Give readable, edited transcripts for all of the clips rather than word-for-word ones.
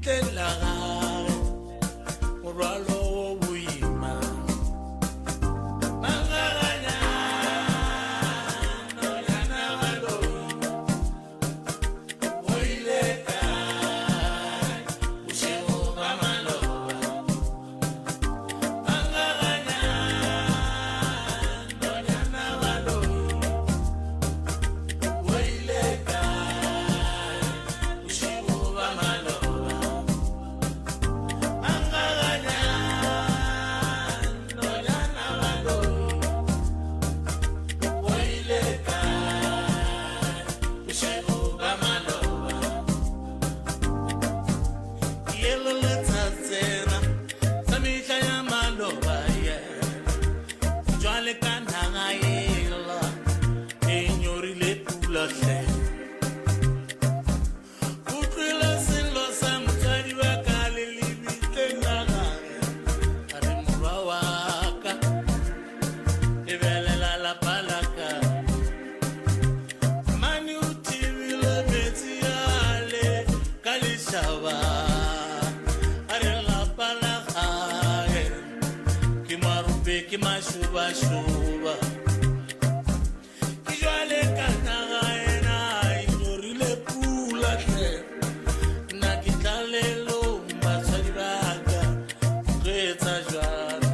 lebitleng la gage morwalo wo boima. Mangaganya, nonyana baloi, o ile kae bošego ba maloba? Mangaganya, nonyana baloi, o ile kae bošego ba maloba? Mangaganya, nonyana baloi, o ile kae bošego ba maloba? Yelo letsatsena sa mehla ya maloba ye jwale ka naga ela e nyorile pula hle. Utlwile sello sa motswadi wa ka le lebitleng la gage, a re morwa wa ka lebelela lapa la ka. Mane o thibile metsi ale ka lešaba, a re lapa la gae ke marope ke mašobašoba. Ke jwale ka naga ena e nyorile pula hle, nna ke tlalelong batswadi ba ka tlo etsa jwang?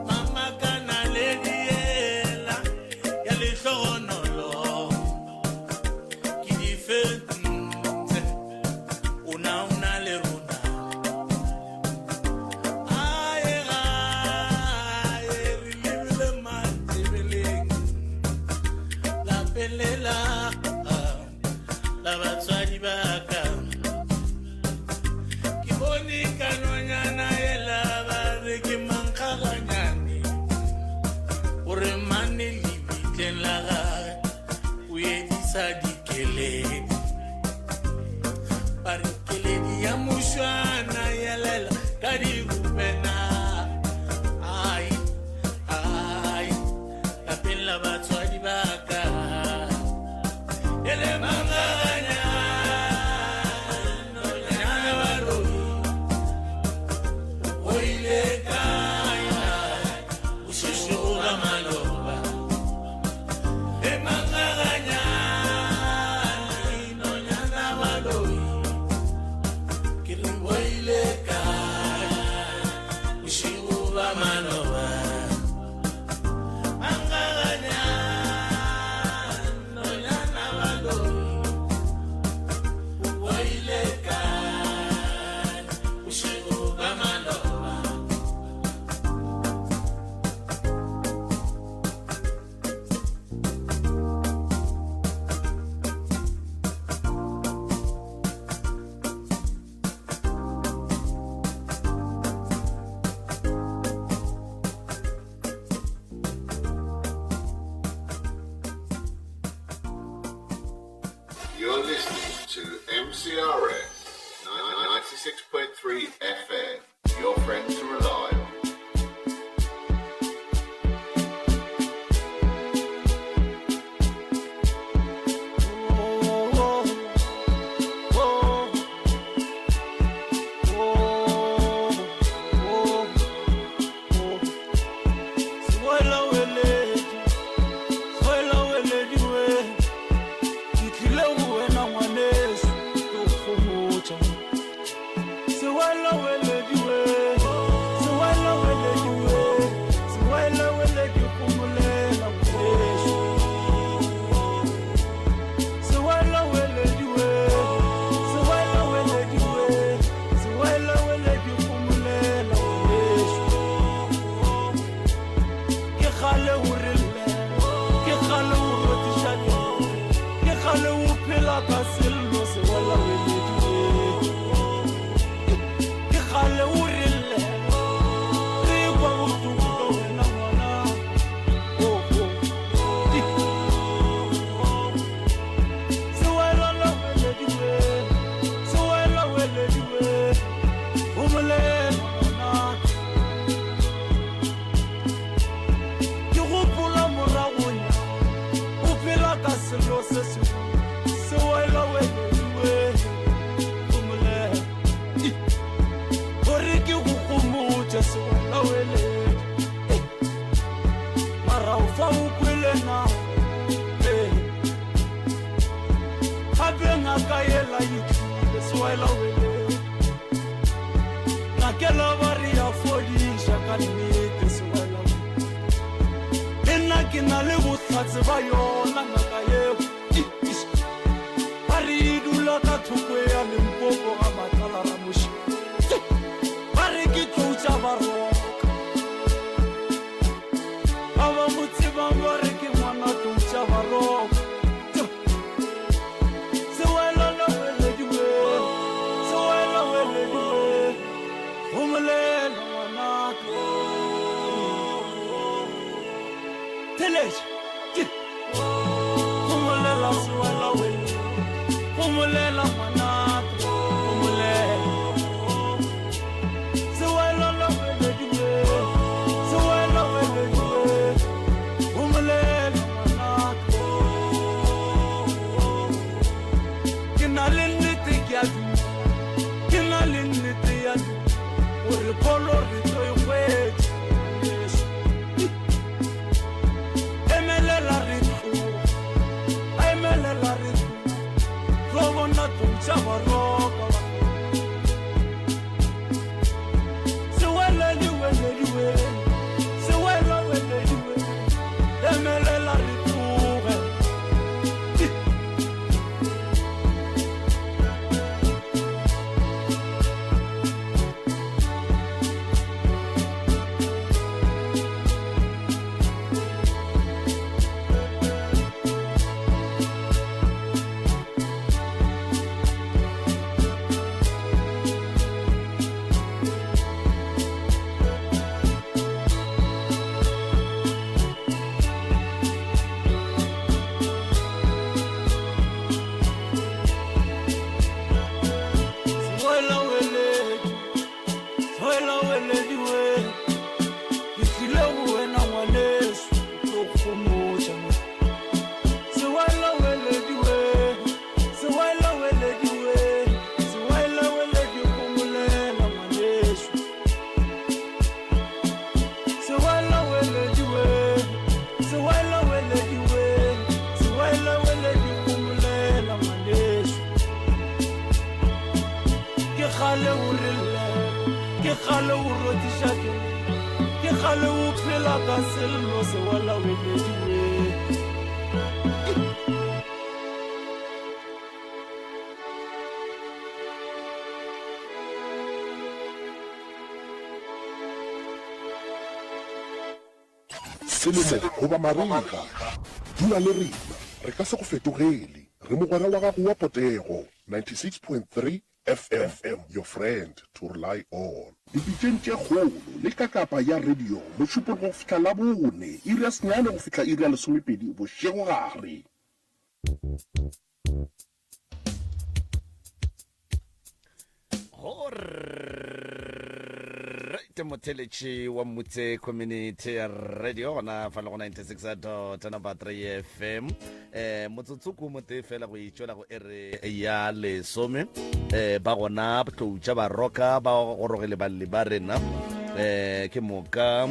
Mama ka naledi ela ya lehlogonolo ke di fentse, o na o na le rona. Ae gae re lebile Matebeleng, lapeng le la la batswadi ba ka. Ke bone ka nonyana ela ba re ke mankgaganyane, gore mane lebitleng la gage o edisa dikeledi. Ba re keledi ya mošwana yelela ka dirupena. Ai, ai, lapeng la batswadi ba ka. Ele mangaganya, nonyana baloi, o ile kae na bošego ba maloba? E mangaganya, nonyana baloi, ke re o ile kae bošego ba maloba? Mangaganya, nonyana baloi, o ile kae bošego ba maloba? You're listening to MCRS 96.3 FM, your friend to rely on. Ke tlile go wena ngwaneso, ke o kgomo. Sewela wele. Ngakela ba re ya fodiša ka nnete sewela wele. Le nna ke na le bohlatse ba yona ngaka yeo. Ba re e dula ka thoko ya Limpopo ga Matlala Ramoši. Ba re ke tlou tša Baroka. Ba ba mo tsebang ba re ke ngwana tlou tša Baroka. Ke na le nnete ke a dumela, ke na le nnete ya gore pholo re tlo e hwetša ngwaneso. Emelela re tloga, emelela re tloga, tlo bona tlou tša Baroka ba. Sewelediwelediwe, sewelewelediwe, emelela re tloge. Selemo goba marega, dula le rena, re ka se go fetogele. Re mogwera wa gago wa potego, 96.3 FM, your friend to rely on. Dipitšeng tše kgolo le kakapa ya radio, Mošupologo go fihla Labone, iri ya senyane go fihla iri ya lesomepedi bošegogare. Alright, motheletši wa Mmutse Community Radio gona fa le go 96 dot number 3 FM. Eh motsotso ko motee fela go itšwela go ere ya lesome. Eh ba gona tloutša ba roka ba gorogile balli ba rena. Eh ke moka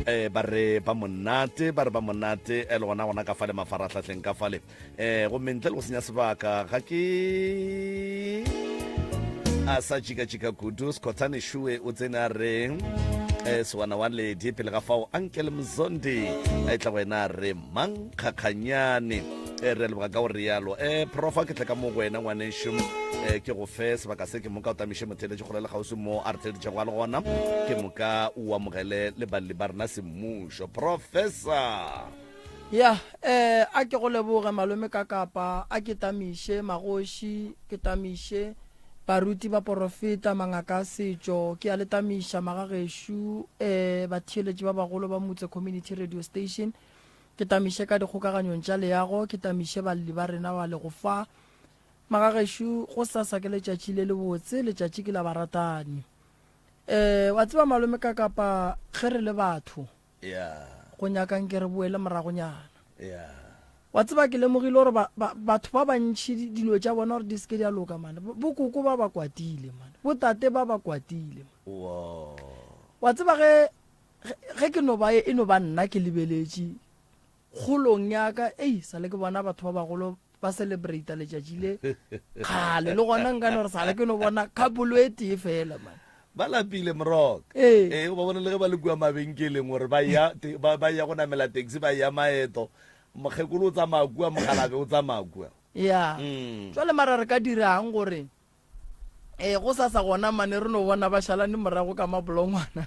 eh ba re ba monate ba re ba monate e le gona gona ka fale mafarahlahleng ka fale eh gomme ntle le go senya sebaka ga ke a sa tšikatšika kudu sekhothane šue o tsene a re eh sewana wa ledi pele ga fao uncle mzondi a etla go ena a re mang kgakganyane e re leboga ka go rialo e profa ke tle ka mo go wena ngwanešo e ke go fe sebaka se ke moka o tamiše motheeletši kgole le kgauswi mo a re theeditšego a le gona ke moka o amogele le balli ba rena semmušo professor. Ya eh a ke go leboge malome ka kapa a ke tamiše magoši ke tamiše baruti baporofeta mangaka a setšo ke a le tamiša magagešo eh batheeletši ba bagolo ba Mutse Community Radio Station Ke tamiše ka dikgokaganyong tša leago, ke tamiše balli ba rena ba lego fa. Magagešo, gosasa ke letšatši le lebotse, letšatši ke la baratani. Eh, wa tseba malome ka kapa ge re le batho, Yeah. go nyaka nke re boele moragonyana. Yeah. Wa tseba ke lemogile gore ba, ba, batho ba bantši di, dilo tša bona gore di se ke di a loka mane. Bo, bokoko ba ba kwatile mane, botate ba ba kwatile mane. Wow. Wa tseba ge Ge, ge ke no ba, e no ba nna ke lebeletše kgolong ya ka, ei, sa le ke bona batho ba bagolo ba celebrata letšatši le kgale le gona nka no re sale ke no bona couple e tee fela man ba lapile morok Ee. ee o ba bone le ge ba le kua mabenkeleng gore ba ya te- ba ba ya go namela taxi ba ya maeto mokgekolo o tsamaya kua mogalabe o tsamaya kua ya Mm. jwale mara re ka dirang gore ee go sasa gona mane re no bona ba šalane morago ka mabolongwana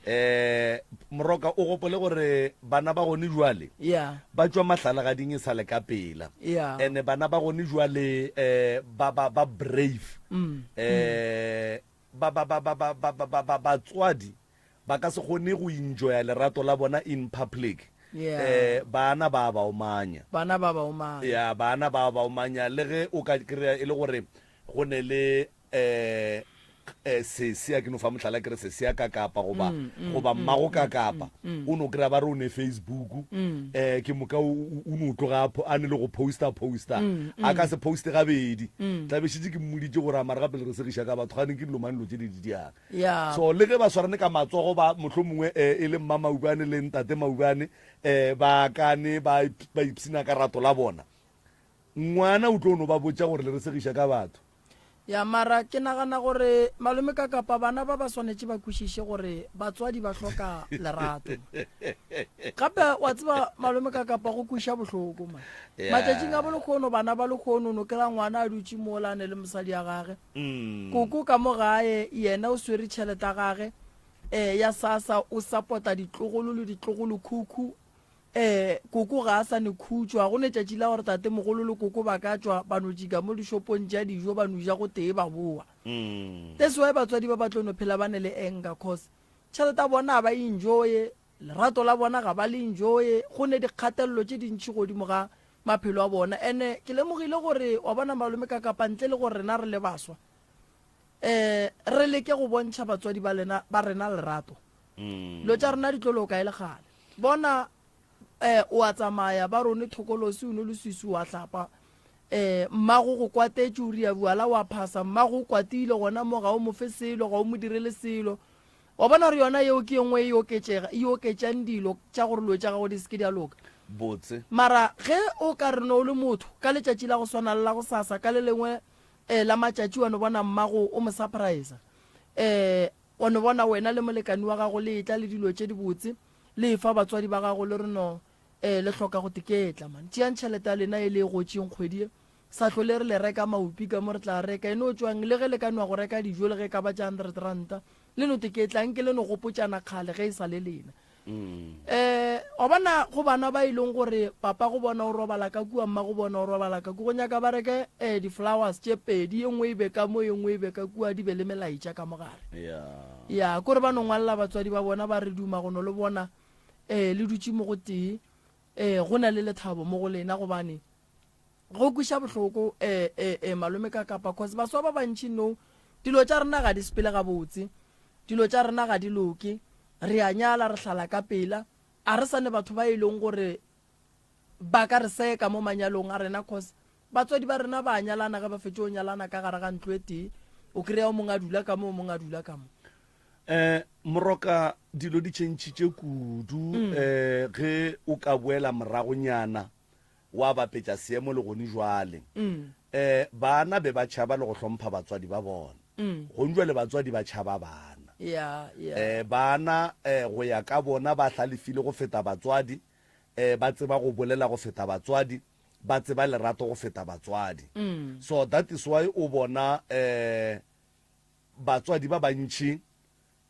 eh moroka o gopole gore bana ba gone jwale ya ba tšwa mahlalagading e sa le ka pela ya ene bana ba gone jwale eh ba ba ba brave mm. eh ba ba ba ba ba ba ba ba batswadi ba ka se kgone go enjoya lerato la bona in public Yeah. eh bana ba ba omanya bana ba ba omanya ya bana ba ba omanya le ge o ka kry-a e le gore go ne le eh eh sesi a ke no fa mohlala ke re sesi a ka kapa goba goba mmago ka kapa o no kry-a ba re o ne facebook eh ke moka o o- o no tloga a po- a ne le go poster poster a ka se poste gabedi tla be šetše ke mmoditše gore a mara gape le re segiša ka batho gane ke dilo mang dilo tše di di diang Ya. So le ge ba swarane ka matsogo ba mohlomongwe eh, e le mma Maubane le ntate Maubane eh, ba kane ba ba ipsina ka rato la bona, ngwana o tlo no ba botša gore le re segiša ka batho. Ya mara ke nagana gore malome ka kapa bana ba ba swanetše ba kwešiše gore batswadi ba hloka lerato. Gape wa tseba malome ka kapa go kweša bohloko man. Yeah. Matšatšing a bo lekgono bana ba lekgono no kry-a ngwana a dutše mola a ne le mosadi ya gage. Koko ka mo gae yena o swere tšhelete ya gage eh, ya sasa o sapota ditlogolo le ditlogolokhukhu eh, koko ga a sa ne khutšo ga go ne tšatši la gore tate mogolo le koko ba ka tšwa ba no tšika mo dishopong tša dijo ba no ja go tee ba boa. That's why batswadi ba ba tlo no phela ba ne le anger cause tšhelete ya bona ga ba e enjoye Lerato la bona ga ba le enjoye, go ne dikgatelelo tše dintši godimo ga maphelo a bona. Ene ke lemogile gore, wa bona malome ka kapa ntle le gore rena re le baswa, um re leke go bontšha batswadi ba lena, ba rena lerato, dilo tša rena di tlo loka e le kgale. Bona, um o a tsamaya, ba re o ne thokolosi, o ne leswiswi, wa hlapa, um mmago go kwatetše, o ria buala, wa phasa, mmago o kwatile gona mo, ga o mo fe selo, ga o mo direle selo. Wa bona gore yona yeo ke ye nngwe e oketšega, e oketšang dilo tša gore dilo tša gago di se ke di a loka. Botse. Mara ge o ka re no o le motho, ka letšatši la go swana le la gosasa, ka le lengwe eh, la matšatši wa no bona mmago o mo surprise-a, eh, wa no bona wena le molekani wa gago le etla le dilo tše dibotse, le efa batswadi ba gago le re no, eh, le hloka go teketla man. Tšeang tšhelete ya lena e le e gotšeng kgwedi ye, Sa hlole re le reka maupi ka mo re tla reka e no tšwang le ge le ka nwa go reka dijo le ge e ka ba tša hundred ranta le no teketla nke le no gopotšana kgale ge e sa le lena. Um wa bona go bana ba e leng gore papa go bona o robala ka kua mma go bona o robala ka kua go nyaka ba reke um di-flowers tše pedi ye nngwe e be ka mo ye nngwe e be ka kua di be le melaetša ka mogare. Ya kore ba no ngwalela batswadi ba bona ba re duma go no le bona um le dutše mo go tee um go na le lethabo mo go lena gobane Go kweša bohloko eh, eh, eh, malome ka kapa cause baswa ba bantši no dilo tša rena ga di sepele gabotse dilo tša rena ga di loke re a nyala re hlala ka pela a re sa ne batho ba e leng gore ba ka re seka mo manyalong a rena cause batswadi ba rena ba nyalana ge ba fetše go nyalana ka gare ga ntlo e tee o kry-a o mongwe a dula ka mo o mongwe a dula ka mo. Um Moroka dilo di tšhentšhitše kudu um ge o ka boela moragonyana wa bapetša seemo le gone jwale. Um Bana be ba tšhaba le go hlompha batswadi ba bona. Gone jwale batswadi ba tšhaba bana. Um Bana um go ya ka bona ba hlalefile go feta batswadi, um ba tseba go bolela go feta batswadi, ba tseba lerato go feta batswadi. So that is why o bona um batswadi ba bantši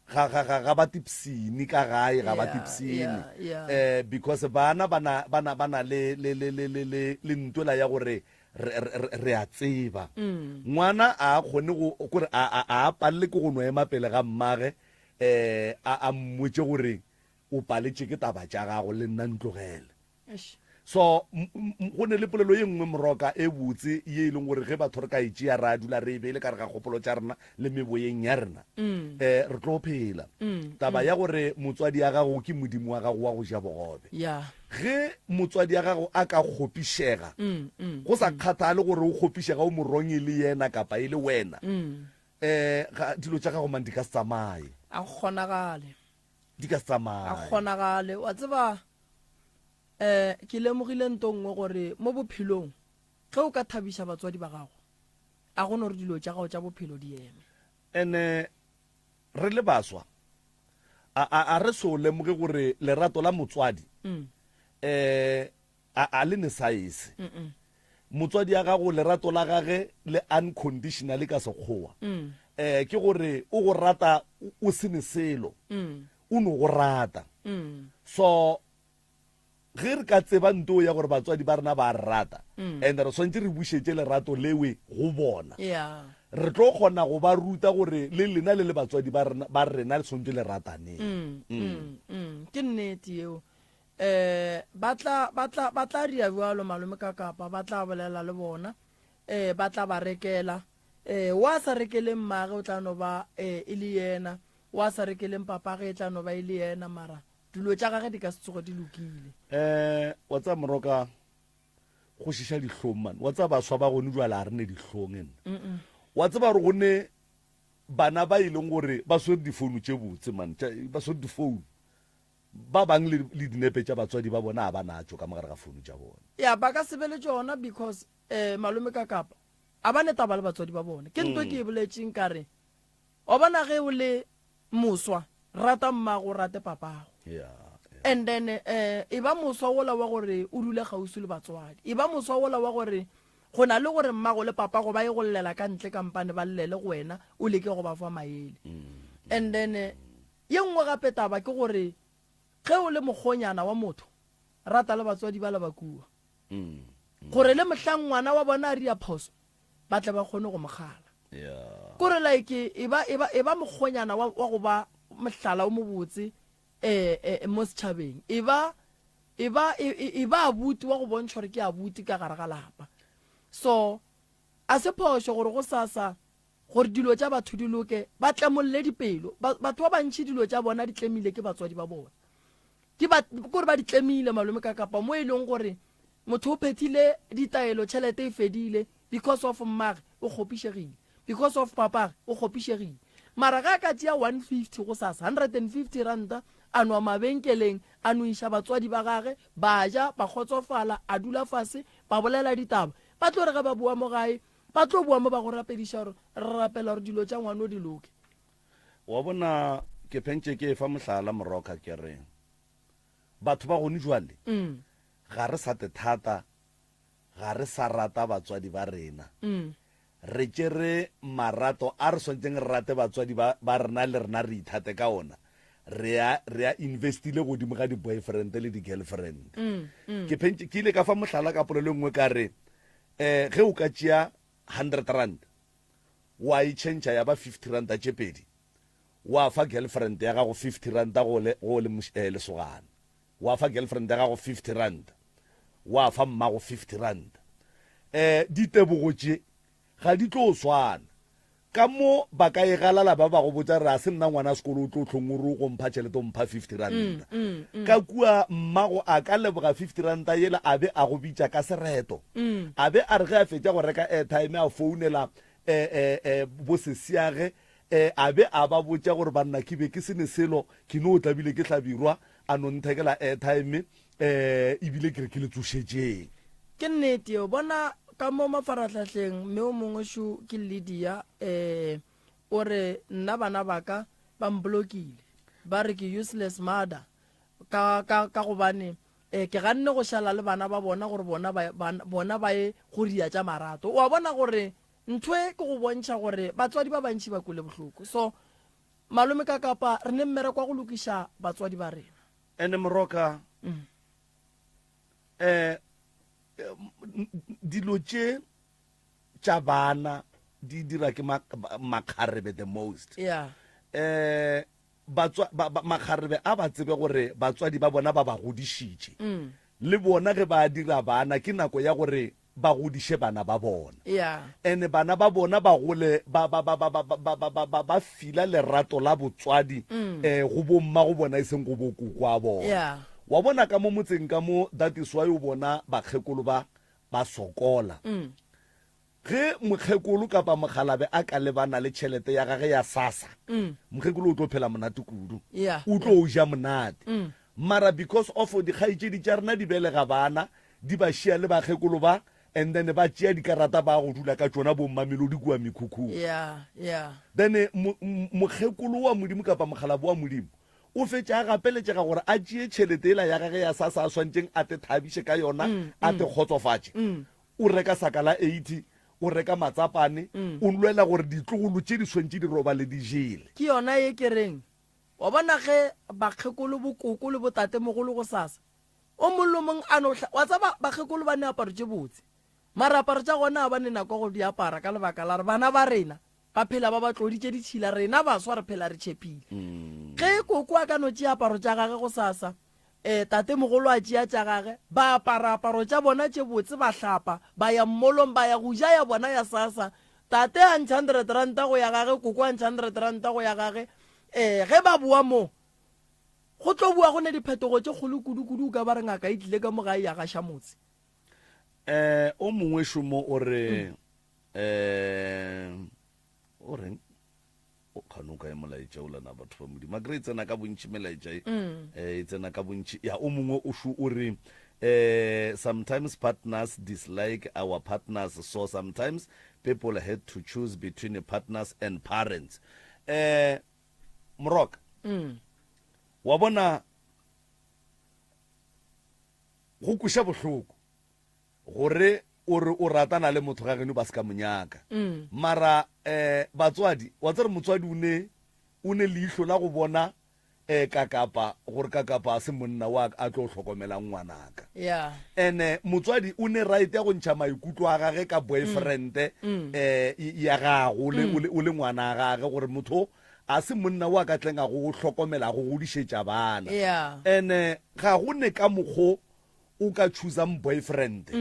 ga ga ga ga ba tipsine ka gae ga ba tipsine eh because bana bana bana bana le le le le le le le ntwela ya gore re re re a tseba mm. ngwana a kgone go gore a a a palle ke go no ema pele ga mmage eh a a mmotse gore o paletše ke taba tša gago le nna ntlogele So, go ne le polelo ye nngwe Moroka e botse ye e leng gore ge batho re ka e tšea ra dula re e beile ka re ga kgopolo tša rena le meboyeng ya rena, um re tlo phela. Taba ya gore motswadi ya gago ke Modimo wa gago wa go ja bogobe. Ge motswadi ya gago a ka kgopišega, go sa kgathale gore o kgopišega o morong e le yena kapa e le wena, um dilo tša gago man di ka se tsamaye. A go kgonagale. Di ka se tsamaye. A go kgonagale. Wa tseba. Um ke lemogile nto nngwe gore mo bophelong ge o ka thabiša batswadi ba gago a go no re dilo tša gago tša bophelo di eme. Ene re le baswa a, a, a re so lemoge gore lerato la motswadi um a, a le ne saese. Motswadi ya gago lerato la gage le unconditionally ka sekgowa. Um ke gore o go rata o se ne selo. O no go rata. So ge re ka tseba nto ya gore batswadi ba rena ba re rata mm. and re swantse re bušetše lerato lewe go bona yeah. re tlo kgona go ba ruta gore le lena le le batswadi ba rena ba rena le swantse le rataneng mm, mm. mm, mm. ke nnete yeo eh ba tla ba tla ba tla ria jalo malome ka kapa ba tla bolela le bona eh ba tla ba rekela eh wa sa rekeleng mmage o tla no ba eh e le yena wa sa rekeleng papage e tla no ba e le yena mara Dilo tša gage di ka se tsoge di lokile. Eh, wa tseba moroka go šiša dihlong man. Wa tseba baswa ba gone jwale a re ne dihlong ene. Wa tseba gore go ne bana ba e leng gore ba swere difounu tše botse man, ba swere difounu. Ba bang le, le dinepe tša batswadi ba bona a ba natšo ka mogare ga founu tša bona. Ya, ba ka se be le tšona because eh malome ka kapa a ba ne taba le batswadi ba bona. Ke nto ke e boletšeng ka re wa bona ge o le moswa rata mmago o rate papago yeah, and then eh e ba moswa wola wa gore o dule kgauswi le batswadi e ba moswa wola wa gore go na le gore mmago le papago ba ye go llela ka ntle kampane ba llele go wena o leke go ba fa maele mm. and then eh, ye nngwe gape taba ke gore ge o le mokgonyana wa motho rata le batswadi ba le ba kua mm. gore le mohlang ngwana wa bona a ria phoso ba tle ba kgone go mo kgala yeah. kore like e ba e ba e ba mokgonyana wa, wa go ba mohlala o mobotse eh, eh, mo setšhabeng e ba e ba e, e, e ba abuti wa go bontšha gore ke abuti ka gare ga lapa so a se phošo gore go sasa gore dilo tša batho di loke ba tlemolle dipelo batho ba bantši dilo tša bona di tlemile ke batswadi ba bona Ke ba, kore ba di tlemile malome ka kapa mo e leng gore motho o phethile ditaelo tšhelete e fedile because of mmage o kgopišegile because of papage o kgopišegile mara ga a ka tšea 150 go sasa 150 ranta a nwa mabenkeleng a no iša batswadi ba gage ba ja ba kgotsofala a dula fase ba bolela ditaba ba tlo re ge ba boa mo gae ba tlo boa mo ba go rapediša gore re rapela gore dilo tša ngwano di loke Wa bona, ke phentše ke efa mohlala Moroka ke re, batho ba gone jwale ga re sa tethata, ga re sa rata batswadi ba rena. Re tšere marato a re swanetšeng re rate batswadi ba, ba rena le rena re ithate ka ona, re a, re a investile godimo ga di-boyfriend le di-girlfriend. Ke phentše, ke ile ka fa mohlala ka polelo e nngwe ka re, um ge o ka tšea R100 wa e tšhentšha ya ba R50 tše pedi, wa fa girlfriend ya gago R50 go le, go le eh, lesogana, wa fa girlfriend ya gago R50, wa fa mmago R50. Eh, ditebogo tše ga di tlo swana. Ka mo ba ka e galala ba ba go botša re a se nna ngwana sekolo o tlo hlong o re o go mpha tšhelete o mpha R50. Mm, mm, mm. Ka kua mmago a ka leboga R50 yela a be a go bitša ka sereto. Mm. A be a re ge a fetša go reka airtime a founela eh, eh, eh, bosesiage eh, a be a ba botša gore banna ke be ke se ne selo ke no tlabile ke hlabirwa a no nthekela airtime eh, ebile ke re ke le tsošetšeng. Ke nnete yeo. Bona ka mo mafarahlahleng mme o mongwe šo ke Lydia eh o re nna bana ba ka ba mblokile ba re ke useless mother ka ka ka gobane eh ke ganne go šala le bana ba bona gore bona ba bona ba ye go ria tša marato. Wa bona gore ntho e ke go bontšha gore batswadi ba bantši ba kwele bohloko. So malome ka kapa re ne mmereko wa go lokiša batswadi ba rena. Ene moroka mm. Eh, dilo tše tša bana di dira ke makgarebe the most yeah. eh batswa ba, ba, makgarebe a ba tsebe gore batswadi ba bona ba ba godišitše mm. le bona ge ba dira bana ke nako ya gore ba godiše bana ba bona yeah. ene bana ba bona ba gole ba ba ba ba ba ba ba ba ba ba fila lerato la botswadi mm. eh go bomma go bona e seng go bokoko a bona yeah. wa bona ka mo motseng ka mo that is why o bona bakgekolo ba ba sokola mm. ge mokgekolo kapa mokgalabe a ka lebana le tšhelete ya gage ya sasa mm. mokgekolo o tlo phela monate kudu yeah. o tlo o ja monate mm. Mara because of dikgaetšedi tša rena di belega bana, di ba šia le bakgekolo ba, and then ba tšea dikarata ba go dula ka tšona bo Mamelodi kua mekhukhung. Yeah, yeah. Then mokgekolo wa Modimo kapa mokgalabo wa Modimo o fetša a gapeletšega gore a tšee tšhelete yela ya gage ya SASSA a swantšeng a te thabiše ka yona, a te kgotsofatše. O reka saka la 80, o reka matsapane, o lwela gore ditlogolo tše di swantše di robale di jele. Ke yona ye ke reng, wa bona ge bakgekolo, bokoko le botatemogolo gosasa, o mong le o mong a no hla, wa tseba bakgekolo ba ne aparo tše botse, mara aparo tša gona ga ba ne nako ya go di apara ka lebaka la gore bana ba rena ba phela ba ba tloditše ditšhila, rena baswa re phela re tšhephile. Ge koko a ka no tšea aparo tša gage gosasa, um tatemogolo a tšea tša gage, ba apara aparo tša bona tše botse, ba hlapa, ba ya mmolong, ba ya go ja ya bona ya sasa, tate a ntšha hundred ranta go ya gage, koko a ntšha hundred ranta go ya gage, um ge ba boa moo, go tlo boa go ne diphetogo tše kgolo kudu-kudu, o ka ba re ngaka e tlile ka mo gae ya gaša motse. Um o mongwe šomo o re um o reng o kgane o kae molaetša o lena batho ba modimo a kry e tsena ka bontši melaetša e mm. eh, e tsena ka bontši ya o mongwe o šo o re eh sometimes partners dislike our partners so sometimes people had to choose between partners and parents eh moroka mm. wa bona go kweša bohloko Gore o re o ratana le motho ga geno ba se ka mo nyaka. Mara um batswadi, wa tseba motswadi o ne o ne leihlo la go bona um kakapa gore kakapa a se monna wa a tlo hlokomelang ngwanaka. Yeah. Ene motswadi o ne right ya go ntšha maikutlo a gage ka boyfriend um ya gago o le o le o le ngwana gage gore motho a se monna wa ka tleng a go hlokomela go godišetša bana. Yeah. Ene ga go ne ka mokgo o ka choosang boyfriend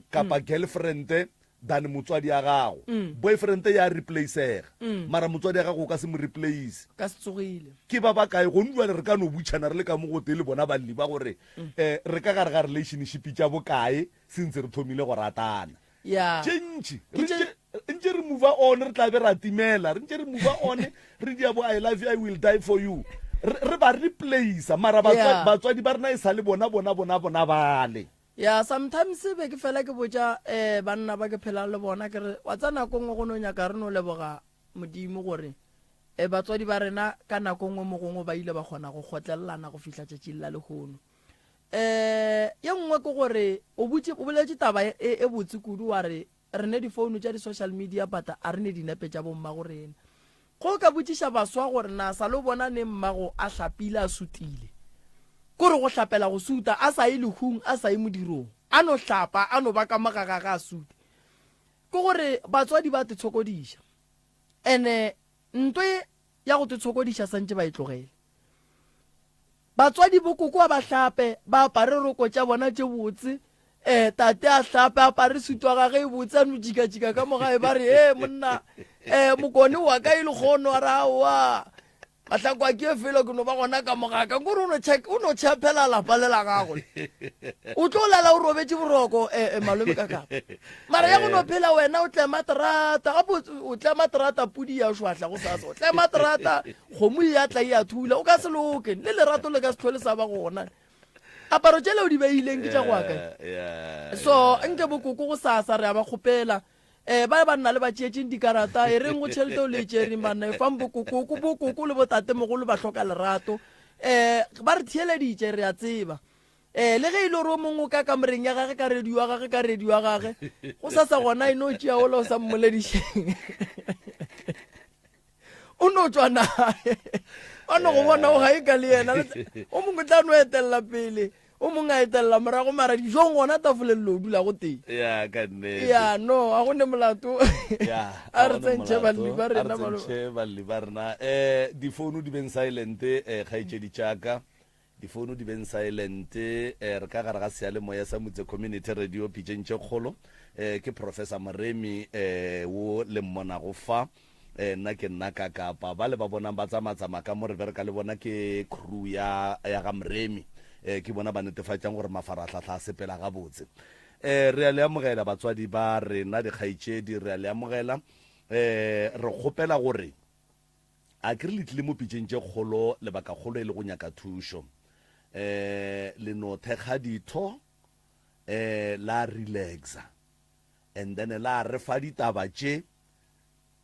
kapa girlfriend than motswadi ya gago. Boyfriend ya replacega, mara motswadi ya gago o ka se mo replace. Ka se tsogile. Ke ba ba kae gone jwale re ka no butšhana re le ka mo gotee le bona balli ba gore um re ka gare ga relationship tša bokae since re thomile go ratana. Ya. Tše ntši. Re ntše ntše re move on re tla be ra timela. Re ntše re move on re dia bo I love you I will die for you. Re re ba replace mara Yeah. batswadi ba rena e sa le bona bona bona bona bale. Ya sometimes be ke fela ke botša eh banna ba ke phelang le bona ke re wa tsa nako nngwe go no nyaka re no leboga Modimo gore eh batswadi ba rena ka nako nngwe mo gongwe ba ile ba kgona go kgotlelelana go fihla tšatšing la lehono. Eh, ye nngwe ke gore o butše o boletše taba e, e botse kudu wa re re ne difounu tša di-social media but a re ne dinepe tša bommago rena. Go ka botšiša baswa gore na sa lo bona neng mmago a hlapile a sutile. Kore go hlapela go suta a sa ye lehung a sa ye modirong. A no hlapa a no ba ka mo ga gage a sute. Ke gore batswadi ba tetshokodiša. Ene ntwe ya go tetshokodiša santše ba e tlogele. Batswadi bo koko a ba hlape, ba apare roko tša bona tše botse, eh, tate a hlape, a apare sutu ya gage e botse, a no jikajika ka mo gae, ba re, ee monna, eh, mokone wa ka e le kgono, a re, aowa, mahlako a ke felo, ke no ba gona ka mo gaka. Nkore o no check, o no tšhepela lapa le la gago. O tlo lala o robetše boroko, eh, eh, malome ka kapa. Mara ya go no phela wena o tlema terata, gape o tlema terata pudi ya šwahla go sasa, o tlema terata, Kgomo e a tla e a thula, o ka se loke, le lerato le ka se hlole sa ba gona. Aparo tšele o di beileng ke tša go akanya. So nke bokoko go sasa re a ba kgopela. Eh ba ba nna le ba tšeetšeng dikarata e reng go tšhelete o le e tšereng banna e fang bokoko bokoko le botatemogolo ba hloka lerato. Eh ba re theeleditše re a tseba. Eh le ge e le gore o mongwe o ka kamoreng ya gage ka radio ya gage ka radio ya gage go sasa gona e no tšea ola o sa mmoledišeng. O no tšwa naye ba no go bona o ga e ka le yena o mongwe tla no etelela pele o mongwe a etelela morago mara dijong gona tafoleng lo dula go tee ya ka nnete ya no a go ne molato ya a re tsentšhe balli ba rena a re tsentšhe balli ba rena eh difounu di beng silent eh kgaetšedi tšaka Difounu di beng silent. Re ka gare ga seyalemoya sa Mutse Community Radio pitšeng tše kgolo. Ke Professor Moremi wo le mmonago fa. Nna ke nna Kakapa. Ba le ba bonang ba tsama-tsama ka mo re bereka le bona ke crew ya ya ga Moremi. Ke bona ba netefatšang gore mafarahlahla a sepela gabotse. Re a le amogela batswadi ba rena, dikgaetšedi, re a le amogela. Re kgopela gore A ke re le tlile mo pitšeng tše kgolo, lebakakgolo e le go nyaka thušo. Eh le no thekga ditho eh la relaxa and then la re fa ditaba tše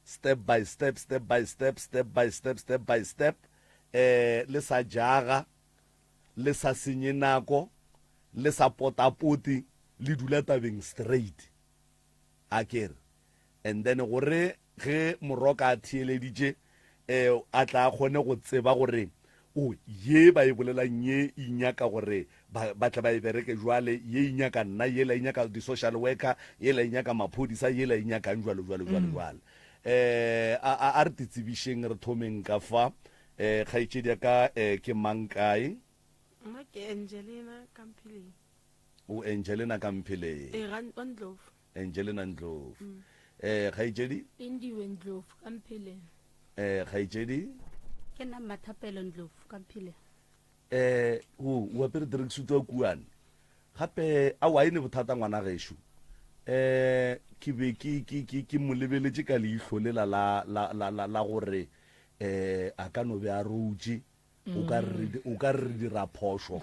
step by step step by step step by step step by step eh le sa jaga le sa senye nako le sa potapote le dula tabeng straight a kere and then gore ge moroka a theeleditše um a tla a kgone go tseba gore o ye ba e bolelang ye e nyaka gore ba, ba tle ba e bereke jwale ye e nyaka nna yela e nyaka di-social worker yela e nyaka maphodisa yela e nyakang jwalo jwalo jwalo jwalo um a, a, a re titsebišeng re thomeng ka fa um kgaetšedi ya ka um ke mang kae Nna ke Angelina Kampileng. O Angelina Kampileng. Ee, ga wa Ndlovu. Angelina Ndlovu. Mm. Eh, kgaetšedi? Lindiwe Ndlovu Kampileng. Eh, kgaetšedi? Ke nna Mmathapelo Ndlovu Kampileng. Eh, o o apere tracksuit wa kuane. Gape a wa ene bothata ngwana gešo. Eh, ke be ke ke ke ke mo lebeletše ka leihlo lela la la la la, la gore eh a ka no be a routše o ka re o ka re dira phošo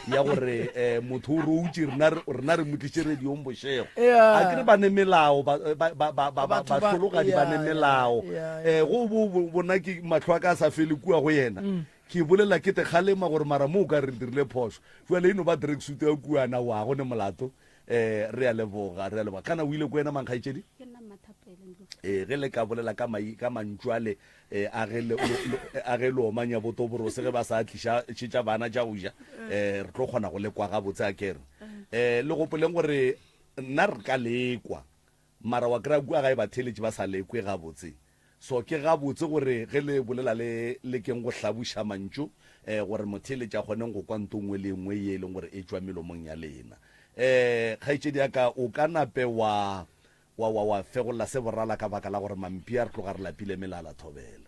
ya gore eh motho o routše rena rena re mo tliše radiong bošego a ke re ba ne melao ba ba ba ba ba bahlologadi ba ne melao eh go bo bona ke mahlo a ka sa fele kua go yena mm. ke bolela ke te kgalema gore mara mo o ka re dirile phošo jwale eno ba drag suit ya kuana wa go ne molato eh re a leboga re a leboga kana o ile ko wena mankgaitšedi ke nna mmathapelo Ee, ge le ka bolela ka mai, ka mantšu ale, eh, a ge le, lo, a ge le omanya botoborose ge ba sa tliša tše tša bana tša go ja, eh, re tlo kgona go le kwa gabotse a kere. Eh, le gopoleng gore nna re ka lekwa, mara wa kry-a kua gae batheeletši ba sa lekwe gabotse. So ke gabotse gore ge le bolela le lekeng go hlaboša mantšu, eh, gore motheeletši a kgoneng go kwa nto nngwe le nngwe ye e leng gore e tšwa melomong ya lena. Eh, kgaetšedi ya ka, o ka nape wa, Wa wa wa fegolla se borala ka baka la gore Mampia re tloga re lapile melala thobela.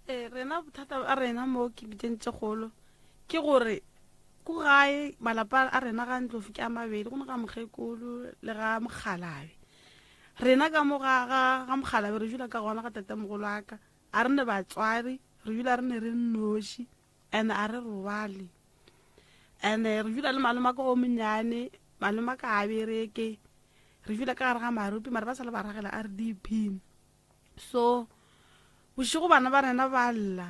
Ee, rena bothata a rena mo ke bitseng tše kgolo ke gore ko gae malapa a rena ga Ndlovu ke a mabedi, go ne ga mokgekolo le ga mokgalabe. Rena ka mo ga ga ga mokgalabe re dula ka gona ga tatemogolo wa ka, a re ne batswadi, re dula re ne re nnoši and a re robale. And re dula le malome ka o monnyane, malome ka a bereke, re dula ka gare ga maropi mara ba sa le ba ragela R_D_P. So bošego bana ba rena ba lla,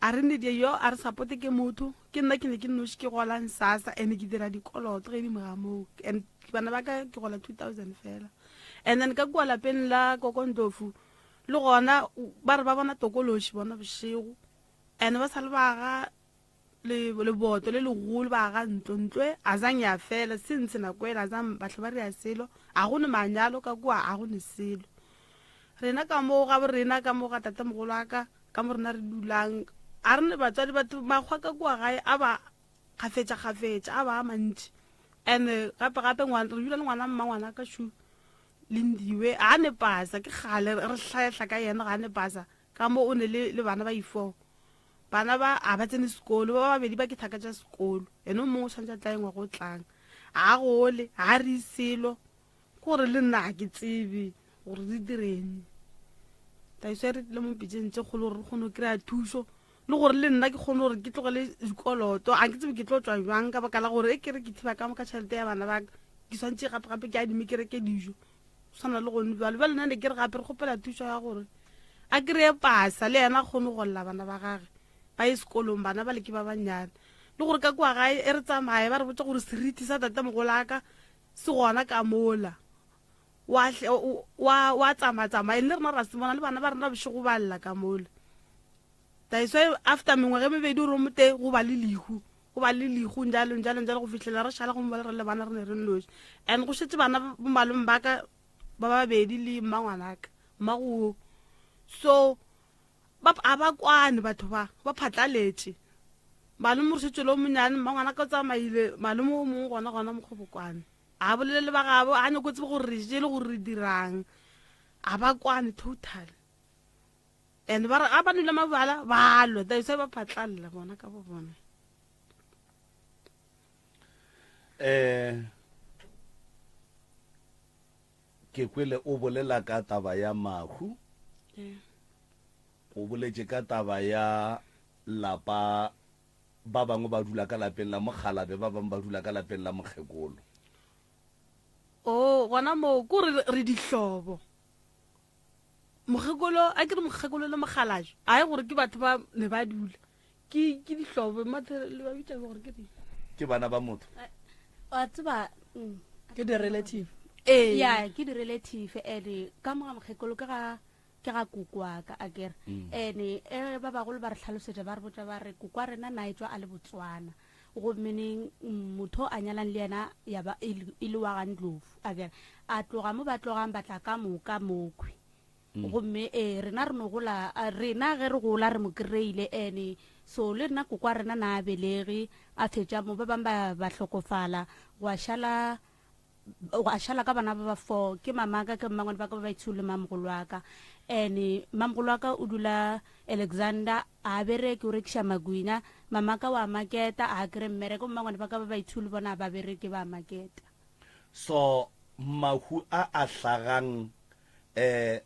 a re ne yo a re supporte ke motho, ke nna ke ne ke nnoši ke golang SASSA and ke dira dikoloto ge dimo ga moo and bana ba ka ke gola 2000 fela. And then ka kua lapeng la Koko Ndlovu le gona ba re ba bona tokološi bona bošego and ba sa le ba ga le leboto le legolo ba aga ntlo ntlo e a zang ya fela since nako ela a zang batho ba rea selo a go ne manyalo ka kua a go ne selo rena ka mo ga rena ka mo ga tatemogolo a ka ka mo rena re dulang a re ne batswadi batho makgwa ka kua gae a ba kgafetša kgafetša a ba a mantši and gape gape ngwana re dula le ngwana mma ngwana ka shu lindiwe a ne pasa ke kgale re hlaehla ka yena ga ne pasa ka mo o ne le le bana ba ifo Bana ba a ba tsene sekolo, ba babedi ba ke thaka tša sekolo, ene o mongwe o tshwanetse a tla engwa go tlang. Ga a gole, ga a re selo, ke gore le nna ga ke tsebe gore re direng. Taiso e re tlile mo pitseng tše kgolo gore re kgone go kry-a thušo le gore le nna ke kgone gore ke tlogele dikoloto. Ga ke tsebe ke tlo tšwa bjang ka baka la gore e ke re ke thiba ka moka tšhelete ya bana ba ka, ke swantše gape-gape ke adime ke reke dijo. Swana le gone bjalo. Bjale nna ne ke re gape re kgopela thušo ya gore a kry-e pasa le yena a kgone go golla bana ba gage ba ye sekolong, bana ba le ke ba bannyane. Le gore ka kua gae e re tsamaye ba re botša gore seriti sa tatemogolo a ka se gona ka mola. Wa wa wa tsamaya-tsamaya le rena ra se bona le bana ba rena bošego ba lla ka mola. That's why after mengwaga e mebedi o re mote go ba le lehu. Go ba le lehu njalo njalo njalo go fihlela re šala gomme re le bana re ne re nnoši. And go šetše bana bomalome ba ka ba babedi le mmangwanaka, mmago wo. So ba a ba kwane batho ba, ba phatlaletše. Malome re šetše le o monyane, mmangwanaka o tsamaile, malome o mongwe gona gona Mokgobokwane. A bolele le ba gabo, a nyako tsebe gore re jele gore re dirang. A ba kwane total. And ba re ga ba nwele mabala ba lwa, that's why ba phatlalela bona ka bo bona. Eh ke kwele o bolela ka taba ya mahu. Yeah. O boletše ka taba ya lapa. ba bangwe ba dula ka lapeng la mokgalabe ba bangwe ba dula ka lapeng la mokgekolo? Oh, gona moo ko re re dihlobo. Mokgekolo, a ke re mokgekolo le mokgalajwe, a e gore ke batho ba ne ba dula. Ke ke dihlobo, mathe le ba bitša gore ke eng? Ke bana ba motho. Wa tseba, mm. Ke di-relative. Ee. Ya, ke di-relative and ka mo ga mokgekolo ke ga ke ga koko wa ka akere. And e ba bagolo ba re hlalosetša ba re botša ba re koko wa rena na etšwa a le Botswana. Gomme neng motho a nyalang le yena ya ba e le wa ga Ndlovu akere. A tloga mo ba tlogang ba tla ka moka mokhwi. Gomme ee rena re no gola rena ge re gola re mo kry-ile ene so le rena koko wa rena na a belege a fetša mo ba bangwe ba ba hlokofala gwa šala a šala ka bana ba ba four ke mamaka ke mmangwane ba ka ba ba le mamogolo wa ka and mamogolo wa ka o dula Alexander a bereke o rekiša magwina mamaka wa maketa a kry mmereko mmangwane ba ka ba ba le bona ba bereke ba maketa. So mahu a a hlagang um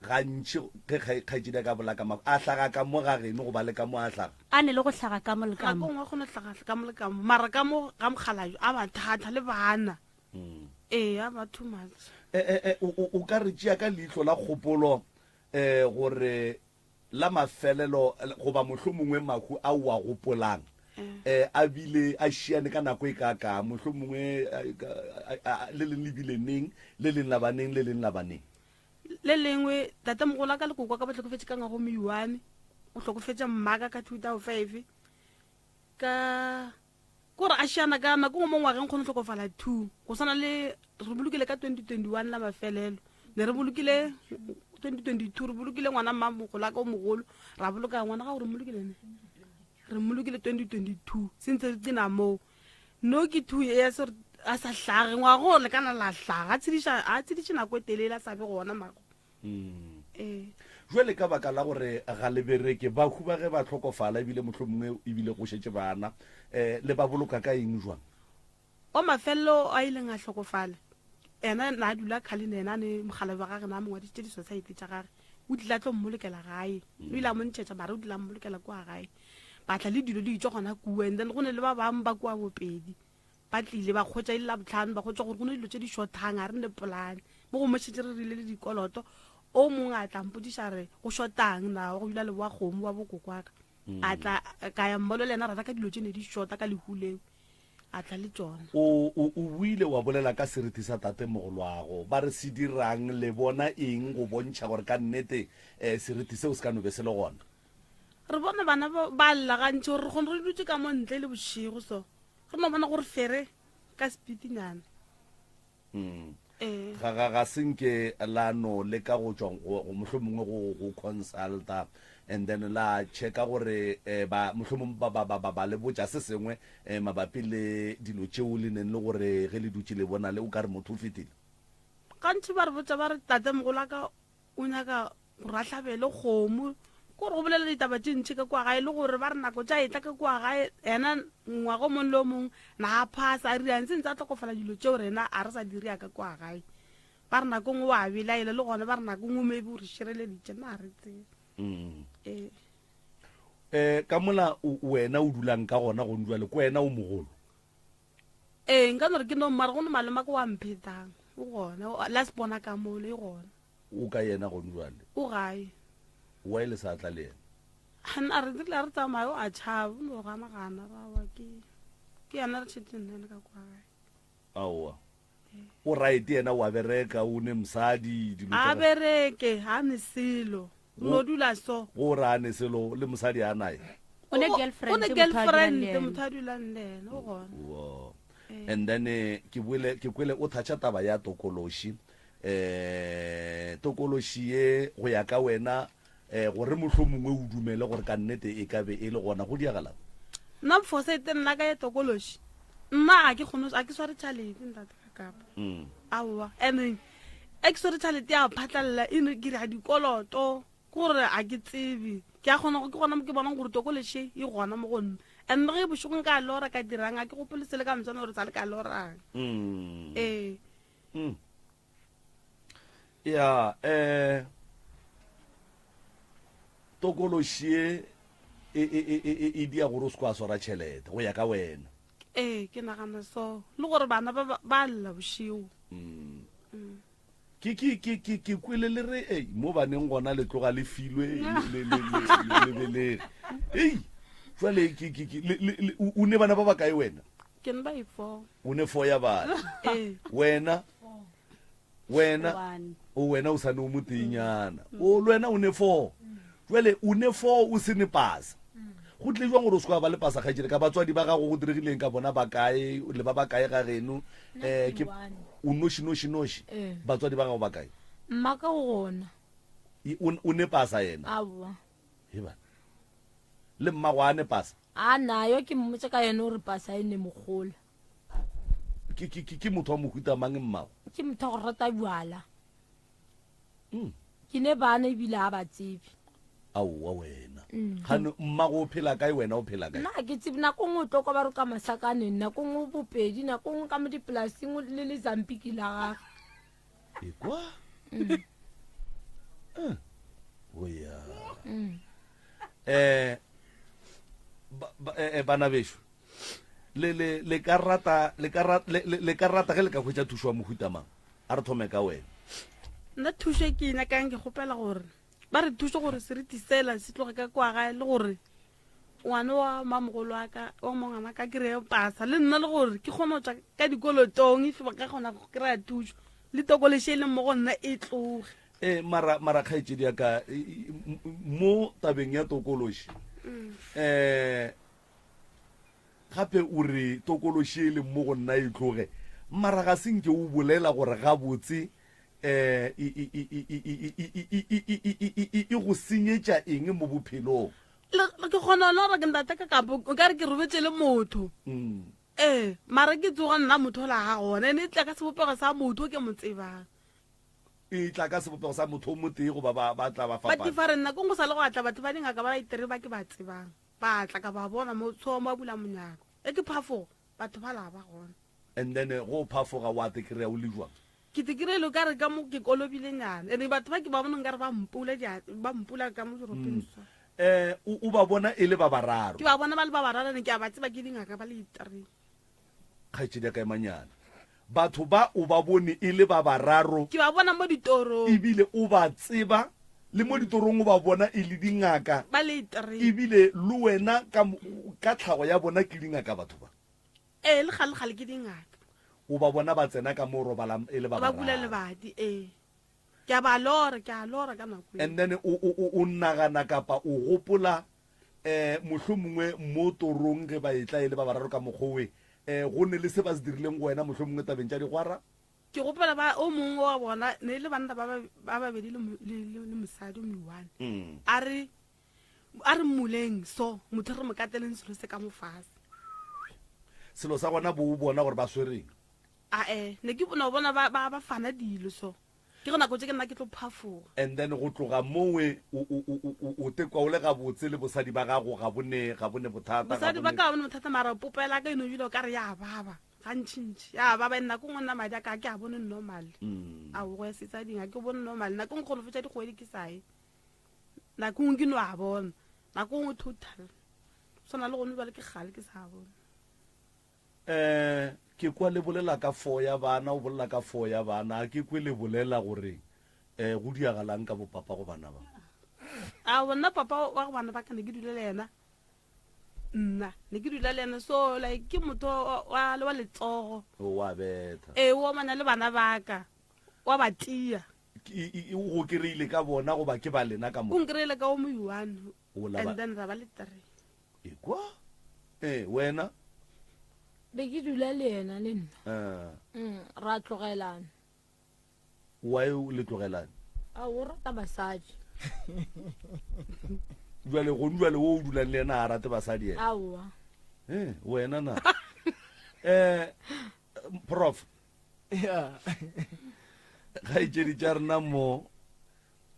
gantši ge kgaetšedi a ka bola ka mahu a hlaga ka mo ga geno goba le ka mo a hlaga? A ne le go hlaga ka mo le ka mo. Nako nngwe kgona hlaga ka mo le ka mo mara ka mo ga mokgalabje a ba thata le bana. Ee a ba too much. O ka re tšea ka leihlo la kgopolo um gore la mafelelo goba mohlomongwe mahu a o a gopolang um a bile a šiane ka nako e kaakang, mohlomongwe le leng le bile neng, le leng la ba neng, le leng la ba neng? Le lengwe tatemogolo wa ka le koko wa ka ba hlokofetše ka ngwaga o moiwane, o hlokofetše mmaka ka 2005 ka kore a šiana ka nako ngwe mo ngwageng kgone hlokofala two go swana le re bolokile ka 2021 la mafelelo ne re bolokile 2022 re bolokile ngwana mmamogolo a ka o mogolo ra boloka ngwana ga gore mmolokile ne re mmolokile 2022 sentse re tsena moo no ke two years a sa hlage ngwaga go lekana la hlaga a tshediše nako e telele a sa be gona mago Mm. Ee. Jwale ka baka la gore ga le bereke, bahu ba ge ba hlokofala ebile mohlomongwe ebile go šetše bana, um le ba boloka ka eng jwang? Wa mafelelo a ileng a hlokofala, ena na a dula Cullen, ena a ne mogalabi wa gage na a mo ngwadišitše disosaete tša gage, o tlile a tlo mmolokela gae. O ile a mo ntšhetša mara o tlile a mmolokela kua gae. Ba tla le dilo di etšwa gona kua, and then go ne le ba bangwe ba kua Bopedi. Ba tlile ba kgotša e le Labohlano, ba kgotša gore go ne dilo tše di šothang, ga re ne polane. Mo gongwe šetše re rile le dikoloto. O mongwe a tla mpotšiša re, go šotang na, wa go dula leboa kgomo wa bokoko wa ka. A tla, ka ya mmolo le yena ra reka dilo tše ne di šota ka lehu leo. A tla le tšona. O, o, o buile wa bolela ka seriti sa tatemogolwago. Ba re se dirang, le bona eng go bontšha gore ka nnete um seriti seo se ka no be se le gona? Re bona bana ba, ba lla gantši gore re kgone re dutše ka mo ntle e le bošego so. Re no bona gore fere ka speedinyana. Mm. Ee. Ga, ga, ga se nke la no leka go tšwa go, go mohlomongwe go, go consulta and then la checka gore eh, ba mohlomongwe ba, ba, ba, ba, ba le botša se sengwe eh, mabapi le dilo tšeo le neng le gore ge le dutše le bona le o ka re motho o fetile. Gantši ba re botša ba re tatemogolo wa ka o nyaka gore a hlabele kgomo kore go bolela ditaba tše ntši ka kua gae le gore ba re nako tša etla ka kua gae ena ngwaga o mongwe le o mongwe na a phasa a riang se ntse a tlhokofala dilo tšeo rena a re sa di ria ka kua gae ba re nako nngwe wa belaela le gona ba re nako nngwe maybe o re šireleditše na re tsebe mm. ee eh ka mola wena o dulang ka gona go jwale ko wena o mogolo ee nka no re ke no mara go no maloma ke wa mphetang o gona la se bona ka mole e gona O ka yena gone jwale? O gae. Why le sa tla le yena? A re rile a re tsamaye o a tšhaba o no gana gana ra wa ke ke yena re tšhete nna le ka kwa gae. Aowa. O right yena wa bereka o ne mosadi dilo A bereke ha ne selo. O no dula so. Go ra ne selo le mosadi a nae. O ne girlfriend. O ne girlfriend motho a dulang le yena o gona. Wo. And then eh, ke buile ke kwele o thatša taba ya tokološi um tokološi ye go ya ka wena um gore mohlomongwe o dumele gore ka nnete e ka be e le gona go diagalang? Nna Fosete nna ka ye tokološi nna ga ke kgone a ke sware tšhalete ntate ka kapa mm. aowa and e ke sware tšhalete ya phatlalela e ne ke re a dikoloto ke gore a ke tsebe ke a kgona ke gona mo ke bonang gore tokološi e gona mo go nna and ge bošegong ka lora ka dirang a ke gopole sele ka moswana gore sa le ka lorang mm. ee Mm. Ya, eh tokološi ye e, e, e, e, e, e dia gore o se kwa swara tšhelete go ya ka wena. Ee, ke nagana so. Le gore bana ba ba- ba lla bošego. Ke ke ke ke ke kwele le re ei mo baneng gona le tloga le filwe le le le le le belege. Ei, jwale ke ke ke le le le- o o ne bana ba ba kae wena? Ke ne ba e four. O ne four ya bana. Ee. Wena wena One. o wena o sa ne o moteenyana. O le wena o ne four. Jwale o ne four o se ne pasa. Go tlile jwang gore o se ka ba le pasa kgaetšedi ka batswadi ba gago go diregileng ka bona ba kae le ba ba kae ga geno? Nna Eh ke ke one. o noši noši noši. Ee. Batswadi ba gago ba kae? Mma ka o gona. E, O o ne pasa yena. Aowa. He bana. Le mmago a ne pasa. A nayo ke mmotse ka yena gore pasa e ne mogola. Ke ke ke ke motho wa mohuta mang mmago? Ke motho wa go rata bjala. Mm. Ke ne bana ebile ga ba tsebe. Aowa wena. Gane mmago o phela kae wena o phela kae? Nna ga ke tsebe nako nngwe o tlo kwa ba re ka masakaneng, nako nngwe bopedi, nako nngwe ka mo dipolasing le lezampiki la gage. Ekwa. Eh. O ya. Eh ba ba- eh, eh, bana bešo. Le le le ka rata le ka rata le le- le ka rata ge le ka hwetša thušo wa mohuta mang? A re thome ka wena. Nna thušo e ke e nyakang ke kgopela gore ba re thuše gore seriti sela se tloge ka kwa gae le gore ngwana wa mamogolo wa ka wa mongwana ka kry-e pasa le nna le gore ke kgone go tswa ka dikolotong if ba ka kgona go kry-a thušo le tokološi e leng mo go nna e tloge. E, mara mara kgaetšedi ya ka e, e, mo tabeng ya tokološi um gape o re tokološi e leng mo go nna e tloge mara ga se nke o bolela gore gabotse um e go senyetša eng mo bophelong. Le ke kgona go lora ke ntate ka kapo o ka re ke robetse le motho. Ee, mara ke tsoga nna motho ola ga gona ene e tla ka sebopego sa motho o ke mo tsebang. E tla ka sebopego sa motho o motee goba ba ba tla ba Ba fapana? different nako nngwe sa le go atla batho ba dingaka ba itere ba ke ba tsebang ba tla ka ba bona mo tshomo ba bula monyako e ke phafoga batho ba la ba gona. And then go phafoga wa te kry-a o le jwang? Ke te kry-ile o ka re ka mo ke kolobile nyana and batho ba ke ba bona nkare ba mpula ba mpula ka mo diropeng so. Eh o o ba bona e le ba bararo? Ke ba bona ba le ba bararo and ke a ba tseba ke dingaka ba le itere. Kgaetšedi ya ka emanyana. Batho ba o ba bone e le ba bararo. Ke ba bona mo ditorong. Ebile o ba tseba le mo ditorong o ba bona e le dingaka. Ba le itere. Ebile le wena ka ka tlhago ya bona ke dingaka batho ba. Ee, le kgale-kgale ke dingaka. O ba bona ba tsena ka mo robalang e le ba Ba bula bararo. lebadi, ee. Ke a ba lora, ke a lora ka nako eo. And then o, o, o, o nagana kapa o gopola eh mohlomongwe mo torong ge ba etla e le ba bararo ka mokgowe, eh go ne le se ba se dirileng go wena mohlomongwe tabeng tša digwara? Ke gopola ba o mongwe wa bona ne e le banna ba ba ba babedi le mo- le le le mosadi o moiwane. A re A re mmuleng so, motho re mo kateleng selo se ka mo fase. Selo sa gona bo o bona gore ba swereng? Ae, ne ke no bona ba, ba, ba fana dilo so. Ke go nako tše ke nna ke tlo phafoga. And then go tloga mowe o, o, o, o, o tekwa o le gabotse le bosadi ba gago ga bo ne, ga bo ne bothata, ga Bosadi bo ba ne. ka ga bo ne bothata mara popelo ya ka e no bile o ka re ya baba gantšintši. Ya baba and nako nngwe nna madi a ka ga ke a bone normal. Ao go ya setsading ga ke bone normal. Nako nngwe ke kgona go fetša dikgwedi ke sa ye. Nako nngwe ke no a bona, nako nngwe total. Swana le gone bjale ke kgale ke sa bona. Eh, ke kwa le bolela ka fo ya bana, o bolela ka fo ya bana, a ke kwe le bolela gore eh go diagalang ka bopapa go bana ba. A bona papa wa go bana ba ka ne ke dula le yena. Nna ne ke dula le yena so like ke motho wa wa letsogo. O wa betha. Ee, o omana le bana ba ka. Wa ba tia. Ke, o go kry-ile ka bona goba ke ba lena ka O moka? nkry-ile ka o mo one O la ba- and then ra ba le three. Ekwa? Ee, wena? Be ke dula le yena le nna. Eh. Ra tlogelana. Why le tlogelane? A o rata basadi. Jwale gone jwale wo o dulang le yena a rate basadi yena? Aowa. Eh, wena na? Eh, prof. Yeah. Kgaetšedi tša rena mo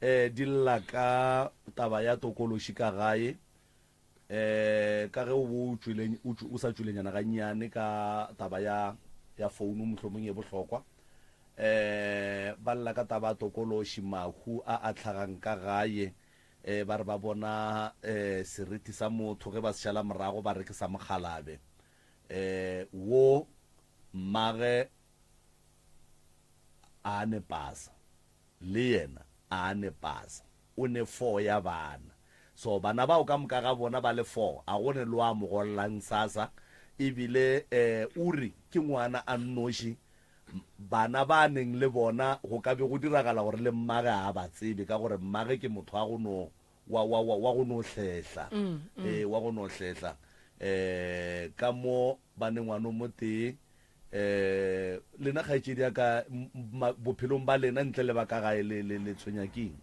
eh di lla ka taba ya tokološi ka gae eh ka ge o bo o tšwele o sa tšwelenyana gannyane ka taba ya ya founu mohlomong e bohlokwa eh ba lla ka taba ya tokološi mahu a a tlhagang ka gae. um ba re ba bona um seriti sa motho ge ba se šala morago ba re ke sa mokgalabe um wo mmage a ne pasa le yena a ne pasa o ne four ya bana so bana bao ka moka ga bona ba le four a go ne lo a mo gollang sasa ebile um o re ke ngwana a nnoši Bana ba neng le bona go ka be go diragala gore le mmage a ba tsebe ka gore mmage ke motho wa go no wa wa wa wa go no hlehla. Ee, wa go no hlehla. Eh ka mo ba ne ngwano mo tee eh lena kgaetšedi ya ka bophelong ba lena ntle le ba ka gae le le le tshwenya keng?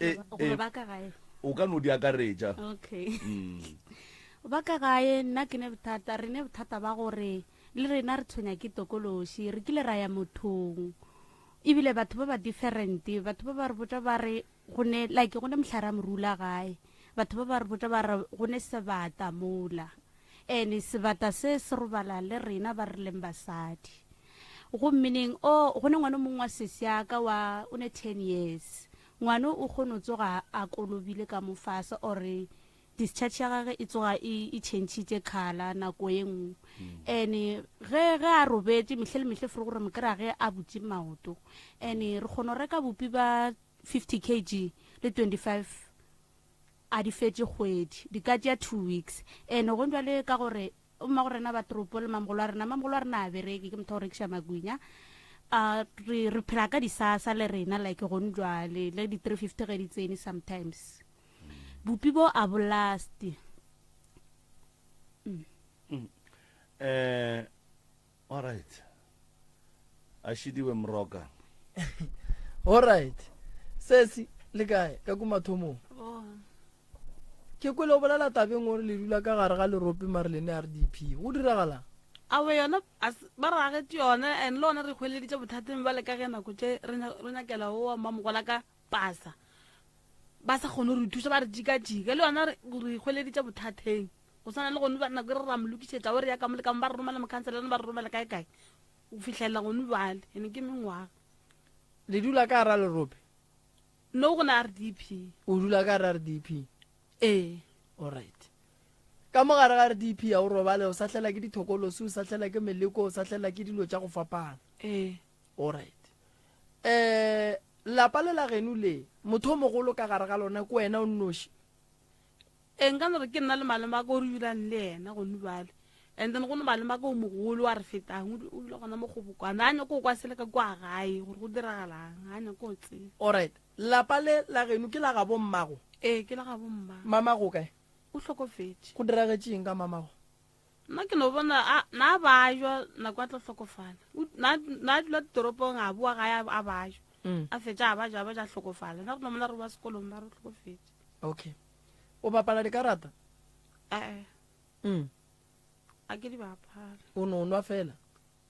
Eh, Goba eh, ba ka gae. O ka no di akaretša. Okay. Ba ka gae nna ke ne bothata, re ne bothata ba gore le rena re tshwenya ke tokološi, re kile ra ya mothong. Ebile batho ba ba different, batho ba ba re botša ba re go ne like go ne mohlare a morula gae. Batho ba ba re botša ba re go ne sebata mola. Ene sebata se se robala le rena ba re leng basadi. Gomme neng o go ne ngwana o mongwe wa sesi ya ka wa o ne 10 years. Ngwana o kgone go tsoga a kolobile ka mo fase or discharge ya gage e tsoga e e changitše colour nako ye nngwe. Ene ge ge a robetše mehle le mehle fore gore mo kry-a ge a butše maoto. Ene re kgona go reka bupi ba 50 kg le 25 a di fetše kgwedi, di ka tšea 2 weeks. Ene go bjale ka gore mmago rena ba toropo le mamogolo a rena, mamogolo a rena a bereke, ke motho wa go rekiša magwinya. A re re phela ka disasa le rena like gone jwale le di 350 ge di tsene sometimes. Bupi bo a bo last. Eh all right. A šidiwe mroka. All right. Sesi le kae ka ku mathomong? Ke kwele o bolela tabeng gore le dula ka gare ga lerope mare le ne RDP. Go diragalang? Awe yona ba re agetše yona and le gona re hweleditše bothateng bjale ka ge nako tše re nyakela o wa mmamogola ka pasa ba sa kgone re thuša ba re jika-jika le yona re hweleditše bothateng go swana le gone nako e re ra mo lokišetša o re ya ka mo le ka mo ba re romela mokhanselane ba re romela kae kae go fihlelela gone bjale ene ke mengwaga. Le dula ka gara lerope? No go na RDP. O dula ka gara RDP? Ee. Alright. Ka mo gare ga RDP ya o robale o sahlela ke dithokolosi, o sahlela ke meleko, o sahlela ke dilo tša go fapana. Ee. Alright. Eh lapa le la geno le motho o mogolo ka gare ga lona ke wena o nnoši? Ee, nka no re ke nna le malome a ka o re dulang le yena gone bjale. And then go ne malome a ka o mogolo wa re fetang, o dula gona mo Kgobokwane. A nyako go kwa sele ka kwa gae gore go diragalang, a nyako go tseba. Alright. Lapa le la geno ke la gabo mmago? Ee, ke la gabo mmago. Mamago o kae? O hlokofetše. Go diragetše eng ka mamago? Nna ke no bona a na bajwa nako a tlo hlokofala. Na na dula toropong a boa gae a bajwa. A fetša a bajwa a bajwa a hlokofala. Nna re no mona re ba sekolong ba re hlokofetše. Okay. O bapala dikarata? Eh. A ke di bapala. O no nwa fela?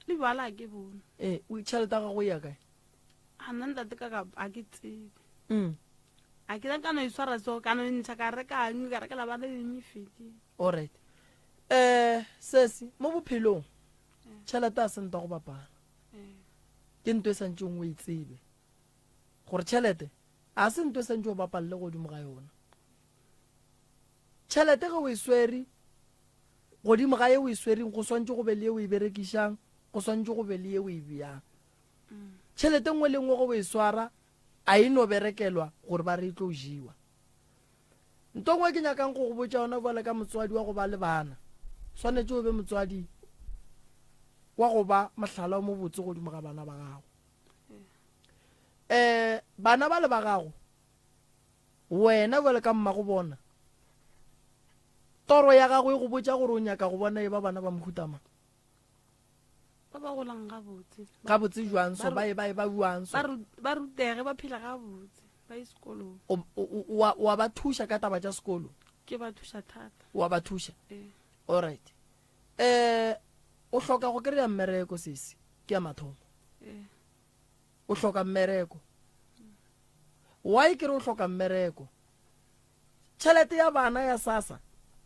Le bjala a ke bone. Eh, o tšhelete ya gago e ya kae? A nna ntate ka ka a ke tsebe. A ke ka no itshwara so ka no ntšha ka reka eng ka rekela bana eng e fedile. Alright. Eh, sesi, mo bophelong tšhelete a se ntwa go bapala. Ke ntho e santšeng o e tsebe. Gore tšhelete a se ntho e santše o bapalle godimo ga yona. Tšhelete ge o e swere godimo ga ye o e swereng go swantše go be le ye o e berekišang, go swantše go be le ye o e beyang. Tšhelete nngwe le nngwe ge o e swara a e no berekelwa gore ba re e tlo jewa. Nto nngwe ke nyakang go go botša yona bjale ka motswadi wa go ba le bana, swanetše o be motswadi wa go ba mohlala o mobotse godimo ga bana ba gago. Um bana ba le ba gago, wena bjale ka mmago bona, toro ya gago e go botša gore o nyaka go bona e ba bana ba mohuta mang? Ba ba golang gabotse. Gabotse jwang so? Ba e ba e ba jwang so? Ba rutege, ba phela gabotse, ba ye sekolong. O, o, o, wa ba thuša ka taba tša sekolo? Ke ba thuša thata. Wa ba thuša? Ee. Alright. Eh, o hloka go kry-a mmereko sesi, ke ya mathomo. Ee. O hloka mmereko. Why ke re o hloka mmereko? Tšhelete ya bana ya SASSA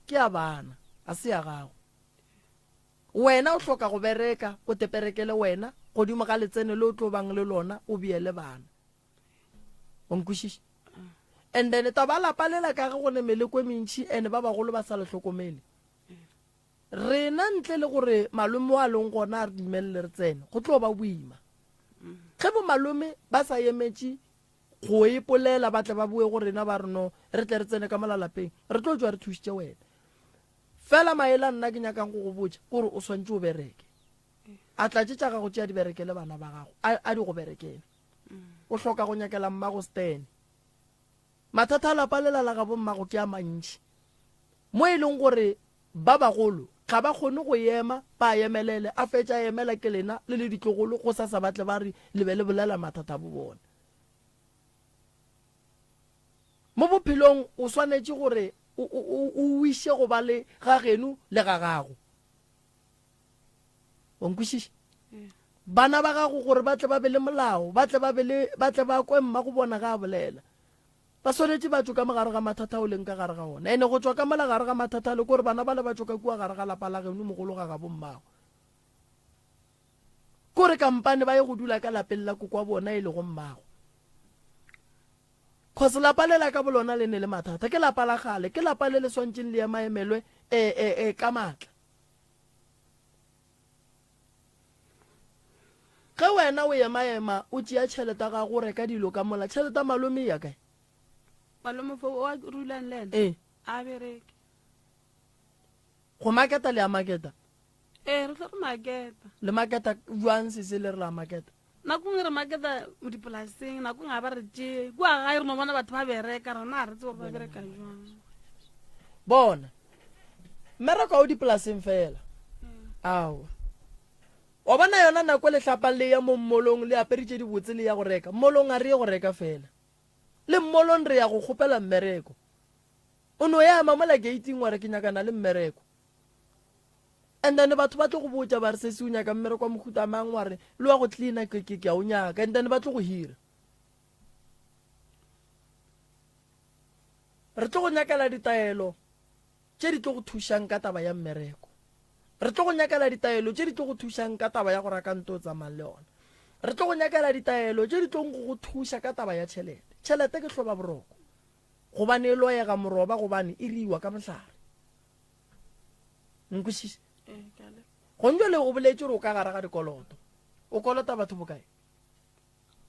ke ya bana, a se ya gago. Wena o hloka go bereka, o teperekele wena, godimo ga letseno le o tlo bang le lona o beele bana. O nkwešiša? And then taba ya lapa lela ka ge go ne meleko e mentši and ba bagolo ba sa le hlokomele. Rena ntle le gore malome wa leng gona a re dumelele re tsene, go tlo ba boima. Ge bo malome ba sa emetše go ipolela ba tle ba boe go rena ba re no re tle re tsene ka mola lapeng, re tlo tšwa re thušitše wena. Fela maele a nna ke nyakang go go botša ke gore o swantše o bereke. A tlatše tša gago tše a di berekele bana ba gago, a di go berekele. O hloka go nyakela mmago Stan. Mathata a lapa lela la gabo mmago ke a mantši mo e leng gore ba bagolo ga ba kgone go ema ba a emelele, a fetša a emela ke lena le le ditlogolo gosasa ba tle ba re le be le bolela mathata a bo bona. Mo bophelong o swanetše gore o, o, o wiše go ba le ga geno le ga gago. O nkwešiša? Bana ba gago gore ba tle ba be le molao, ba tle ba be le, ba tle ba kwe mma go bona ga a bolela. Ba swanetše ba tšwe ka mo gare ga mathata ao leng ka gare ga ona. Ene go tšwa ka mola gare ga mathata ale kore bana bale ba tšwe ka kua gare ga lapa la geno mogolo ga gabo mmago. Kore kampane ba ye go dula ka lapeng la kokwa bona e lego mmago. Cause lapa lela ka bolona le ne le mathata. Ke lapa la kgale, ke lapa le le swantšeng le emaemelwe e, e, e, ka matla. Ge wena o emaema o tšea tšhelete ya gago o reka dilo ka mola, tšhelete ya malome e ya kae? Malome fo o a rulang le ena? Ee. A bereke. Go maketa le a maketa? Ee, re tlo re maketa. Le maketa jwang sese le re la maketa? Nako nngwe re maketa dipolaseng, nako nngwe ga ba re tšee. Kua gae re no bona batho ba bereka, rena ga re tsebe gore ba bereka jwang. Bona, mmereko ga o dipolaseng fela. Aowa. Wa bona yona nako le hlapang le ya mo mmolong le apere tše dibotse le ya go reka. Mmolong ga re ye go reka fela. Le mmolong re ya go kgopela mmereko. O no ema mola gate-ing wa re ke nyakana le mmereko. And then batho ba tlo go botša ba re sesi o nyaka mmereko wa mohuta mang wa re le wa go cleaner ke ke ke a o nyaka and then ba tlo go hira. Re tlo go nyakela ditaelo tše di tlo go thušang ka taba ya mmereko. Re tlo go nyakela ditaelo tše di tlo go thušang ka taba ya go raka nto o tsamayang le yona. Re tlo go nyakela ditaelo tše di tlong go go thuša ka taba ya tšhelete. Tšhelete ke hloba boroko gobane e loyega moroba gobane e riwa ka mohlare. Nkwešiše? Gong jwale o boletše gore o ka gare ga dikoloto. O kolota batho bokae?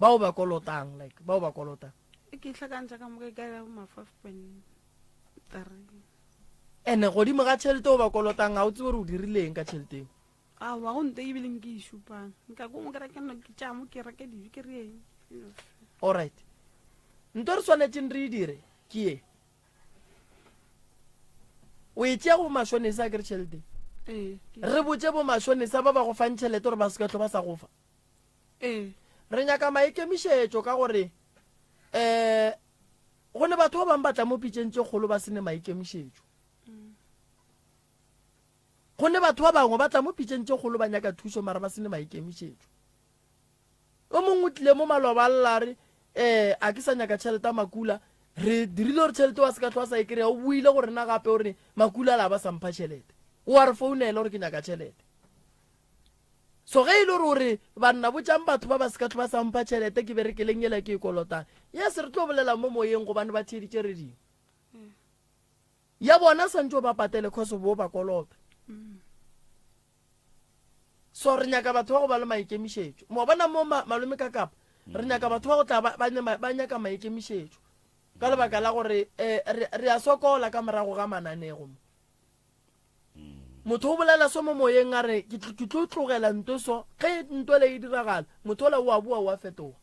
Bao ba kolotang, like bao ba kolotang. Ke hlakantšha ka moka e ka ba ma 5.3. Ene godimo ga tšhelete o ba kolotang ga o tsebe gore o dirileng ka tšhelete eo. Aowa go nte ebile nke e šupang. Nka ko ngwe ke reke no ke tšamo ke reke dijo ke re eng. Alright. Nto re swanetšeng re e dire ke ye. O e tšea go bomašonesa a kere tšhelete? Ee. Re botše bomašonesa ba ba go fang tšhelete gore ba se ka tlo ba sa go fa. Ee. Re nyaka maikemišetšo ka gore um go ne batho ba bangwe ba tla mo pitšeng tše kgolo ba se ne maikemišetšo. Go ne batho ba bangwe ba tla mo pitšeng tše kgolo ba nyaka thušo mara ba se ne maikemišetšo. O mongwe o tlile mo maloba a lla a re, um a ke sa nyaka tšhelete ya makula. Re dirile gore tšhelete wa se ka hlwa sa e kry-a. O boile go rena gape o re makula la ba sa mpha tšhelete. O a re founela gore ke nyaka tšhelete. So ge e le gore o re banna botšang batho ba ba se ka hlwa ba sa mpha tšhelete ke berekeleng yela ke e kolotang. Yes re tlo bolela mo moyeng gobane ba theeditše radio. Ya bona swantše o ba patele cause o bo ba kolota. So re nyaka batho ba go ba le maikemišetšo. Mo bona mo ma, malome ka kapa re nyaka batho ba go tla ba, ba, ba nyaka maikemišetšo ka lebaka la gore eh, re, re a sokola ka morago ga mananego mo. Motho o bolela so mo moyeng a re ke tlo tlogela nto so ge nto le e diragala motho ola o a boa o a fetoga.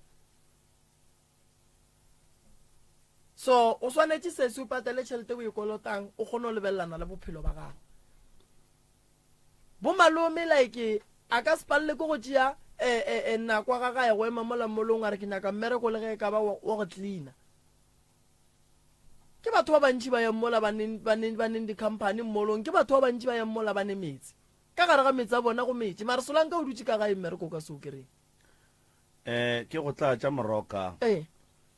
So o swanetše sesi o patele tšhelete o e kolotang o kgone go lebelelana le bophelo ba gago. Bo malome like a ka se palele ke go tšea eh, eh, eh, nako ga gae go ema mola mmolong a re ke nyaka mmereko le ge e ka ba wa go cleaner. Ke batho ba bantši ba yang mola ba neng ba neng ba neng di-company mmolong ke batho ba bantši ba yang mola ba ne metse ka gare ga metse a bona go metše mare solanka o dutše ka gae mmereko o ka se o kry-e. Eh, ke go tlatša Moroka. Ee.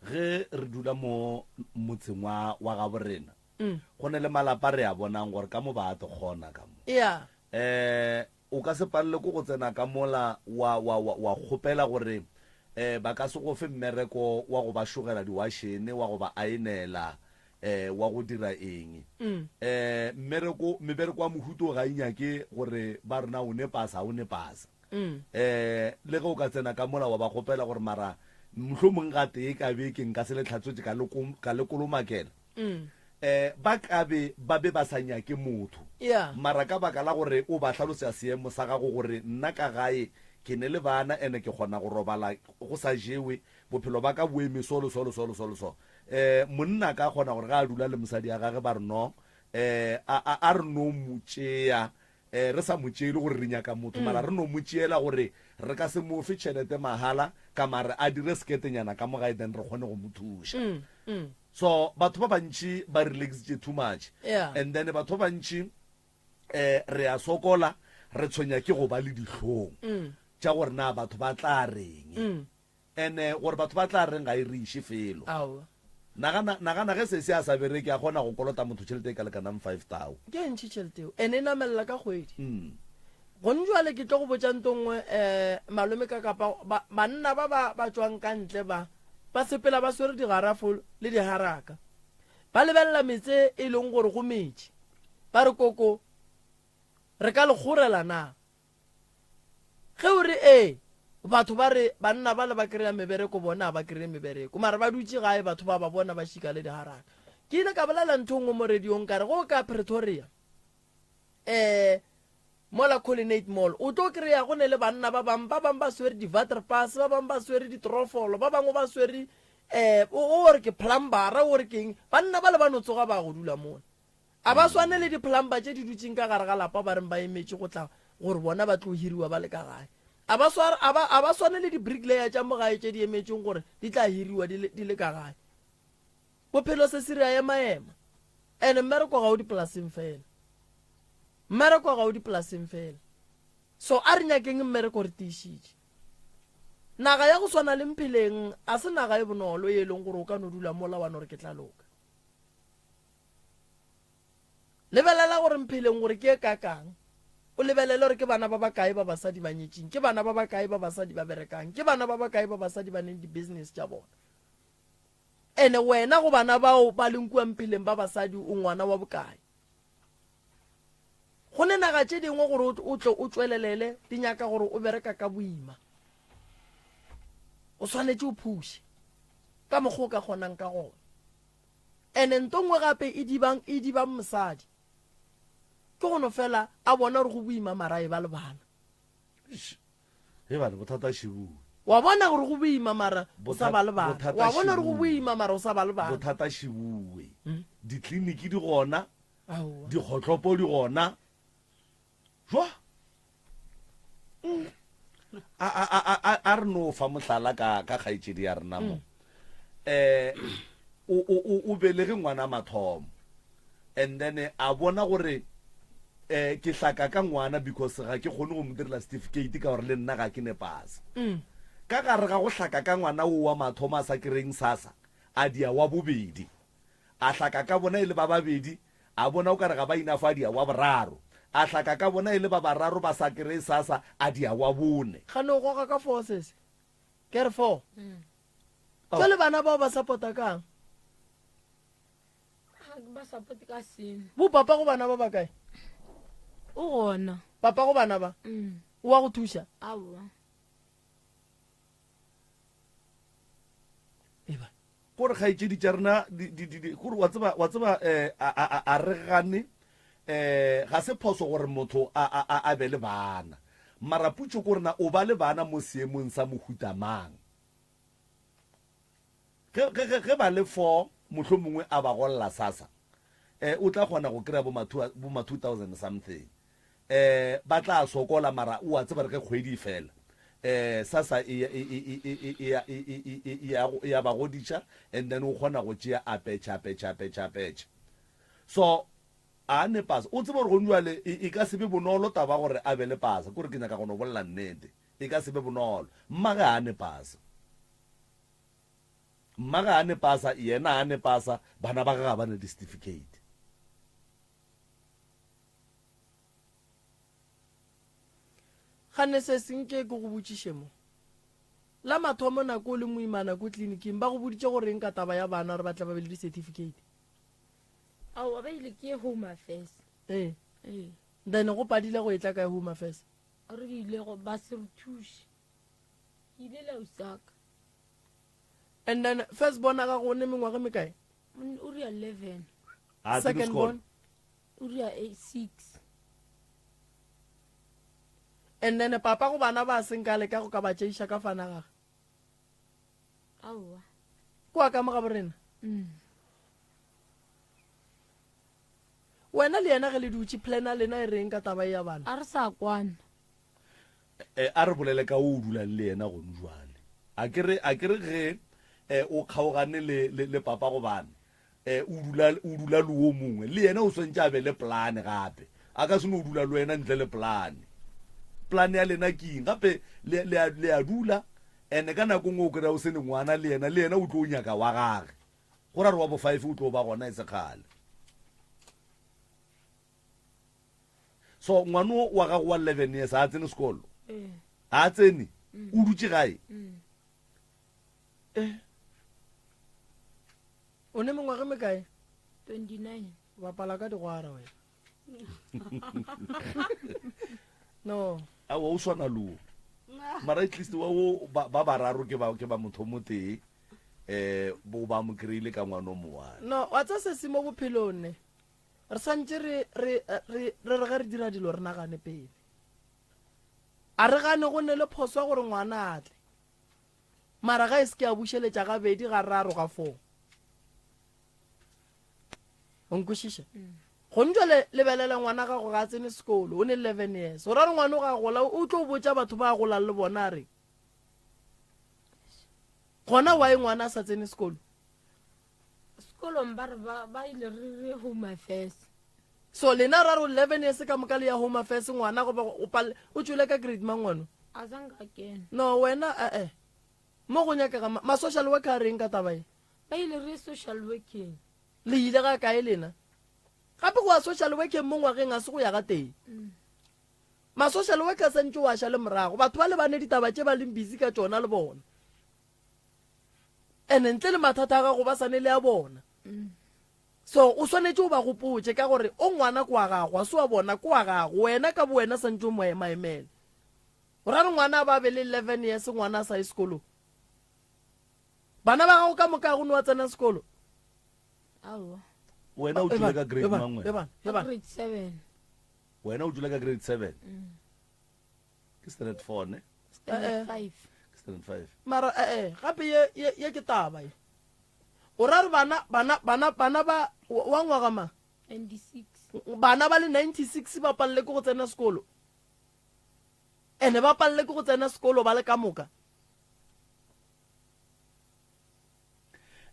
Ge re dula mo motseng wa wa gabo rena, Mm. go ne le malapa re a bonang gore ka mo ba a tlo kgona ka mo. Yeah. Eh, O ka se palelwe ke go tsena ka mola wa, wa, wa, wa kgopela gore um ba ka se go fe mmereko wa go ba šogela diwašene, wa go ba aenela, um wa go dira eng. Um mmereko, mebereko wa mohuta o ga e nyake gore ba re na o ne pasa, ga o ne pasa. Um le ge o ka tsena ka mola wa ba kgopela gore mara mohlomong gatee ka beke nka se le hlatswetše ka le, ka le kolomakela. Eh, ba ka be ba be ba sa nyake motho. Yeah. Mara ka baka la gore o ba hlalosetša seemo sa gago gore nna ka gae ke ne le bana ene ke kgona go robala go sa jewe, bophelo ba ka bo eme so le so le so le so le so. Eh, monna a ka kgona gore ga a dula le mosadi ya gage ba re no, eh, a, a, a re no mo tšea, eh, re sa mo tšeele gore re nyaka motho, mara re no mo tšeela gore re ka se mo fe tšhelete mahala ka mare a dire seketenyana ka mo gae then re kgone go mo thuša. So batho ba bantši ba relaxitše too much. Yeah. And then batho ba bantši eh re a sokola re tshwenya ke go ba le dihlong mm. tša gore na batho ba tla reng. Mm. And eh, gore batho ba tla reng ga e re iše felo. Aowa. Nagana nagana ge sesi a sa bereke a kgona go kolota motho tšhelete e ka lekanang 5000. Ke e ntši tšhelete eo. Ene e namelela ka kgwedi. Mm. Gone jwale ke tlo go botša nto nngwe um malome ka kapa banna ba ba ba tšwang ka ntle ba ba sepela ba swere digarafo le diharaka ba lebelela metse e leng gore go metše ba re koko re ka le kgorela na ge o re ee batho ba re banna ba le ba kry-a mebereko bona ga ba kry-e mebereko mara ba dutše gae batho ba ba bona ba šika le diharaka ke ile ka bolela ntho nngwe mo radiong ka re go ka pretoria um Mola Colonnade Mall, o tlo kry-a go ne le banna ba bangwe, ba bangwe ba swere di-waterpas, ba bangwe ba swere ditrofolo, ba bangwe ba swere um o re ke plumbera, o re keng, banna ba le ba no tsoga ba go dula mola. A ba swane le di-plumber tše di dutšeng ka gare ga lapa ba reng ba emetše go tla gore bona ba tlo hiriwa ba le ka gae. A ba sware, a ba, a ba swane le di-bricklayer tša mo gae tše di emetšeng gore di tla hiriwa di le, di le ka gae. Bophelo se se re a ema-ema. Ene mmereko ga o dipolaseng fela. Mmereko ga o dipolaseng fela. So a re nyakeng mmereko re tiišitše. Naga ya go swana le Mpheleng a se naga e bonolo ye e leng gore o ka no dula mola wa no re ke tla loka. Lebelela gore Mpheleng gore ke e kakang. O lebelele gore ke bana ba bakae ba basadi ba nyetšeng, ke bana ba bakae ba basadi ba berekang, ke bana ba bakae ba basadi ba neng di-business tša bona. Ene wena go bana bao ba leng kua Mpheleng ba basadi o ngwana wa bokae? Go ne naga tše dingwe gore o tle o tšwelelele di nyaka gore o bereka ka boima. O swanetše o phuše ka mokgwa o ka kgonang ka gona. Ene nto nngwe gape e dibang e dibang mosadi ke go no fela a bona gore go boima mara e ba le bana. He bana bothata šibuwe. Wa bona gore go boima mara o sa ba le bana. Wa bona gore go boima mara o sa ba le bana. Bothata šibuwe. Hmm? Ditleliniki di gona. Dikgotlopo di gona. Jwa. Mm. A a a a a re no fa mohlala ka ka kgaetšedi ya rena mo. Eh o o o belege ngwana mathomo. And then a bona gore eh ke hlaka ka ngwana because ga ke kgone go mo direla certificate ka gore le nna ga ke ne pasa. Mm. Ka gare ga go hlaka ka ngwana o wa mathomo a sa kereng sasa a dia wa bobedi. A hlaka ka bona e le ba babedi a bona o kare ga ba enough a dia wa boraro. A hlaka ka bona e le ba bararo ba sa kereye sasa a dia wa bone. Gane o goga ka forces. Ke re for. Mm. Jwale bana bao ba support-a kang? Ba support ka selo. Bo papa go bana ba ba kae? O gona. Papa go bana ba? Mm. O wa go thuša? Aowa. Eba. Kore kgaetšedi tša rena kore wa tseba wa tseba eh, a, a, a re gane eh, ga se phoso gore motho a, a, a, a be le bana mara putšo ko rena o ba le bana mo seemong sa mohuta mang Ge, ge, ge, ge ba le fo, mohlomongwe a ba golla sasa, eh, o tla kgona go kry-a bo ma two, bo ma 2000 something. Eh, ba tla sokola, mara o a tseba re ge kgwedi e fela, eh, sasa e, e, e, e, e, e, e, e, e, e, e, e, e a ba godiša, and then o kgona go tšea a petšha, a petšha, a petšha, a petšha. So, a ne pasa. O tsebe gore gone jwale e, e ka se be bonolo taba gore a be le pasa. Kore ke nyaka go no bolela nnete. E ka se be bonolo. Mmage a ne pasa. Mma ga a ne pasa, yena a ne pasa, bana ba gagwe ga ba ne di-certificate. Gane se se nke ke go botšiše mo. La mathomo nako o le moimana ko tleliniking ba go boditše gore eng ka taba ya bana gore ba tle ba be le di-certificate? Aowa, ba ile ke ye Home Affairs. Ee. Ee. Then go padile go etla kae Home Affairs? Re ile go ba se re thuše. Ke ile la Osaka. And then first born a gago o ne mengwaga e mekae? O ria 11. A tsene Second sekolo. born? O ria 6. And then papa go bana ba seng ka leka go ka ba tšeiša ka fana gage. Aowa. Kwa ka mo ga borena. Wena le yena ge le dutše plan a lena e reng ka taba e ya bana? A re sa kwana. Eh, a re bolele ka o dulang le yena gone jwale. A ke re a ke re ge eh, o kgaogane le, le, le papa go bana eh, o dula o dula le o mongwe le yena o swantse a be le plane gape a ka se no dula le wena ntle le plane plane ya lena ke eng gape le, le, a- le a dula ene ka nako nngwe o kry-a o se ne ngwana le yena le yena o tlo o nyaka wa gage go ra re wa bo five o tlo ba gona e se kgale so ngwano wa gago wa 11 years a tsene sekolo Ee. a tsene o dutše gae Eh. O ne mengwaga e mekae? 29. Bapala ka digwara wena. No. Aowa o swana le o. Mara at least wa o ba ba bararo ke ba ke ba motho o motee eh bo ba mo kry-ile ka ngwana o mowane. No, wa tsa se se mo bophelong ne. Re santše re re re re re ge re dira dilo re nagane pele. A re gane go ne le phoso ya gore ngwana a tle. Mara ga e se ke a bušeletša gabedi gararo ga foo. O nkwešiša? Gone jwale lebelela ngwana gago ga a tsene sekolo, o ne 11 years. O ra re ngwana o ga gola o tlo botša batho ba a golang le bona a re gona why ngwana a sa tsene sekolo? Sekolong ba re ba ba ile re re home affairs. So lena ra re 11 years ka moka le ya home affairs ngwana goba o palle o tšwele ka grade mang ngwano? A zanka a kena. No wena eh eh. Mo go nyakega ma, ma social worker a reng ka taba ye? Ba ile re social working. Le ile ga kae lena? Gape go ya social working mo ngwageng a se go ya ga tee. Ma social worker santše o a šale morago. Batho ba lebane ditaba tše ba leng busy ka tšona le bona. Ene ntle le mathata a gago ba sane le a bona. So o swanetše o ba gopotše ka gore o ngwana kwa gago, a se wa bona kwa gago, wena ka bo wena santše o mo emaemele. O ra re ngwana a ba be le 11 years ngwana a sa ye sekolong? Bana ba gago ka moka go no wa tsena sekolo? Aowa. Wena o tšwile ka grade mang wena? Ka grade 7. Wena o tšwile ka grade 7? Ke standard 4 ne? Standard 5. Ke standard 5. Mara eh eh gape ye ye ye ke taba ye. O ra re bana bana bana bana ba wa ngwaga mang? 96. Bana ba le 96 ba palele ke go tsena sekolo. Ene ba palele ke go tsena sekolo ba le ka moka.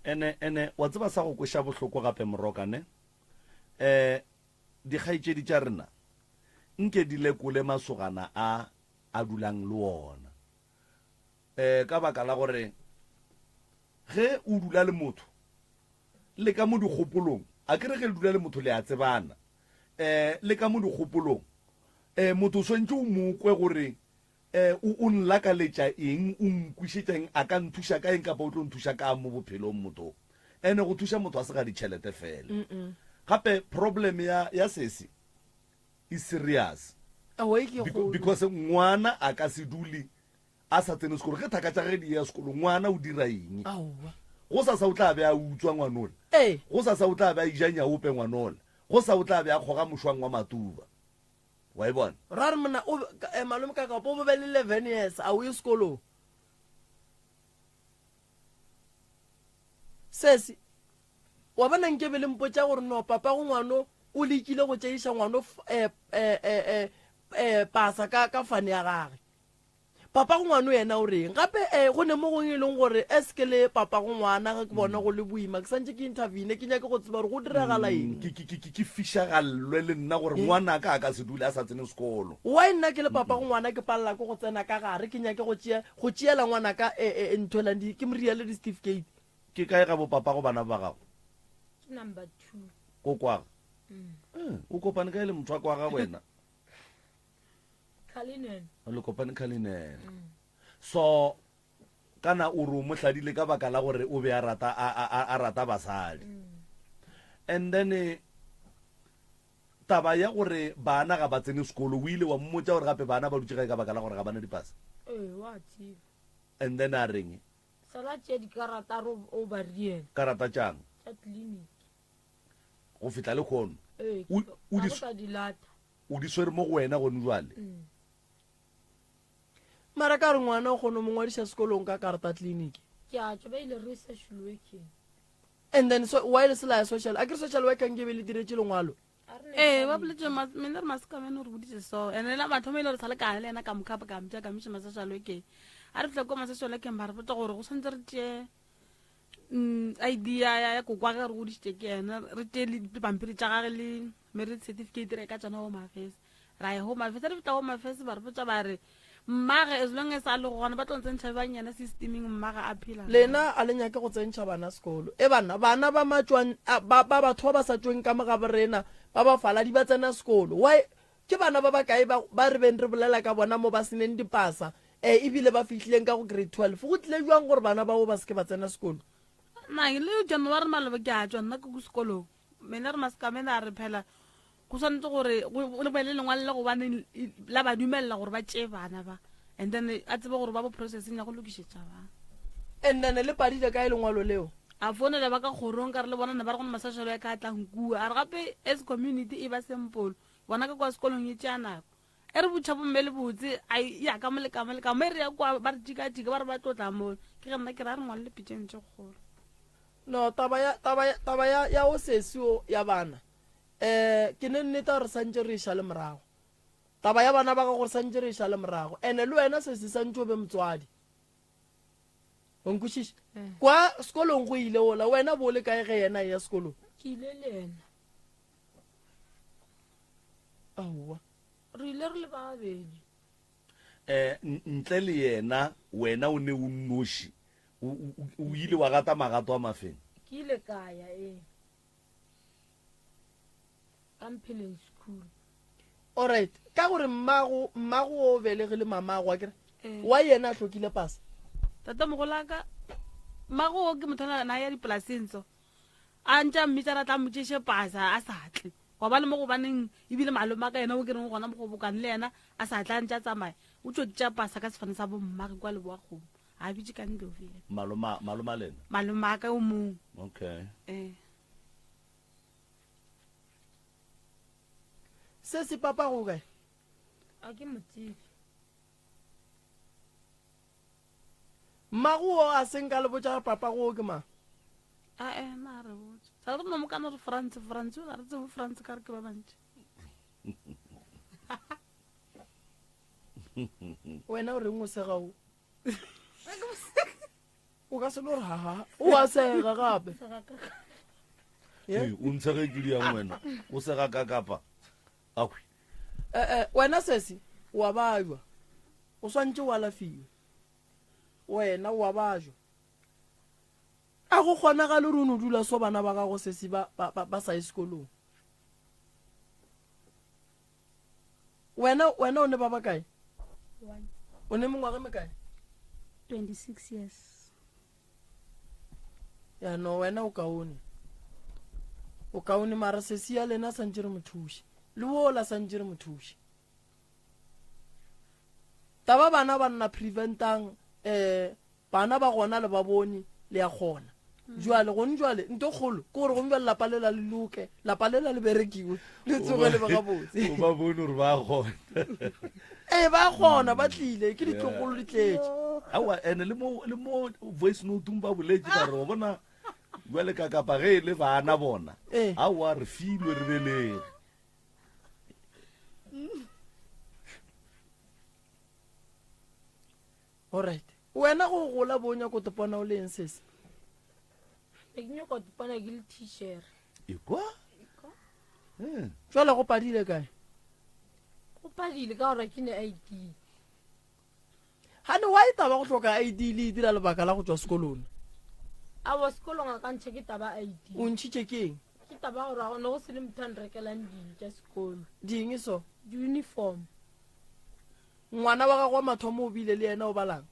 Ene ene wa tseba sa go kweša bohloko gape moroka ne? Eh dikgaetšedi tša rena nke di lekole masogana a a dulang le ona. Eh ka baka la gore ge o dula le motho le ka mo dikgopolong a ke re ge le dula le motho le a tsebana eh le ka mo dikgopolong eh motho o swantše o mo kwe gore Eh, o, o nlakaletša eng, o nkwišetša eng, a ka nthuša ka eng kapa o tlo nthuša kang mo bophelong motho. Ene go thuša motho a se ga ditšhelete fela. Gape problem ya, ya sesi e serious. Aowa e ke Beco, kgolo. because ngwana a ka se dule a sa tsene sekolo. Ge thaka tša gage di eya sekolong, ngwana o dira eng? Aowa. Gosasa o tla be a utswa ngwanola. Ee. Gosasa o tla be a ija nyaope ngwanola. Gosa o tla be a kgoga mošwang wa matuba. Wa e bona? Ra re monna o eh, malome ka kapo o be le 11 years a o ye sekolong. Sesi wa bona nke be le mpotša gore no papa go ngwano o lekile go tšeiša ngwano eh, eh, eh, eh, eh, pasa ka, ka fane ya gage. Papago ngwano yena o reng? Gape eh, go ne mo gongwe e leng gore as ke le papago ngwana ge ke bona go le boima ke santše ke intervene ke nyake go tseba gore go diragala eng. Ke, ke, ke, ke, ke fišagallwe le nna gore ngwanaka a ka se dule a sa tsene sekolo. Why nna ke le papago ngwana ke palela ke go tsena ka gare ke nyake go tšea, go tšeela ngwanaka eh, eh, ntho elang di, ke mo riele di-certificate. Ke kae ga bopapago bana ba gago? Ke number 2. Ko kwaga? Eh, o kopane kae le motho wa kwaga wena? Cullinan. Le kopane Cullinan. So kana o re o mo hladile ka baka la gore o be a rata a, a, a, a rata basadi. And then eh, taba ya gore bana ga ba tsene sekolo o ile wa mmotša gore gape bana ba dutše gae ka baka la gore ga bana dipasa. Ee, wa tseba. And then a reng? Sala tšea dikarata re o ba riela. Karata tšang? Tša clinic. Go fihla le kgono. Ee, O, o di, ka ka di lata. o di swere mo go wena gone jwale. Mara ka re ngwana o kgone mo ngwadiša sekolong ka karata clinic. Ke a tšwa ba ile re social working. And then so why le se la ya social? A ke re social worker nke be le diretše lengwalo. Ee, ba boletse mene re masekamene re boditse so ene la mathomo e le gore sa le kane le yena ka mokhapa ka motša ka miša ma-social workeng. A re fitlha ko ma-social workeng ba re botsa gore go tshwanetse re tšee ID ya kokwa ge re godisitše ke yena, re tšee le dipampiri tša gage le marriage certificate re ka tsona home affairs. Ra ya home affairs, re fihla home affairs ba re botsa ba re mmage as long as a le gona ba tlo ntsentšha bang yena systeming mmage a phela. Lena a le nyake go tsentšha bana sekolo. E banna, bana ba matšwang ba, ba batho ba ba sa tšweng ka mo ga borena ba bafaladi ba tsena sekolo. Why ke bana ba bakae ba, ba re beng re bolela ka bona mo ba seneng dipasa eh, ebile ba fihlileng ka go grade 12? Go tlile jwang gore bana bao ba se ke ba tsena sekolo? Nna le January maloba ke a tšwa nna ke ko sekolong. Mene re masekamene a re phela go swanetse gore go le le lengwalo le gobane la ba dumelela gore ba tšee bana ba, and then a tsebe gore ba bo processing ya go lokišetša ba. And then le padile kae lengwalo leo? A founela ba ka kgorong ka re le bona ne ba re go ne masešelo ya ka a tlang kua. A re gape as community e ba simple, bona ka kwa sekolong e tšea nako. E re botšha bomme le botse, a ya ka mo le ka mo le ka mo, e re ya kwa ba re tšika-tšika ba re ba tlotla mo. Ke ge nna ke re a re ngwalele pitšeng tše kgolo. No, taba ya, taba ya, taba ya, ya o sesi o ya bana, eh, ke ne nnete gore santše re e šale morago. Taba ya bana ba gago gore santše re e šale morago. Ene le wena sesi santše o be motswadi. O nkwešiša? Eh. Kwa sekolong go ile ola, wena bo le kae ge yena e ya sekolong? Ke ile le yena. Aowa. Re ile re le ba babedi. Eh, ntle le yena, wena o ne o nnoši. O ile wa gata magato a mafeng? Ke ile ka ya, ee. Ka Mpheleng school. Alright, ka gore mmago, mmago o belege le mamago, akere? Ee. Wa yena a hlokile pasa? Tate mogolaka, mmago o ke motho na ya dipolaseng so. A ntše a mmitša ra tla motšeše pasa a sa tle. Gwa ba le mo gobaneng ebile malome a ka yena o ke reng gona mo go bokane le yena a sa tla ntše a tsamaya. O tšo tšea pasa ka sefane sa bommage kwa Leboa Kgomo. A bitše ka Ndlovu yena. Maloma, maloma lena? Malome a ka o mongwe. Okay. Ee. Se se papa go kae? A ke mo tsebe. Mmago o a se nka le botša gore papa go ke mang? A e na re botse. Sa re no mo kana re France, France o re tsebe France ka re ke ba bantši. Wena o reng o sega o? O ka se no re ha ha. O a sega gape. Ee, o ntshege ke diang wena? O sega ka kapa? Akhwi. Eh eh wena sesi o a bajwa. O swantše o alafiwe. Wena o a bajwa. A go kgonagale gore o no dula so bana ba gago sesi ba ba ba sa ye sekolong. Wena wena o ne ba bakae? O ne mengwaga mekae? 26 years. Ya no wena o kaone. O kaone mara sesi ya lena santše re mo thuše. Le wola santše re mo thuše. Taba bana ba nna preventang eh bana ba gona le ba bone le ya kgona. Jwale gone jwale nto kgolo ke gore gone jwale lapa lela le loke, lapa lela le berekiwe, le tsoge le be gabotse. O ba bone gore ba kgona. Ee ba kgona ba tlile ke ditlogolo di tletše. Aowa ene le mo le mo voice note ba boletše ba re wa bona jwale ka kapa ge e le bana bona. Ee. Aowa re filwe re belege. Alright. Wena go gola bo nyako topona o le eng sese? Ke nyako topona ke le teacher. Ekwa? Eh. Jwale go padile kae? Go padile ka gore ke ne ID. Gane wa e taba go hloka ID le e dira lebaka la go tšwa sekolong? Aowa sekolong a ka ntšha ke taba ID. O ntšhitše ke eng? Ke taba gore ga ne go se le motho a nrekelang dilo tša sekolo. Ding so? Di-uniform. Ngwana wa gago wa mathomo o bile le yena o balang?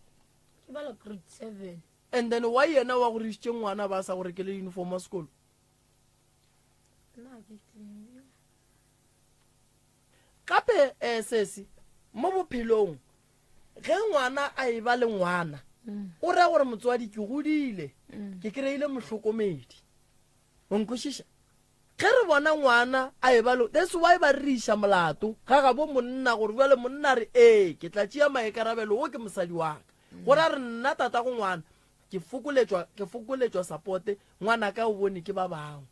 Ke bala grade 7. And then why yena wa go rišitše ngwana ba sa go rekele uniform wa sekolo? Nna ke tsebe. Gape eh sesi mo bophelong ge ngwana a e ba le ngwana o raya gore motswadi ke godile ke kry-ile mohlokomedi. O nkwešiša? Ge re bona ngwana a eba le, that's why ba re iša molato ga gabo monna gore bjale monna a re ee ke tla tšea maikarabelo wo ke mosadi wa ka. Gore a re nna tatago ngwana ke fokoletšwa, ke fokoletšwa support, ngwanaka o bone ke ba bangwe.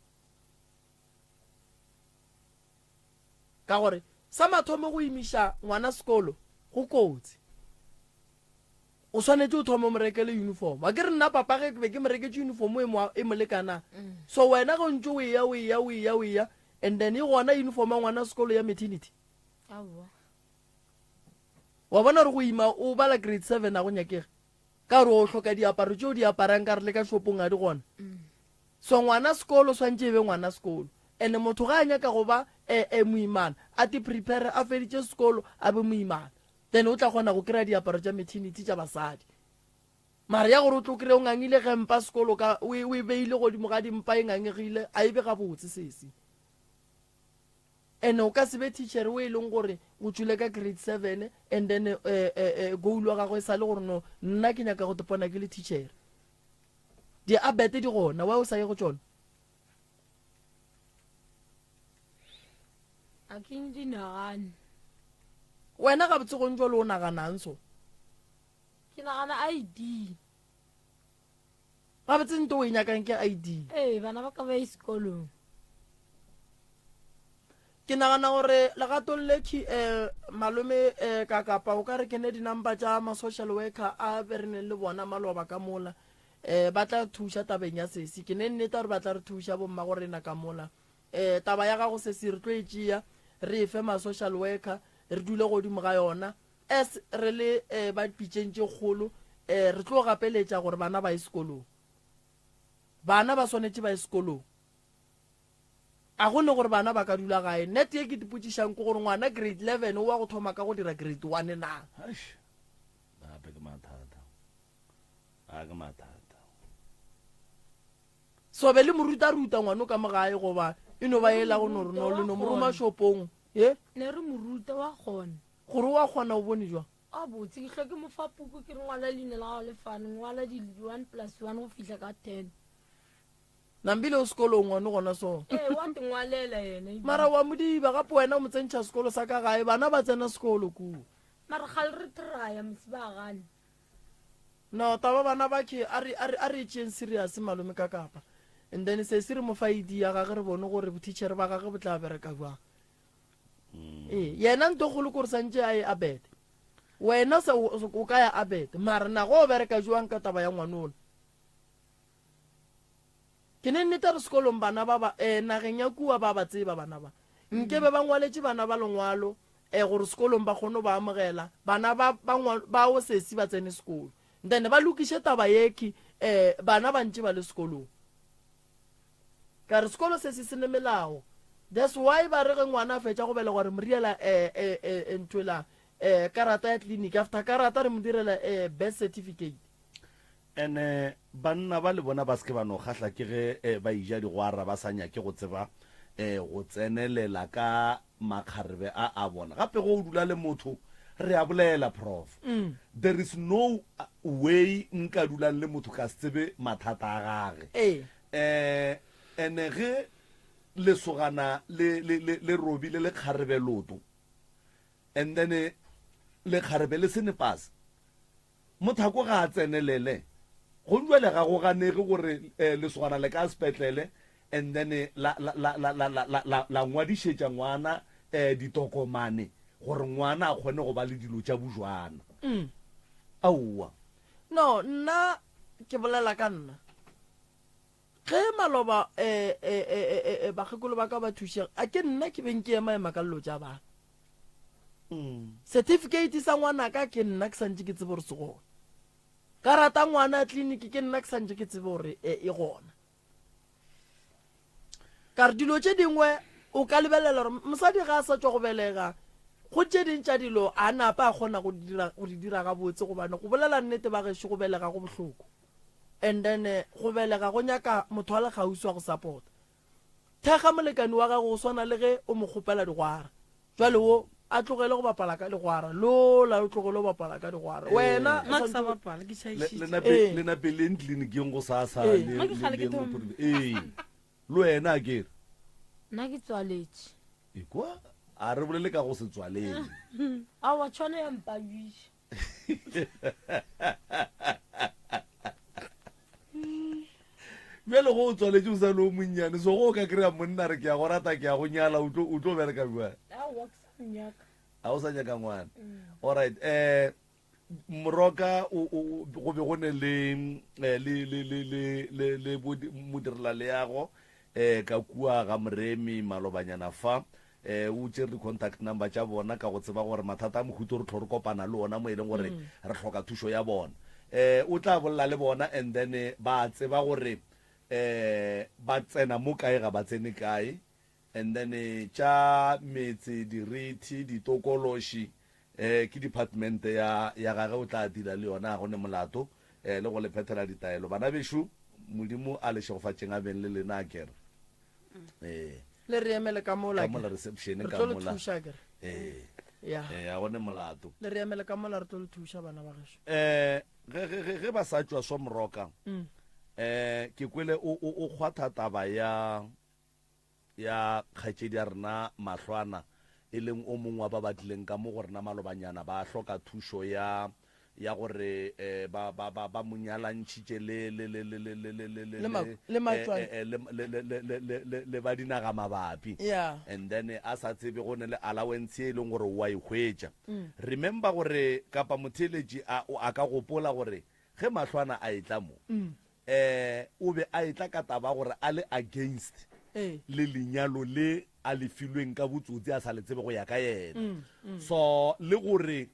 Ka gore sa mathomo go imiša ngwana sekolo go kotsi. O swanetše o thome o mo rekele uniform. A ke re nna papa ge ke be ke mo reketše uniform e mo, e mo lekanang. So wena ge o ntše o eya, o eya, o eya, o eya, and then e gona uniform ya ngwana sekolo ya maternity. Aowa. Wa bona gore go ima o bala grade 7 a go nyakege. Ka gore o hloka diaparo tše o di aparang ka re le ka shopong ga di gona. So ngwana sekolo swantše e be ngwana sekolo. And motho ga a nyaka go ba e, e moimana, a te prepare a feditše sekolo a be moimana. Then o tla kgona go kry-a diaparo tša maternity tša basadi. Mara ya gore o tlo kry-a o ngangile gempa sekolo ka o e, o e beile godimo ga dimpa e ngangegile, a e be gabotse sesi. And o ka se be teacher o e leng gore o tšwile ka grade 7 and then eh, eh, eh, goal wa gagwe e sa le gore no nna ke nyaka go tepona ke le teacher. Di-abete di gona, why o sa ye go tšona? A ke di nagane. Wena gabotse go ntšo le o naganang so? Ke nagana ID. Gabotse nto o e nyakang ke ID. Ee, bana ba ka ba ye sekolong. Ke nagana gore legatong le ki eh, malome eh, ka kapa o ka re ke ne di-number tša ma-social worker a be re neng le bona maloba ka mola eh, ba tla thuša tabeng ya sesi. Ke ne nneta gore ba tla re thuša bommago rena ka mola. Eh, taba ya gago sesi re tlo e tšea re e fe ma-social worker re dule godimo ga yona as re le eh, ba dipitšeng tše kgolo eh, re tlo gapeletša gore bana ba ye sekolong. Bana ba swanetše ba ye sekolong. A go ne gore bana ba ka dula gae. Net ye ke dipotšišang ke gore ngwana grade 11 o wa go thoma ka go dira grade 1 na? Eish, gape ke mathata. A ke mathata. So be le mo ruta-ruta ngwano ka mo gae goba e no ba ela go no re no le no mo roma shopong ye? Ne re mo ruta wa kgona. Gore wa kgona o bone jwang? A botse ke hlwa ke mo fa puku ke re ngwala leina la gago le fane ngwala di 1 plus 1 go fihla ka 10. Nambile o sekolong ngwano gona so. Ee wa te ngwalela yena. Mara wa modiba gape wena o mo tsentšha sekolo sa ka gae bana ba tsena sekolo kua. Mara kgale re traya motse ba gane. No taba bana ba ke a re a re a re tšeeng serious malome ka kapa and then sesi re mo fa ID ya gage re bone gore bothitšhere ba gage bo tla bereka jwang. Ee yena nto kgolo kore santše a ye abete wena se o ka ya abete mara nago o bereka jwang ka taba ya ngwanola. Ke ne nnete re sekolong bana ba ba eh, nageng ya kua ba ba tseba bana ba. Nke be ba ngwaletše bana ba lengwalo eh, gore sekolong ba kgone go ba amogela bana ba ba ba o sesi ba tsene sekolo. Then ba lokiše taba yekhi eh, bana ba ntše ba le sekolong. Ka re sekolo se se se ne melao. That's why ba re ge ngwana a fetša go belegwa re mo riela eh, eh, eh, ntho ela eh, karata ya clinic. After karata re mo direla eh, birth certificate. Ene banna ba le bona ba se ke ba no kgahla ke ge ba eja digwara ba sa nyake go tseba go tsenelela ka makgarebe a a bona. Gape ge o dula le motho, re a bolela Prof. There is no way nka dulang le motho ka se tsebe mathata a gage. Ene ge lesogana le, le, le, le robile lekgarebe loto and then lekgarebe le se ne pase, Mothako ga a tsenelele. Go bjale ga go ganege gore lesogana le ka sepetlele and then la, la, la, la, la, la, la, la ngwadišetša ngwana ditokomane gore ngwana a kgone go ba le dilo tša bujwana. Aowa. No, nna ke bolela ka nna. Ge maloba bakgekolo ba ka ba thušega, a ke nna ke beng ke ema ema ka llo tša bana. Certificate sa ngwanaka ke nna ke santše ke tsebe gore se gona. Karata ngwana ya tleliniki ke nna ke santše ke tsebe gore e gona. Ka re dilo tše dingwe o ka lebelela gore mosadi ga a sa tšwa go belega. Go tše ding tša dilo a napa a kgona go di dira, go di dira gabotse gobane go bolela nnete ba gešo go belega go bohloko. And then go belega go nyaka motho a le kgauswi wa go support. Thekga molekani wa gago go swana le ge o mo kgopela digwara. Jwale wo a tlogele go bapala ka digwara, lola o tlogele go bapala ka digwara. Wena Nna ke sa bapala, ke tšhaišitše. Le nape Ee. le nape le tleliniking go sa sa Ee. le Nna ke kgale ke le thoma. ee. Le wena a kere. Nna ke tswaletše. Ekwa a re bolele ka go se tswalele. Aowa tšhwane ya mpabiša. Bjale go o tswaletše o sa le o monnyane so go o ka kry-a monna re ke ya go rata ke ya go nyala o tlo o tlo bereka bjang? Aowa ke sa mo nyaka. A o sa nyaka ngwana. Alright eh Moroka o o go be go ne le eh, le le le le le le modirelaleago eh ka kua ga Moremi malobanyana fa eh o tšere di-contact number tša bona ka go tseba gore mathata a mohuto re tlo re kopana le ona mo e leng gore re hloka thušo ya bona. Eh o tla bolela le bona and then eh, ba tseba gore eh ba tsena mo kae ga ba tsene kae and then tša metse, dirithi, ditokološi eh ke department ya ya gage o tla deala le yona ga go ne molato eh le go le phethela ditaelo. Bana bešo Modimo a le šegofatšeng a beng le lena akere. Eh. Le re emele ka mola Ka mola reception Re ka tlo le mola. thuša akere. Eh. Ya. Eh ga go ne molato. Le re emele ka mola re tlo le thuša bana ba gešo. Eh ge ge ge ge ba sa tšwa so moroka. Eh ke kwele o o o kgwatha taba ya ya kgaetšedi ya rena Mahlwana, e leng o mongwe wa ba ba tlileng ka mo go rena malobanyana, ba hloka thušo ya, ya gore eh, ba, ba, ba, ba mo nyalantšhitše le, le, le, le, le, le, le, le, le, Le ma- le, le matšwa- eh, eh, le, le, le, le, le, le, le, le ba dinaga mabapi. Yeah. And then a sa tsebe go ne le allowance e leng gore o a e hwetša. Remember gore kapa motheeletši a, o- a ka gopola gore ge Mahlwana a etla mo, Eh, o be a etla ka taba gore a le against Ee. le lenyalo le a le filweng ka botsotsi a sa le tsebe go ya ka yena. So le gore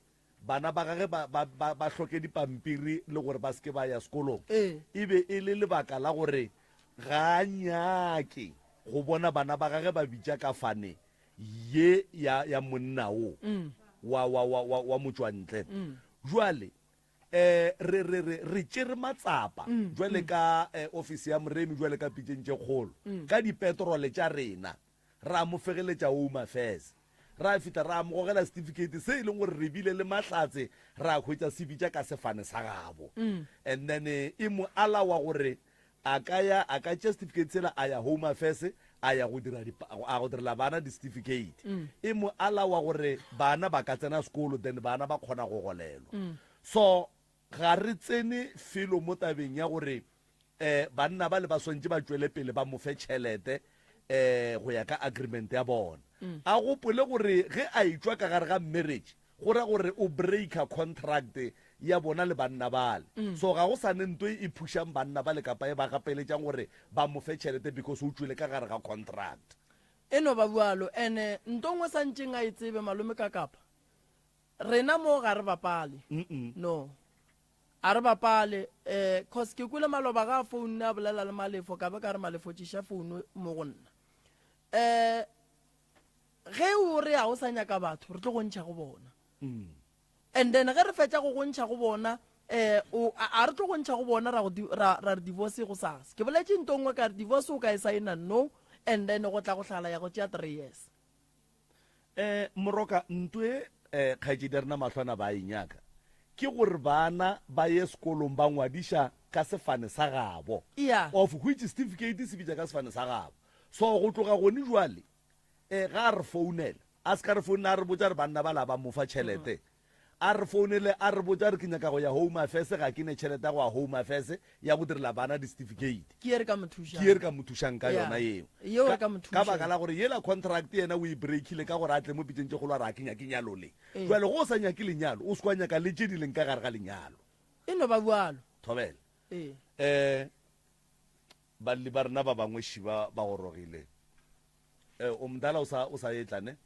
bana ba gage ba, ba, ba, ba hloke dipampiri le gore ba se ke ba ya sekolong. Ee. E be e le lebaka la gore ga a nyake go bona bana ba gage ba bitša ka fane ye ya, ya monna wo wa, wa, wa, wa, wa motšwantle. Jwale Eh, re, re, re, re tšere matsapa jwale ka eh, ofisi ya Moremi, jwale ka pitšeng tše kgolo, ka dipetrole tša rena, ra mo fegeletša Home Affairs. Ra fihla ra mo gogela certificate se e leng gore re bile le mahlatse ra hwetša se bitša ka sefane sa gabo. And then eh, e mo alawa gore a ka ya, a ka tšea certificate sela a ya Home Affairs a ya go dira dipa, a go direla bana di-certificate. E mo alawa gore bana ba ka tsena sekolo then bana ba kgona go golelwa. So ga re tsene felo mo tabeng ya gore um banna bale ba swantše ba tšwele pele ba mo fe tšhelete um go ya ka agreement ya bona. A gopole gore ge a etšwa ka gare ga marriage go ra gore o breaker contract ya bona le banna bale. So ga go sa ne nto e phušang banna bale kapa e ba gapeletšang gore ba mo fe tšhelete because o tšwele ka gare ga contract. E no ba bjalo. Ene nto nngwe sa ntšeng a e tsebe malome ka kapa rena mo ga re bapale. No. A re bapale eh cause ke kwele maloba ga a founne a bolela le Malefo ka be ka re Malefo tšiša founu mo go nna. Eh ge o re a o sa nyaka batho re tlo go ntšha go bona. And then ge re fetša go go ntšha go bona eh o a re tlo go ntšha go bona ra go ra ra re divorce go sasa. Ke boletše nto nngwe ka re divorce o ka e saena no and then go tla go hlala ya go tšea 3 years. Eh Moroka nto e eh kgaetšedi ya rena Mahlwana ba e nyaka ke gore bana ba ye sekolong ba ngwadiša ka sefane sa gabo. Yeah. Of which certificate se bitša ka sefane sa gabo. So go tloga gone jwale eh ga a re founela a se ka re founela a re botša re banna bala ba mo fa tšhelete. A re founele a re botša re ke nyaka go ya Home Affairs ga ke ne tšhelete ya go ya Home Affairs ya go direla bana di-certificate. Ke ye re ka mo thušang. Ke ye re ka mo thušang ka Yeah. yona yeo. Yeo re Ka ka mo ka baka thušang. la gore yela contract yena o e breakile ka gore a tle mo pitšeng tše kgolo a re ga ke nyake nyalo le. Ee. Jwale ge o sa nyake lenyalo o se ke wa nyaka le tše di leng ka gare ga lenyalo. E no ba bjalo. Thobela. Ee. Eh, balli ba rena ba bangwe šiba ba gorogile. Eh, o mdala o sa o sa etla ne?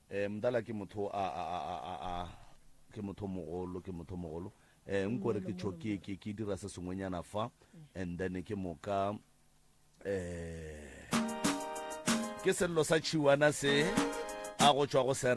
Eh, mdala ke motho a a a a a a ke motho mogolo, ke motho mogolo. Eh, nko re ke tšho ke ke ke dira se sengwenyana fa and then ke moka eh ke sello sa tšhiwana se a go tšwa go se.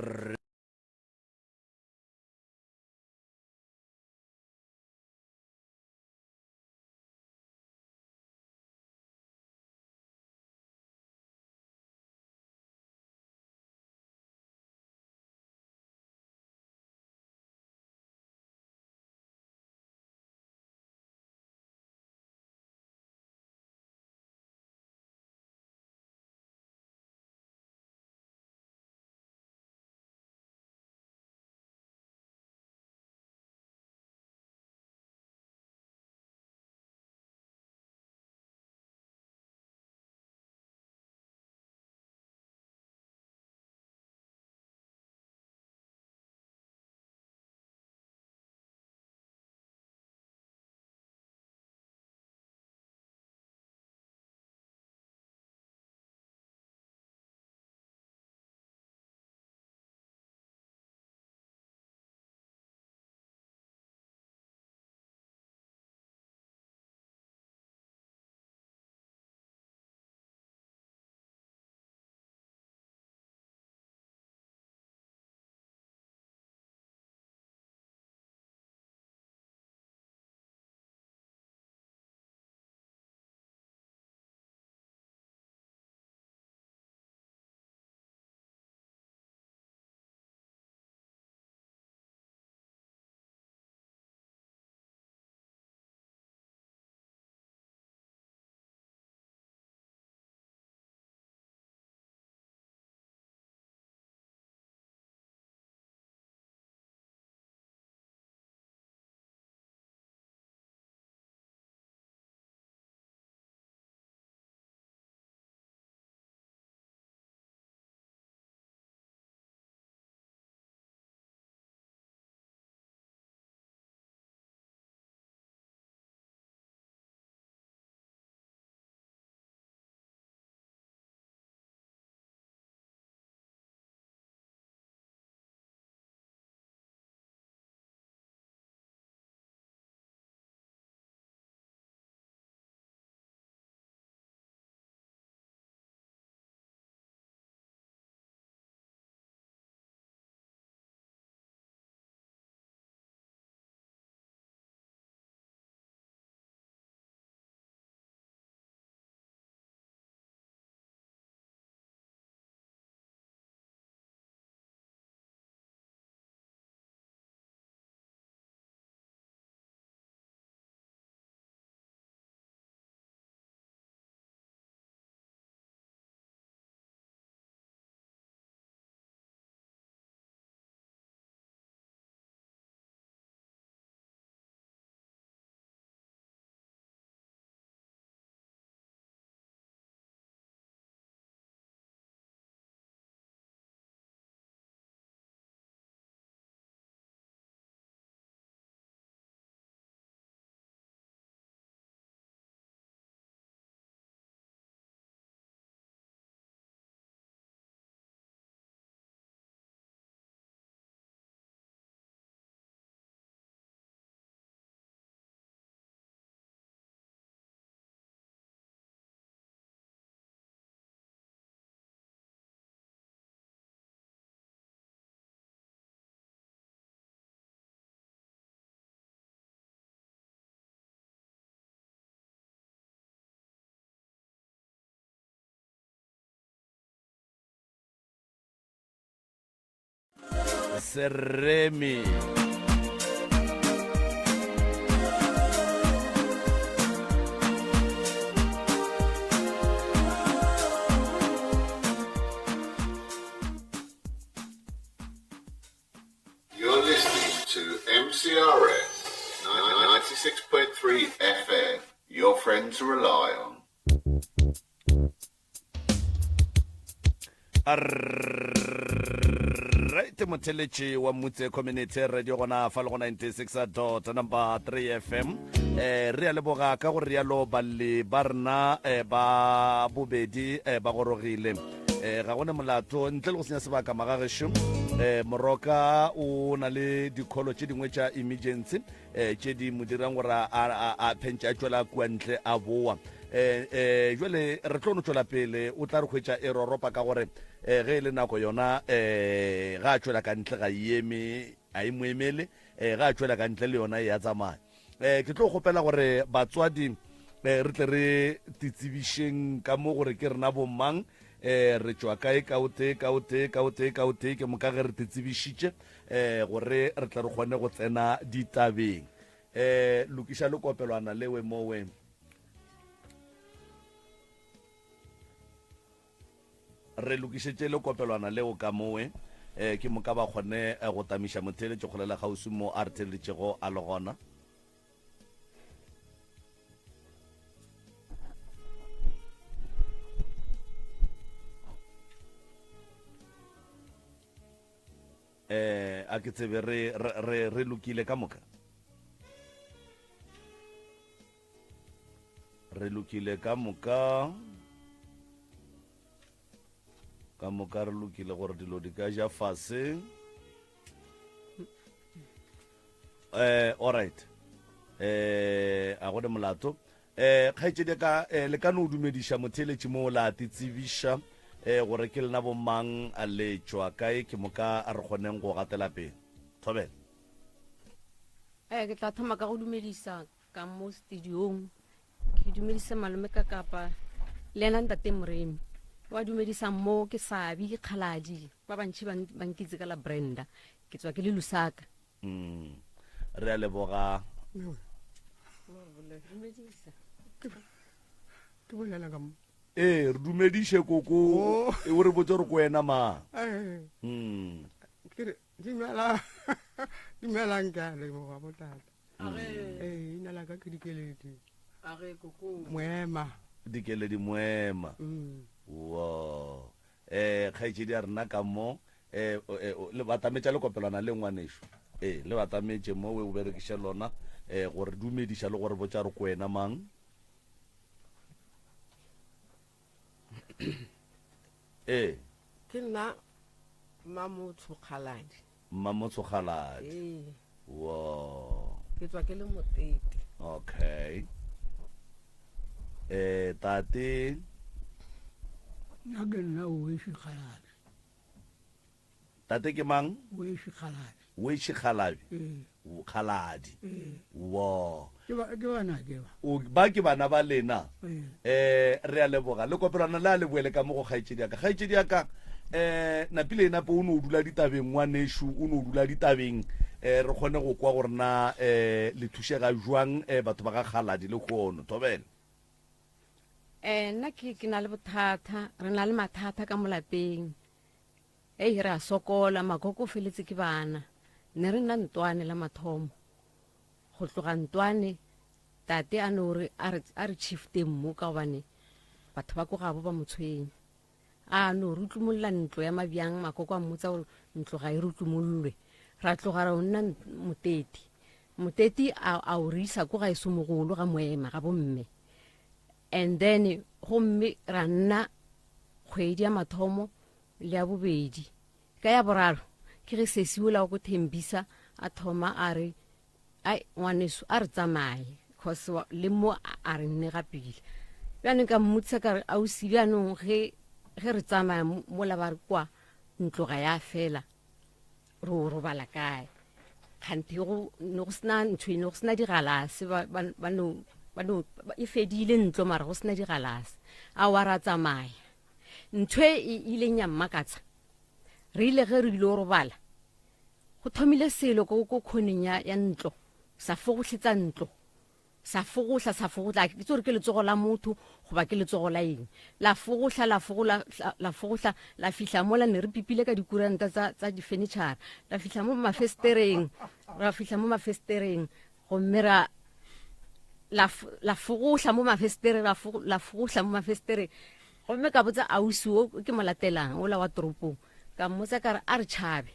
Seremi. You're listening to MCRS 96.3 FM, your friend to rely on. Right motheletši wa Mmutse Community Radio gona fa le go 96 dot number 3 FM eh re a leboga ka go rialo balli ba rena eh, ba bobedi eh, ba gorogile eh ga gone molato ntle le go senya sebaka magagešo eh moroka o na le dikholo tše dingwe tša emergency eh tše di mo dirang gore a a a phentše a tšwela kua ntle a boa eh eh jwale re tlo no tšwela pele o tla re hwetša e roropa ka gore eh ge e le nako yona eh ga a tšwela ka ntle ga e eme a e mo emele eh ga a tšwela ka ntle le yona e ya tsamaya eh ke tlo kgopela gore batswadi eh re tle re titsebišeng ka mo gore ke rena bomang eh re tšwa kae ka o tee ka o tee ka o tee ka o tee ke moka ge re titsebišitše eh gore re tle re kgone go tsena ditabeng eh lokiša lekopelwana lewe mowe re lokišetše lekopelwana leo ka mowe eh ke moka ba kgone eh, go tamiša motheeletši kgolela kgauswi mo a re theeleditšego a le gona eh a ke tsebe re re re lokile ka moka re lokile ka moka ka moka re lokile gore dilo di ka ja fase eh alright eh a gone molato Eh, kgaetšedi ka eh, le ka no dumediša motheeletši mo la te tsebiša eh, gore ke lena bomang a le tšwa kae ke moka a re kgoneng go gatela pele. Thobela. Eh, ke tla thoma ka go dumedisa ka mo studiong ke dumedise malome ka kapa le ena ntate moremi wa dumedisa mo ke sabi ke kgaladi ba bantši ba nkitse ka la brenda ke tswa ke le lusaka Mm. Re a leboga. Ke bolela ka mo. Ee, re dumediše koko. Oh. E o re botse gore ko wena mang. Eh. Mm. Ke re dumela. Dumelang ke a leboga botata. Ee, ina la ka ke dikeledi. Age koko. Moema. Dikeledi Moema. Mm. Wow. Eh, kgaetšedi ya rena ka mo eh, eh, le batametša lekopelwana le ngwanešo ee le batametše mo we o berekiše lona eh, gore dumediša le gore botša re ko wena mang ee ke nna mmamotsho kgaladi mmamotsho kgaladi ee wo ke tswa ke le motete okay eh tate nna ke nna oeši kgalabi tate ke mang oeši kgalabi oeši kgalabi ee kgaladi ee wo ke ba ke bana ke ba o ba ke bana ba lena ee eh re a leboga le kopelwana le a le boele ka mo go kgaetšedi ya ka kgaetšedi ya ka eh napile nape o no dula ditabeng ngwanešu o no dula ditabeng eh re kgone go kwa gore na eh le thušega jwang eh batho ba ga kgaladi le kgono thobela Eh nna ke ke na le bothata, re na le mathata ka mo lapeng. Ei re a sokola, makoko o feletse ke bana. Ne re nna ntwane la mathomo. Go tloga ntwane tate a no re a re a re shifteng mo ka gobane batho ba ko gabo ba mo tshwenya. A no rutlumolla ntlo ya mabjang, makoko a mmotsa gore ntlo ga e rutlumollwe. Ra tloga ra o nna moteti. Moteti a a o re isa ko gaeso mogolo ga moema ga bomme. And then gomme ra nna kgwedi ya mathomo le ya bobedi. Ka ya boraro ke ge sesi ola wa ko Thembisa a thoma a re ai ngwaneso a re tsamaye cause le mo a re nne ga pele bjanong ka mmotsa ka re ausi bjanong ge ge re tsamaya mola ba re kwa ntlo ga ya fela re o robala kae kganthe go ne go sena ntho e ne go sena digalase ba no ba no e fedile ntlo mara go sena digalase a wa ra tsamaya ntho e ileng ya mmakatsa re ile ge re ile robala. Go thomile selo ko ko khoneng ya ya ntlo, sa fogohletsa ntlo. Sa fogohla, sa fogohla, ke tsore ke letsogo la motho goba ke letsogo la eng. La fogohla, la fogola, la fogohla, la fihla mola ne re pipile ka dikuranta tsa tsa difenitšhara. La fihla mo mafestereng, ra fihla mo mafestereng gomme ra la la fogohla mo mafestereng, la la fogohla mo mafestereng. Gomme ka botsa ausi o ke mo latelang ola wa toropong, ka mmotsa ka re a re tšhabe.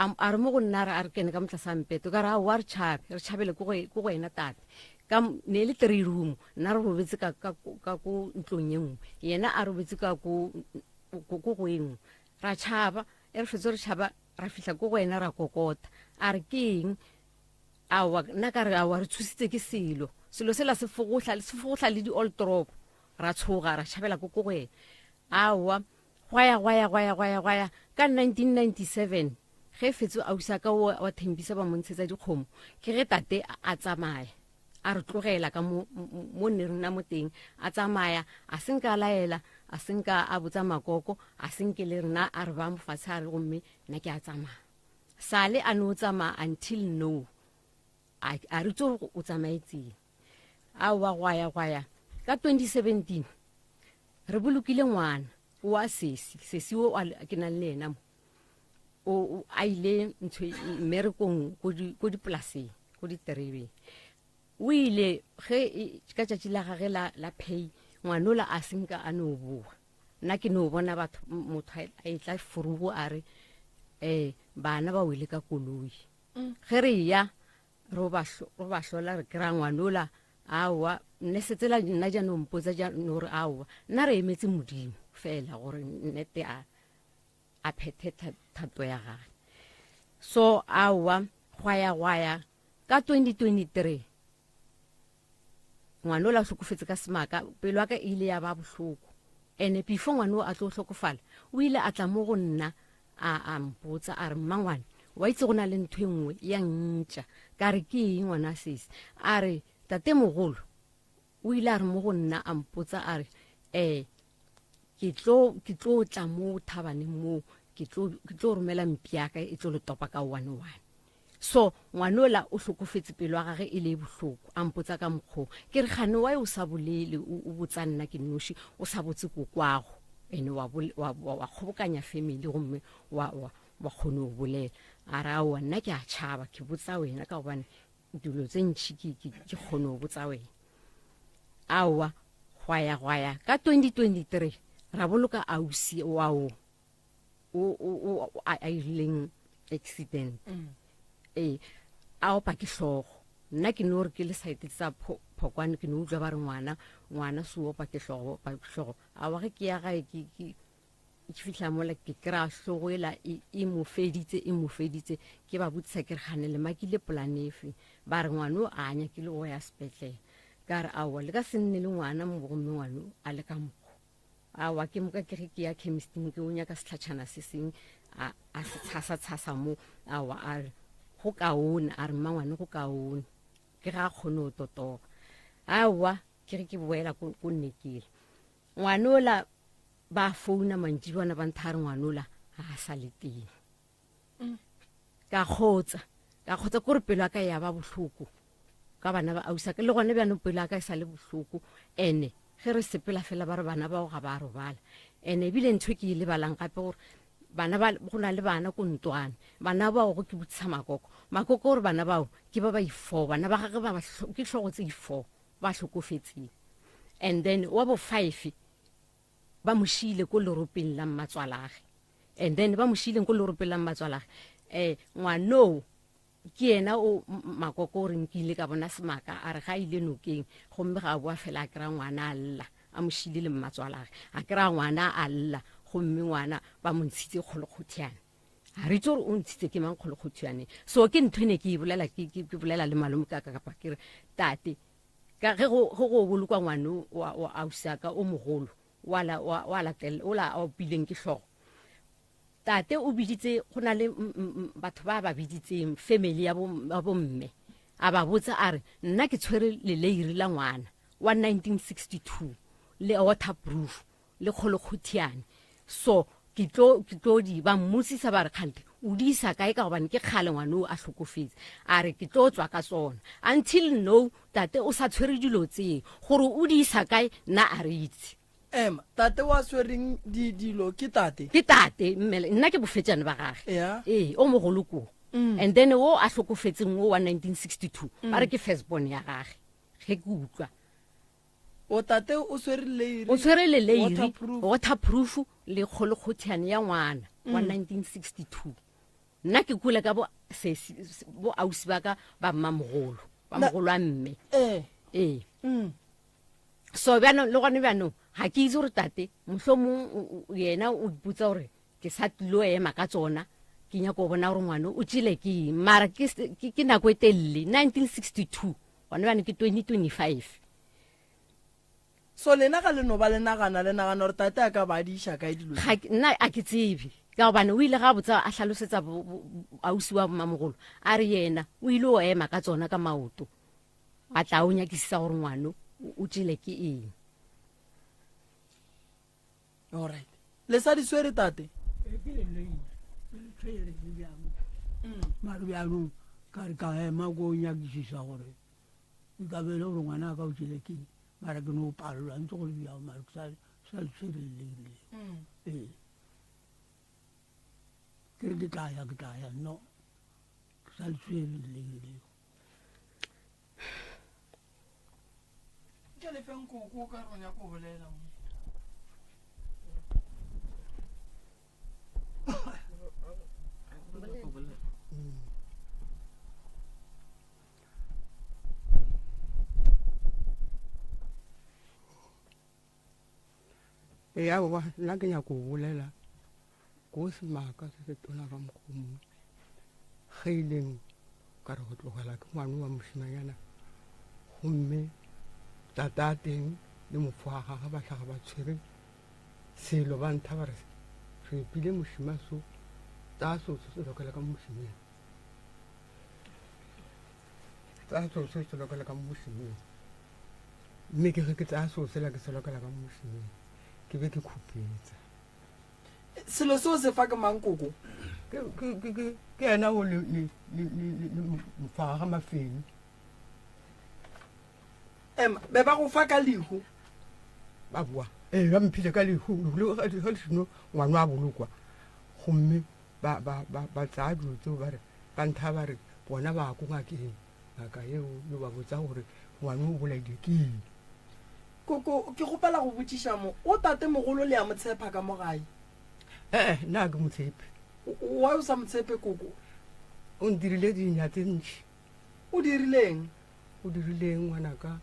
A re mo go nna a re kene ka motlasa mpeto, ka re aowa re tšhabe, re tšhabele ko go wena tate. Ka ne e le three room, nna re robetse ka ka ka ko ntlong e nngwe, yena a robetse ka ko ko go e nngwe. Ra tšhaba, e re fetse re tšhaba, ra fihla ko go wena ra kokota. A re ke eng? Aowa, nna ka re aowa re tshositse ke selo. Selo sela se fogohla, se fogohla le di-old drop. Ra tshoga, ra tšhabela ko ko go wena. Aowa, Gwa ya, gwa ya, gwa ya, gwa ya, gwa ya. Ka 1997, ge Fetso ausi a ka o wa Thembisa ba mo ntshetsa dikgomo, ke ge tate a tsamaya. A re tlogela ka mo, mo ne re nna mo teng. A tsamaya, a se nka a laela, a se nka a botsa makoko, a se nke le rena a re ba mo fatshe a re gomme nna ke a tsamaya. Sale a no tsamaya until no. A, a re tso o tsamaetseng. Aowa, gwa ya, gwa ya. Ka 2017, Re bolokile ngwana wa sesi, sesi o a ke nang le yena mo. O a ile ntho e, mmerekong ko di ko dipolaseng, ko diterebeng. O ile ge e, ka tšatši la gage la la pay, ngwanola a senka a no boa. Nna ke no bona batho motho a etla furugo a re eh bana ba wele ka koloi. Ge re ya ro ba hlola re kry-a ngwanola aowa nne setsela nna jaanong mpotsa jaanong gore aowa nna re emetse modimo fela gore nnete a a phethe thato ya gage so aowa gwa ya gwa ya ka 2023 ngwanola o hlokofetse ka semaka pelo ya ka e ile ya ba bohloko ene before ngwane o a tlo hlokofala o ile a tla mo go nna a a mpotsa a re mmangwane wa itse go na le ntho e nngwe ya ntša ka re ke eng ngwana sesi a re tate mogolo o ile a re mo go nna a mpotsa a re um ke tlo ke tlo tla mo thabaneng moo ke tlo ke tlo romela mpiaka e tlo le topa ka one one So ngwanola o hlokofetse pelo ya gage e le e bohloko, a mpotsa ka mokgoo. Ke re gane why o sa bolele o o botsa nna ke nnoši o sa botse kokwago ene wa wa wa wa kgobokanya family gomme wa wa wa kgone go bolela. A re aowa nna ke a tšhaba ke botsa wena ka gobane dilo tse ntši ke ke ke kgone go botsa wena. Aowa gwa ya gwa ya ka 2023 ra boloka ausi wao o o o a irileng accident mm. ee a opa ke hlogo nna ke no re ke le site tsa phokwane ke no utlwa ba re ngwana ngwana se opa ke hlogo opa ke hlogo a wa ge ke ya gae ke ke ke fihla mola ke kry-a hlogo ela e, e mo feditse e mo feditse ke ba botsisa ke re gane le makile polane efe ba re ngwano a nyakile go ya sepetlele ka re aowa le ka se nne le ngwana mo gomme ngwano a le ka mokgo Aowa, ke moka ke ge ke ya chemisting ke o nyaka setlhatšhana se seng a a se tshasa tshasa mo aowa a re go kaone a re mmangwane go kaone ke ga a kgone go totoga aowa ke ge ke boela ko ko nnekele ngwanola ba founa mantšibana ba ntha re ngwanola ga a sa le teng ka kgotsa ka kgotsa kore pelo ya ka ya ba bohloko ka bana ba ausa le gone bjanong pelo ya ka e sa le bohloko ene ge re sepela fela ba re bana bao ga ba robala ene ebile ntho e ke e lebalang gape gore bana ba go na le bana ko ntwane bana bao go ke botsisa makoko makoko gore bana bao ke ba ba ifo bana ba gage ba ke tlhogo tse ifo ba hlokofetseng and then wa bo five ba mo šiile ko leropeng la mmatswalage and then ba mo šiileng ko leropeng la mmatswalage um ngwanoo ke yena o makoko o re nkile ka bona semaka a re ga ile nokeng gomme ga a boa fela a kry-a ngwana a lla a mo šile le mmatswalage a kry-a ngwana a lla gomme ngwana ba mo ntshitse kgolokgothiane a re itse gore o ntshitse ke mang kgolokgothiane so ke ntho e ne ke e bolela ke bolela le malome ka kapa ke re tate ka ge go go bolokwa ngwano wa wa ausaka o mogolo wa la wa wa latela o la opileng ke hlogo tate o biditse go na le batho ba ba biditseng family ya bomme a ba botsa a re nna ke tshwere leleiri la ngwana wa 1962 le waterproof le kgolokgothiane so Ke tlo ke tlo di ba mmotsisa ba re kgante o di isa kae ka gobane ke kgale ngwane o a hlokofetse. A re ke tlo tswa ka tsona. Until now tate o sa tshwere dilo tseo gore o di isa kae nna a re itse. Ema, tate wa swereng di dilo ke tate? Ke tate mmele nna ke bofetšane ba gage. Yeah. Ee, o mogolo ko. And then o a hlokofetseng o wa 1962 ba re ke first born ya gage. Ge ke utlwa. O tate o swere leiri. O swere le leiri, Waterproof. waterproof le kgolokgothiane ya ngwana wa 1962. Nna ke kule ka bo sesi bo ausi ba ka ba mmamogolo, ba Na- mogolo wa mme. Eh. Ee. So bjanong le gone bjanong ga ke itse gore tate mohlomong yena o ipotsa gore ke sa tlilo ema ka tsona ke nyako go bona gore ngwana o tšele ke eng mara ke se- ke ke nako e telele 1962 gone bjane ke 2025 So lena ga le no ba le nagana le nagana gore tate a ka ba a di iša kae dilo Ga ke- nna a ke tsebe ka gobane o ile ga botsa a hlalosetsa bo- bo- ausi wa mmamogolo a re yena o ile o ema ka tsona ka maoto a tla o nyakisisa gore ngwano o tšele ke eng. Alright. Le sa di swere tate? Ee, ke le leile. Ke le tshwere le bjang. Mare bjanong ka re ka ema ko nyakišiša gore e ka be e le gore ngwana ka o tšele ke eng. Mara ke no palelwa ntse go le bjang mare ke sa sa le tshwere le leile leo. Ee. Ke re ke tla ya ke tla ya no. Ke sa le tshwere le leile leo. Ke le feng koko ka re o nyaka go bolela mo. Ee, aowa, nna ke nyako go bolela ko semaka se se tona ka mokgomo ge e leng ka re go tlogela ke ngwane wa mošimanyana gomme tata teng le mofo wa gage ba hlaga ba tshwere selo ba ntha ba re re epile mošima so tsaya seo se se lokela ka mošimeng tsaya seo se se lokela ka mošimeng mme ke ge ke tsaya seo sela ke se lokela ka mošimeng ke be ke khupetsa Selo seo se fa ke mang koko? Ke, ke, ke, ke, ke yena o le, le, le, le, le, le mfaga ga mafenyi. Ema, be ba go fa ka lehu? Ba boa. Ee, ba mphile ka lehu. Lehu leo ga le seno ngwana a bolokwa. Gomme ba, ba, ba, ba tsaya dilo tseo ba re, ba ntha ba re, bona ba ko ngakeng. Ngaka yeo yo ba botsa gore ngwana o bolaile ke eng. Koko, ke kgopela go botšiša mo, o tatemogolo le a mo tshepa ka mo gae? E-e, nna ga ke mo tshepe. Why o sa mo tshepe, Koko? O ntirile dinya tse ntši. O dirileng? O dirileng, ngwanaka?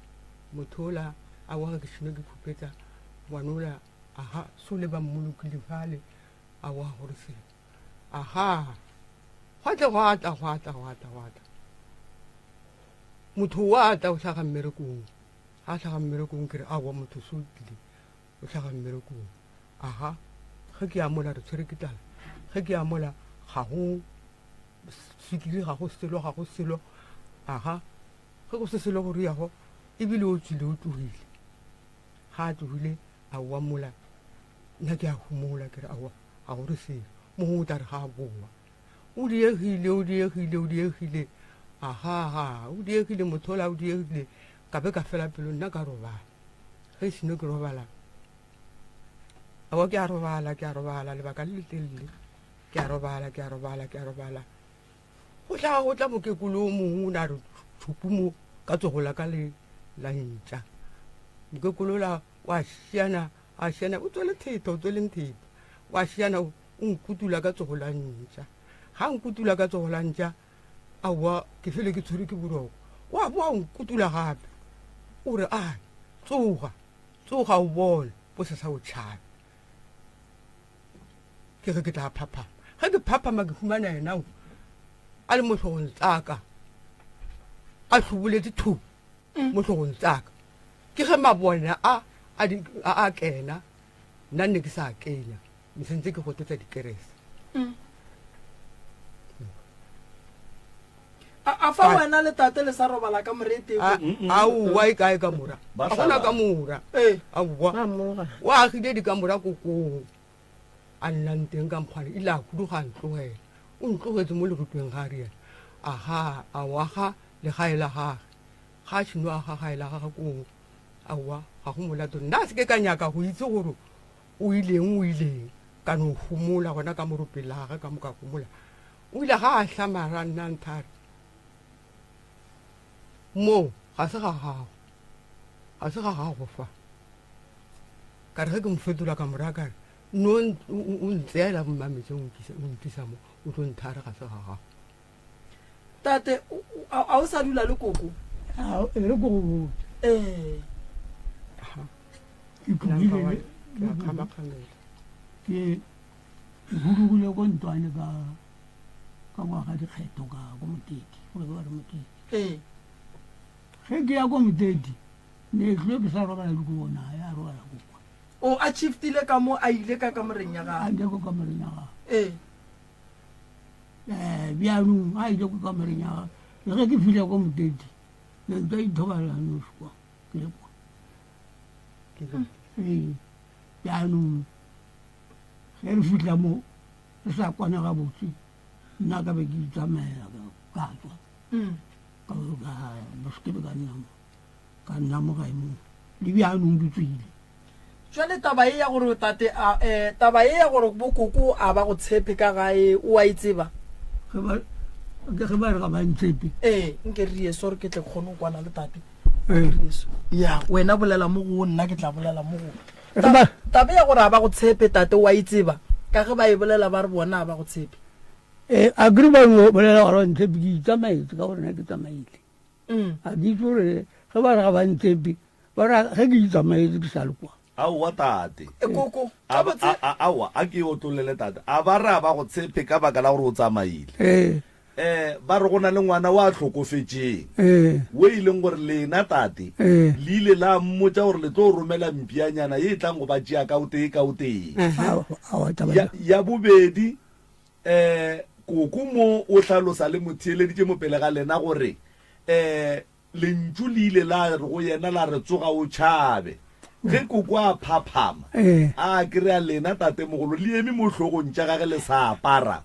Motho ola a wa ge ke šino ke khupetša ngwana ola, aha, sole ba mmolokile fale, a wa gore se. Aha, gwa tle gwa tla, gwa tla, gwa tla, gwa tla. Motho wa tla o hlaga mmerekong. A hlaga mmerekong ke re aowa motho so tlile o hlaga mmerekong. Aha, ge ke ya mola re tshwere ke tlala. Ge ke ya mola ga go swikiri ga go selo ga go selo. Aha, ge go se selo go riago ebile o tswile o tlogile. Ga a tlogile aowa mola nna ke a humola ke re aowa ga go re selo. Mo gongwe o tla re ga a boa. O diegile, o diegile, o diegile. Aha, o diegile motho ola o diegile. Ka be ka fela pelo nna ka robala. Ge seno ke robala, aowa ke a robala, ke a robala lebaka le letelele. Ke a robala, ke a robala, ke a robala. Go tla go tla mokekolo o mongwe o ne a re tšhupu mo ka tsogo la ka le la ntša. Mokekolo ola wa šiana, a šiana, o tswele theta, o tswele ntheta. Wa šiana o nkutula ka tsogo la ntša. Ga nkutula ka tsogo la ntša, aowa ke fele ke tshwerwe ke boroko. Wa boa o nkutula gape. O re, a tsoga, tsoga o bone, bo se sa o tšhabe. Ke ge ke tla phaphama. Ge ke phaphama ke humana yena o a le mo hlogong tsaka, a hloboletse thu mo hlogong tsaka. Ke ge mabone a a di, a a kena, nna nne ke sa kenya, ne sentse ke gotetsa dikerese. A, a fa wena le tate le sa robala ka more e tee? A, aowa e kae kamora? Ba Ga gona hlalana. kamora. Ee. Aowa. Ba mmoga. O agile dikamora kokong. a nnang teng ka mokgwane ile a huduga a ntlogela o ntlogetse mo lerutweng ga a riana aga a waga legae la gage ga a šino aga gae la gage koo aowa ga go molato nna a se ke ka nyaka go itse gore o ileng o ileng ka no humola gona ka moropeng la gage ka mo ka humola o ile ga a hlamara nna nthare moo ga se ga gago ga se ga gago fa ka re ge ke mo fetola ka mora ka re no o ntseela mmametse o nkisa mo o tlo nthare ga se ga gago tate a o sa dula le koko e re ko go botse ee ke tlogile ke hudugile ko ntwane ka ka ngwaga dikgetho ka ko moteti go be ba re moteti ee ge ke ya ko moteti ne tlile ke sa robala dikobo naye a robala kokwa o a shiftile ka mo a ile ka kamoreng ya a gagwe ile ko kamoreng ya gagwe ee um bjanong a ile ko kamoreng ya gagwe le ge ke fihla ko moteti ne nka ithobalela noši kwa ke le kwa ee bjanong ge re fihla mo re sa kwana gabotse nna ka be ke itsamaela ka tswa ka ba se ke be ka nna mo ka nna mo gae mo le bjanong ke tswile jwale taba e ya gore tate a eh, taba e ya gore bokoko a ba go tshepe ka gae o a e tseba ge ba ge ba re ga ba ntshepe ee nke re ye sorry ke tle ke kgone go kwana le tate Ee. ya wena bolela mo go nna ke tla bolela mo go Ge ba- taba ya gore a ba go tshepe tate o a e tseba ka ge ba e bolela ba re bona a ba go tshepe ee a kere ba no bolela gore ba ntshepe ke itsamaetse ka gore nna ke tsamaile a ke itse gore ge ba re ga ba ntshepe ba ra ge ke itsamaetse ke sa le kwa Aowa tate. E koko, A ba- gabotse. a- a- Aowa, a ke otlolele tate. A ba re a ba go tshepe ka baka la gore o tsamaile. Ee. Eh, ba re go na le ngwana wa hlokofetšeng. Ee. We e leng gore lena tate, Ee. le ile la mmotša gore le tlo romela mpianyana ye e tlang go ba tšea ka o tee ka o tee. Aowa, aowa, taba Ya, ya bobedi, eh, koko mo o hlalosa le mo theeleditše mo pele ga lena gore, eh, Lentšu le ile la re go yena la re, Tsoga o tšhabe. Ge koko a phaphama, a kry-a lena tatemogolo le eme mo hlogong tša gage le sa apara.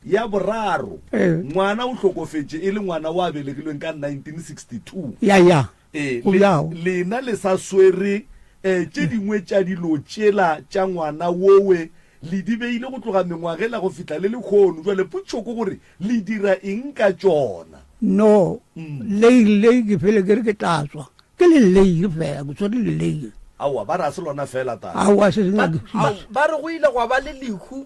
Ya boraro, ngwana o hlokofetše e le ngwana o a belegilweng ka 1962. Ya, ya. Ee, Go le, bjao. lena le sa swere eh, tše dingwe tša dilo tšela tša ngwana wowe le di beile go tloga mengwagela go fihla le lekhono. Jwale potšo ke gore Le dira eng ka tšona? No, leiri le ke fele ke re ke tla tswa. Ke le leiri fela, ke tshwere le leiri. Aowa, ba re a se lona fela, tate. Aowa, se sengwe ke Ba, ba re go ile gwa ba le lehu,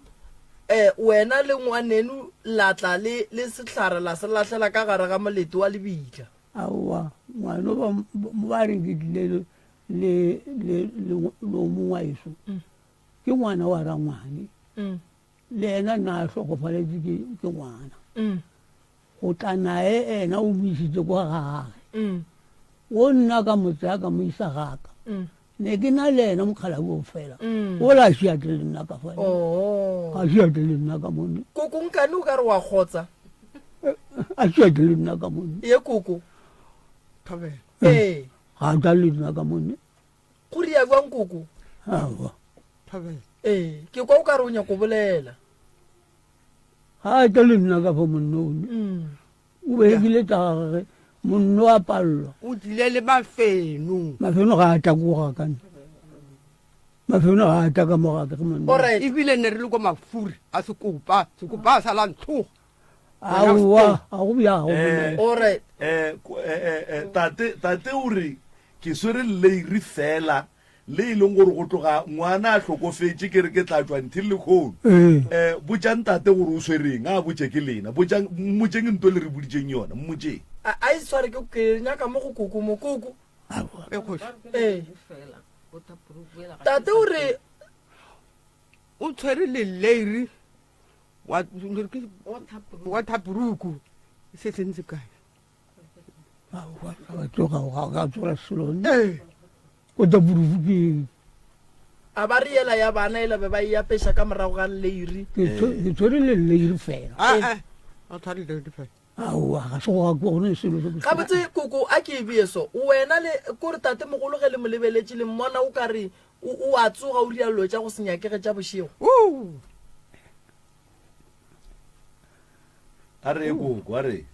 eh, wena le ngwaneno la tla le, le sehlare la se lahlela ka gare ga molete wa lebitla. Aowa, ngwano ba, ba reng ke tlile le, le, le, le, le o mongwe wa ešo. Ke ngwana wa rangwane. Le yena na a hlokofaletše ke, ke ngwana. Mm. Go tla naye ena o mo isitše kwa ga gage. Mm. Wo nna ka mo tsaya ka mo isa gaka. Mm. Ne ke na le yena mokgalabje o fela. Mm. Ola a šiatle le nna ka fale. Oh. A šiatle le nna ka mone. Koko nkane o ka re wa kgotsa. A šiatle le nna ka mone. Ye koko. Thobela. Ee. Ga a tla le nna ka mone. Go ria bjang koko? Aowa. Thobela. Ee, ke kwa o ka re o nyako bolela. Ga a tla le nna ka fa monno one. Mm. O berekile tsa gagwe monno a palelwa. O tlile le mafeno. Mafeno ga a tla ko ga ka nna. Mafeno ga a tla ka mo ga ka ge monno. Alright. Ebile ne re le ko mafuri a sekopa, sekopa a sa la ntlhoga. Aowa, ga go bjago. Eh, Alright. eh, ko- eh, eh, eh, tate, tate o re ke swere leiri fela le e leng gore go tloga ngwana a hlokofetše ke re ke tla tšwa nthil lekgono. Ee. Eh, botšang tate gore o swereng, a botše ke lena. Botšang, mmotšeng nto le re boditšeng yona, mmotšeng. A, a e tshware ke, ke nyaka mo go koko mo, koko. E kgoši. Ee. Tate o re. O tshwere leleiri wa, wa thapuruku se sentse kae? Aowa, ga tloga ga ga tsoga selo. Ee. Ko thapuruku ke A ba re yela ya bana ela be ba e apeša ka morago ga lleiri. ke tshwere ke tshwere leleiri fela. Ah, ah. A tshware leleiri fela. Aowa, ga se go ga ko gone selo se ke se- Gabotse koko a ke e bee so. Wena le ko re tatemogolo ge le mo lebeletše le mmona o ka re O a tsoga o dira dilo tša go se nyakege tša bošego. A re koko, a re.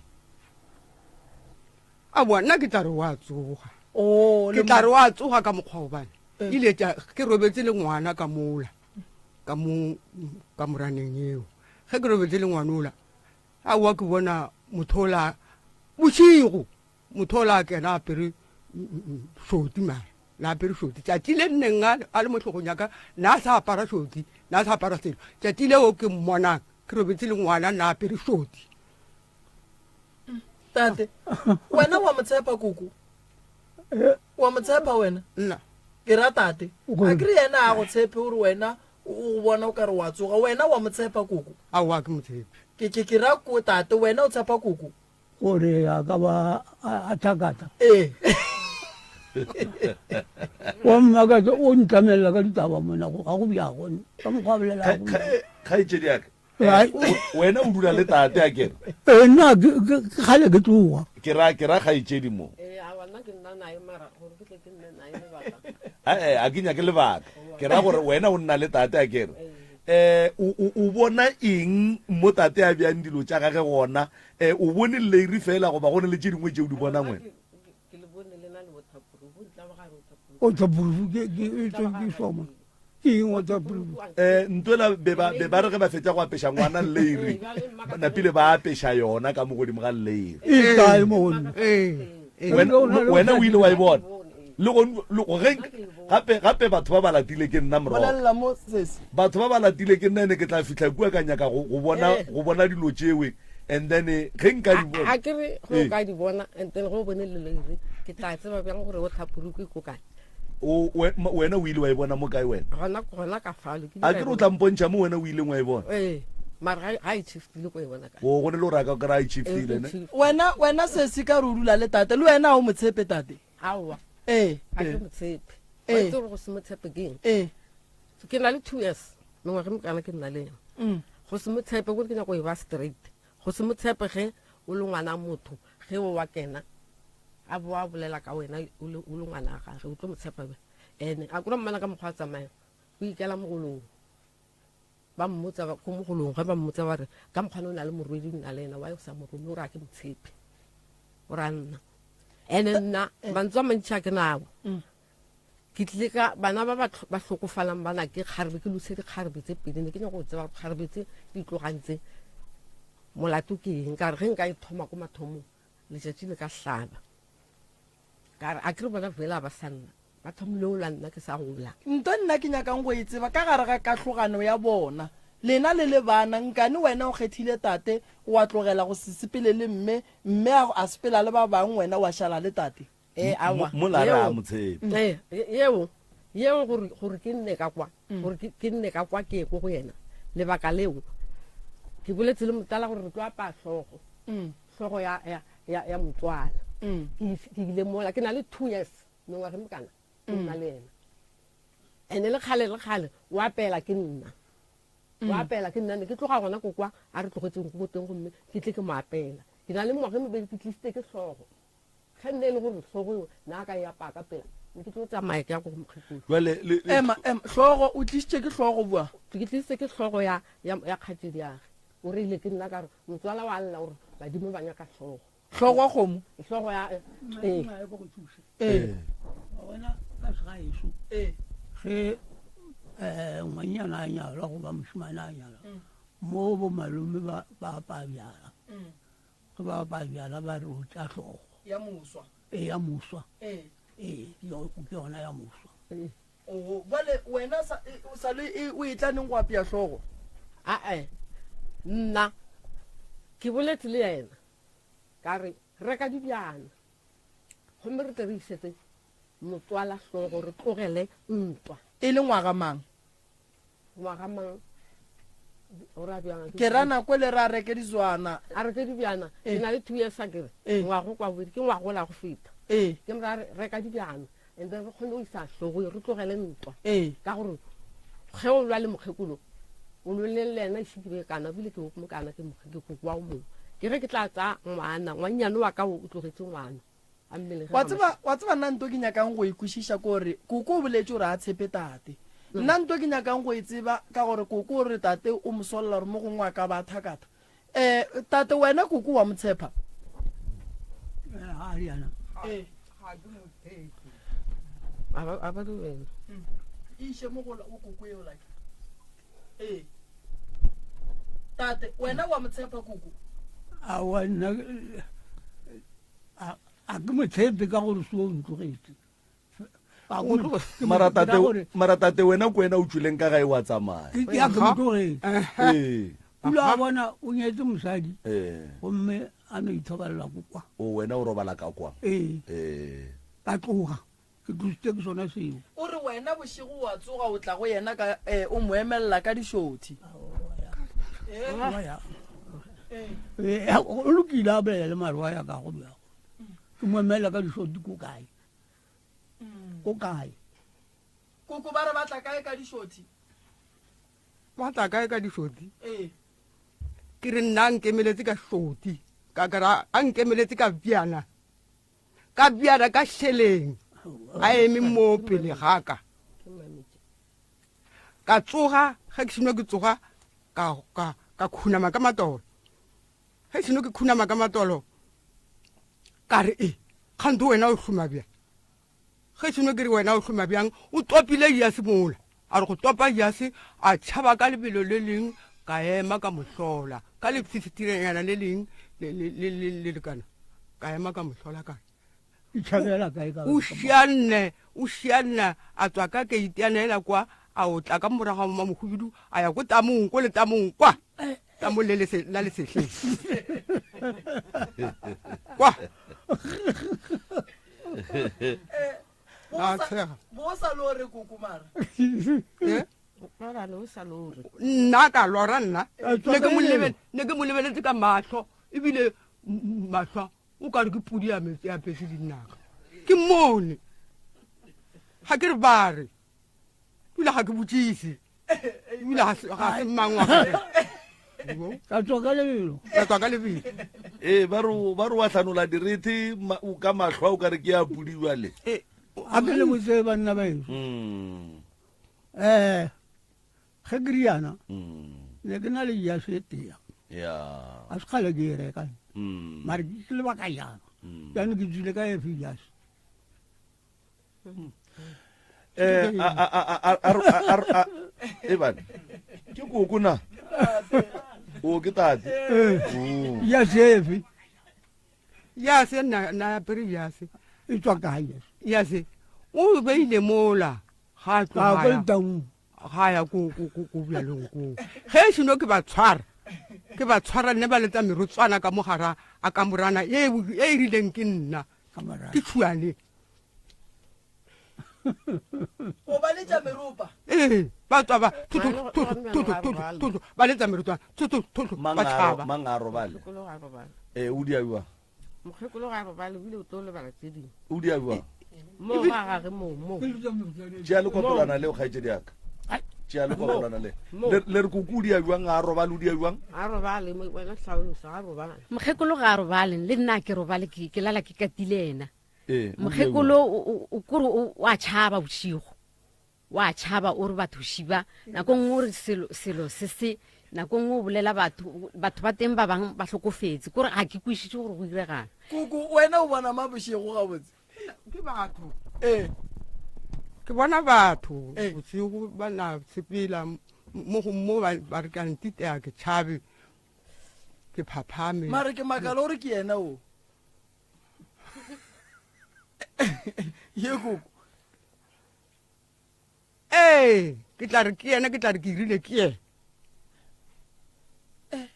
Aowa, nna ke tla re wa tsoga. Oh, Ke tla re wa tsoga ka mokgwa gobane ile tša ke robetse le ngwana ka mola ka mo ka moraneng eo. Ge ke robetse le ngwana ola, aowa ke bona motho ola bošego motho ola a kena a apere šoti mara na apere šoti tšatši le nneng a le mo hlogong ya ka na a sa apara šoti na a sa apara selo tšatši leo ke mmonang ke robetse le ngwana na apere šoti tate wena wa mo tshepa koko eh. wa mo tshepa wena nna ke ra tate a kere yena a go tshepe gore wena o bona o ka re wa tsoga wena wa mo tshepa koko aowa ke mo tshepe ke ke ke ra ko tate wena o tshepa koko gore a ka ba a thakata ee wa mmakatsa o ntlamelela ka ditaba mona go ga go bjago ka mokgwa a bolelago kgaetšedi yaka wena o dula le tate a kere ee nna kgale ke tloga ke ra ke ra kgaetšedi mo ee a ke nyake lebaka ke ra gore wena o nna le tate a kere um o bona eng mo tate a bjang dilo tša gage gona um o bone leiri fela goba go ne le tše dingwe tše o di bonang wena o thapurufu ke ke soma ke eng o thapurufu eh ntwela be ba be ba re ge ba fetša go apeša ngwana leiri napile ba apeša yona ka mo godimo ga leiri e kae mo go nna wena o ile wa e bona le go ge gape gape batho ba ba latile ke nna morogo bolelela mo sesi batho ba ba latile ke nna ene ke tla fihla kua ka nyaka go bona go bona dilo tšewe and then eh, ge nka di bona a ke re go o ka di bona and then go o bone leleire ke tla tseba bjang gore o tlhapuruku ko kae O- we- ma- wena o ile wa e bona mo kae wena gona gona ka falo ke a ke re o tla mpontšha mo wena o ileng wa e bona ee mara ga e shiftile ko e bona kae o go ne le gore a ka kry-a e shiftile ne wena wena sesi ka re o dula le tate le wena a o mo tshepe tate aowa ee ga ke mo tshepe Ee. wa itse gore go se mo tshepe ke eng ee ke na le two years mengwaga e mekana ke nna le ena Mm. go se mo tshepe kore ke nyako e ba straight go se mo tshepe ge o le ngwana motho ge o wa kena a bo a bolela ka wena o le o le ngwana wa gage o tlo mo tshepa bjang ene a kore mmana ka mokgwa a tsamaya o ikela mogolong ba mmotsa ba- ko mogolong ge ba mmotsa ba re ka mokgwane o na le morwedi o nna le ena wa o sa mo rome o re a ke mo tshepe o ra nna ene nna mantswe a mantšhi a ke nao ke tlile ka bana ba ba hlokofalang bana ke kgarebe ke lose dikgarebe tse pedi ne ke nyako go tseba kgarebe tse di tlogang tse molato ke eng ka re ge nka e thoma ko mathomong letšatši le ka hlaba ka re a ke re bona fela ba sa nna ba thomile go lwa nna ke sa gola Nto nna ke nyakang go e tseba ka gare ga kahlogano ya bona, lena le le bana, nkane wena o kgethile tate wa tlogela go se sepele le mme, mme a, a sepela le ba bang wena wa šala le tate? Ee, aowa. Mola a re a Yeo, mo tshepe. ee, yeo, yeo gore, gore ke nne ka kwa, gore ke, ke nne ka kwa ke ye ko go yena. Lebaka leo, ke boletse le motala gore re tlo apaya hlogo, hlogo ya, ya, ya, ya motswala. Ke, ke ile mola, ke na le two years. Mengwaga e mokana ke nna le yena ene le kgale le kgale o apela ke nna o apela ke nna ne ke tloga gona ko kwa a re tlogetseng ko teng gomme ke tle ke mo apela ke na le mengwaga e mebedi ke tlisitse ke hlogo ge nne e le gore hlogo eo na ka e apaya ka pela ne ke tlo tsamaya ke ya ko go mokgekolo Jwale le, le, Ema, ema, hlogo, o tlisitše ke hlogo bua? Ke tlisitse ke hlogo ya, ya, ya kgatšedi yage o reile ke nna ka re motswala wa lla gore badimo ba nyaka hlogo Hlogo ya kgomo. Hlogo ya ee. Ee. Wa bona ka segaeso Ee. ge um ngwannyana a nyalwa goba mošemane a nyalwa mo bo malome ba ba apaya bjala ge ba apaya bjala ba re o tša hlogo Ya moswa. ee ya moswa Ee. ee ke yo- ke yona ya moswa Oho, bjale wena sa, e, o sa le e, o e tla neng go apea hlogo? Ae, nna ke boletse le yena Ka re, Reka dibjana, gomme re tle re išetse motswala hlogo, re tlogele ntwa. E le ngwaga mang? Ngwaga mang? O ra bjang? Ke ra nako ele re a reke dizwana. A reke dibjana. Eh. Ke na le two years a ke re. Eh. Ngwago kwa bobedi, ke ngwago la go feta. Eh. Ke mo ra re, reka dibjana, and then re kgone go isa hlogo, re tlogele ntwa. Eh. Ka gore ge o lwa le mokgekolo, o lwele le yena ise ke be kana, ebile ke mokana ke mokgekolo wa o mongwe. Ke ge ke tla tsaya ngwana, ngwannyane wa ka o tlogetse ngwana. A mmelege Wa ga tseba, wa tseba nna nto ke nyakang go e kwešiša ke gore koko o boletše gore a tshepe tate. Nna nto ke nyakang go e tseba ka gore koko o re tate o mo solla gore mo gongwe a ka ba a thakatha. Eh, tate wena koko wa mo tshepa? Eh, a riana. Eh. A ba a ba dumela. Iše mo go o koko eo like. Ee. Tate, wena wa mo tshepa koko? Aowa nna a a ke mo tshepe ka gore so o ntlogetse. Mara tate, mara tate wena ko wena o tšwileng ka gae wa tsamaya. Ke ya ke mo tlogetse. Ee. O ile a bona o nyetse mosadi. Ee. Gomme a no ithobalela ko kwa. O wena o robala ka kwa. Ee. Ee. Ka tloga. Ke tlositse ke sona seo. O re wena bošego wa tsoga o tla go yena ka eh, o mo emelela ka dišothi. Eh, o lokile a bolela le mare wa ya ka go bjago. Ke mo emelela ka dišothi ko kae? Ko kae? Koko ba re ba tla kae ka dišothi? Ba tla kae ka dišothi? Ee. Ke re nna a nkemeletse ka šothi. Ka kra a nkemeletse ka bjana. Ka bjana ka šeleng. A eme mo pele ga ka. Ka tsoga, ge ke seno ke tsoga, ka, ka, ka khunama ka matolo. Ge seno ke khunama ka matolo, ka re, e, kganthe wena o hloma bjang? Ge seno ke re wena o hloma bjang, o topile jase mola. A re go topa jase, a tšhaba ka lebelo le leng, ka ema ka mo hlola. Ka lefsifsitirenyana le leng, le, le, le, le, le lekana, ka ema ka mo hlola ka re, Ke tšhabela kae ka O šianne, o šianne, a tswa ka keiti ya neela kwa, a otla ka morago ga Mmamohubidu, a ya ko tamong, ko letamong kwa, tamong le lese, la lesehleng. Kwa. A tshega. Bo sa lore koko mara. Eh? Mara o sa lore. Nna ka lora nna. A tswa Ne ke ka mo lebelo. lebele, ne ke mo lebeletse ka mahlo, ebile mahlo o ka re ke pudi ya metsi ya pese dinaka. Ke mmone. Ga ke re ba re. Ebile ga ke botšise. Ebile ga se ga se mang wa ka. Ka tswa ka lebelo. Ka tswa ka lebelo. Ee, ba re o- ba re wa hlanola direthe ma- o ka mahlo a o ka re ke ya pudi bjale. Eh, A ke le botse banna ba ešo. Ge ke riana, ne ke na le jase e tee. Ya. A se kgale ke e reka. Mare ke lebakanyana. Jaanong ke tswile ka efe jase. Eh, a a a a a a a Eban. Ke koko na? O ke tate. Eh. Jase efe? Jase na na apere jase. E tswa kae jase? Jase. O beile mola. Ga tloga. Ka ko letaung. Ga ya ko ko ko ko bjalong ko. Ge seno ke ba tshwara. Ke ba tshwara nne ba letsa merotswana ka mogara a kamorana e e rileng ke nna. Ke tšhuane. O ba letša meropa. Ee, ba tswa ba thuthu thuthu thuthu thuthu thuthu ba letša merotswana thuthu thuthu ba tšhaba. Mang a robale? Mokgekolo ga robale. Ee, o dia bjang? Mokgekolo ga robale, o bile o tlo lebala tse dingwe. O dia bjang? Mo ga gage mo mo. Tšea lekopolwana leo kgaetšedi ya ka. Tšea lekopolwana le. Le re koko o dia bjang a robale o dia bjang? A robale wena hlalosa ga robale. Mokgekolo ga a robale le nna ke robale ke lala ke katile ena. Ee, Mokgekolo o kore o a tšhaba bošego. Wa tšhaba o re batho šiba nako nngwe o re selo selo se se nako nngwe o bolela batho batho ba teng ba bang ba hlokofetse kore ga ke kwešiše gore go diregang. Koko wena o bona ma bošego gabotse? Ke batho. Ee. Ke bona batho bošego ba na sepela mo go mo ba re ka ntitea ke tšhabe ke phaphame. Mare ke makala o re ke yena o. Ye koko. Ee, ke tla re ke yena, ke tla re ke irile ke yena. Eh,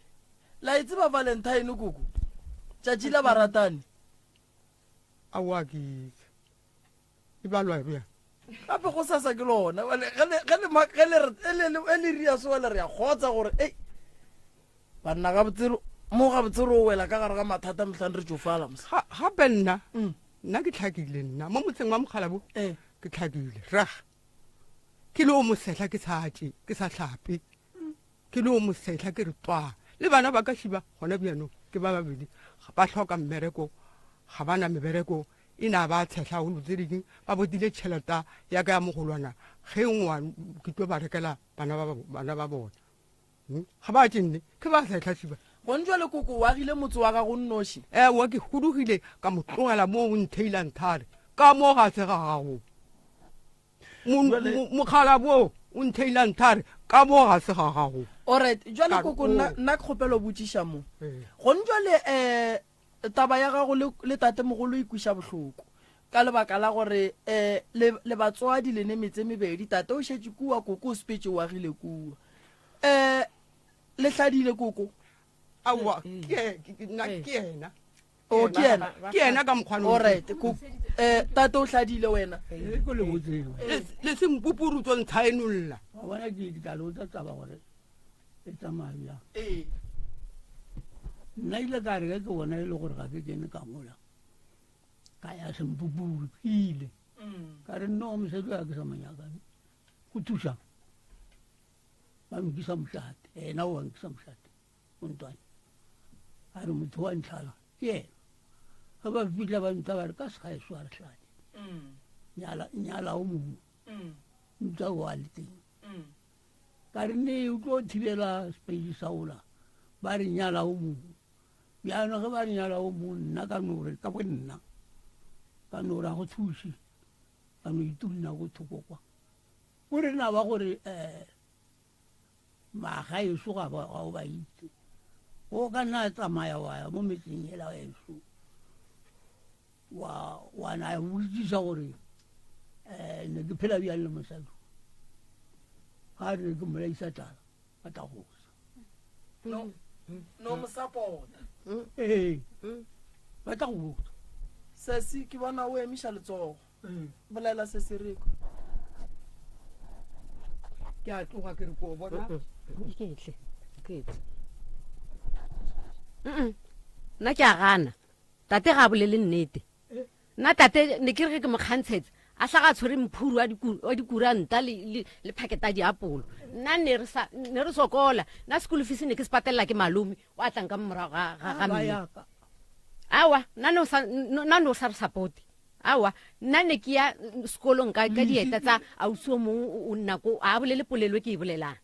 la e tseba Valentine koko? Tšatši la baratani. Aowa ke itse. E balwa bjang? Gape go sasa ke lona. Ge le ge le ge le le le ria so le re ya kgotsa gore ei banna gabotse mo gabotse re o wela ka gare ga mathata mohlang re tšofala mos. Gape nna nna ke tlhakile nna mo motseng wa Mokgalabo ke tlhakile rag ke le o mosehla ke sa tše ke sa hlape ke le o mosehla ke re twaa le bana ba ka šiba gona bjanong ke ba babedi ba hloka mmereko ga ba na mebereko. E na ba tshehla golo tse ding ba botile tšheleta ya ka ya mogolwana ge ngwa ke tlo ba rekela bana ba bana ba bona. Hmm? Ga ba tšenne ke ba tshehla šiba. Gone jwale koko o agile motse wa gago nnoši? Ewa ke hudugile ka mo tlogela mo o ntheila nthare ka mo ga se ga gago. Mokgala bo o ntheila nthare ka mo ga se ga gago. Alright, jwale koko nna nna ke kgopela o botšiša mo. Gone jwale eh Taba ya gago le, le tatemogolo e kwiša bohloko ka lebaka la gore um le, le batswadi le ne metse mebedi, tate o šetše kua, koko o sepetše o agile kua. Um le hladile koko? Aowa, ke, ke, nna ke yena. O ke yena? Ke yena ka mokgwa no. Alright, koko, eh, tate o hladile wena? E ke le botseng. Le, le sempupuru tso ntshaenolla. Wa bona ke ke tla le botsa taba gore e tsamaya bjang. Ee. Nna ile ka re ge ke bona e le gore ga ke kene ka mola ka ya sempupuru ke ile ka re nno mosadi wa ke sa monyaka go thuša ba nkisa mošate ena o wa nkisa mošate o ntwane a re motho wa ntlhala ke ena ge ba fitlha ba ntha ba re ka segaeso a re hlale nyala nyala o mongwe ntsa o a le teng Ka re ne o tlo thibela sepedi sa ola ba re nyala o mongwe. Bjano ge ba re nyala o mongwe nna ka no re ka bo nna ka no re ga go thuše ka no itunna ko thoko kwa. O re na ba gore um magaeso ga ba ga o ba itse. O ka nna tsamaya wa ya mo metseng ela eso wa wa na botsisa gore um ne ke phela bjang le mosadi ga re ke mmolaisa tlala ba tla gosa no no mo support ee ba tla go botsa sesi ke bona o emiša letsogo bolela se se reko ke a tloga ke re ko bona Iketle, iketle. Mm-mm. Nna ke a gana. Tate ga a bolele nnete. Nna tate ne ke re ge ke mo kgantshetsa a hlaga a tshwere mphuru wa dikuranta le, le, le phaketa ya diapolo. Nna ne re sa, ne re sokola. Nna school fees ne ke se patelela ke malome wa tlang ka morago ga, ga, ga mme. Aowa, nna ne o sa, nna ne o sa re supporte. Aowa, nna ne ke ya sekolong ka, ka dieta tsa ausi o mongwe o nna ko, a bolele polelo e ke e bolelang.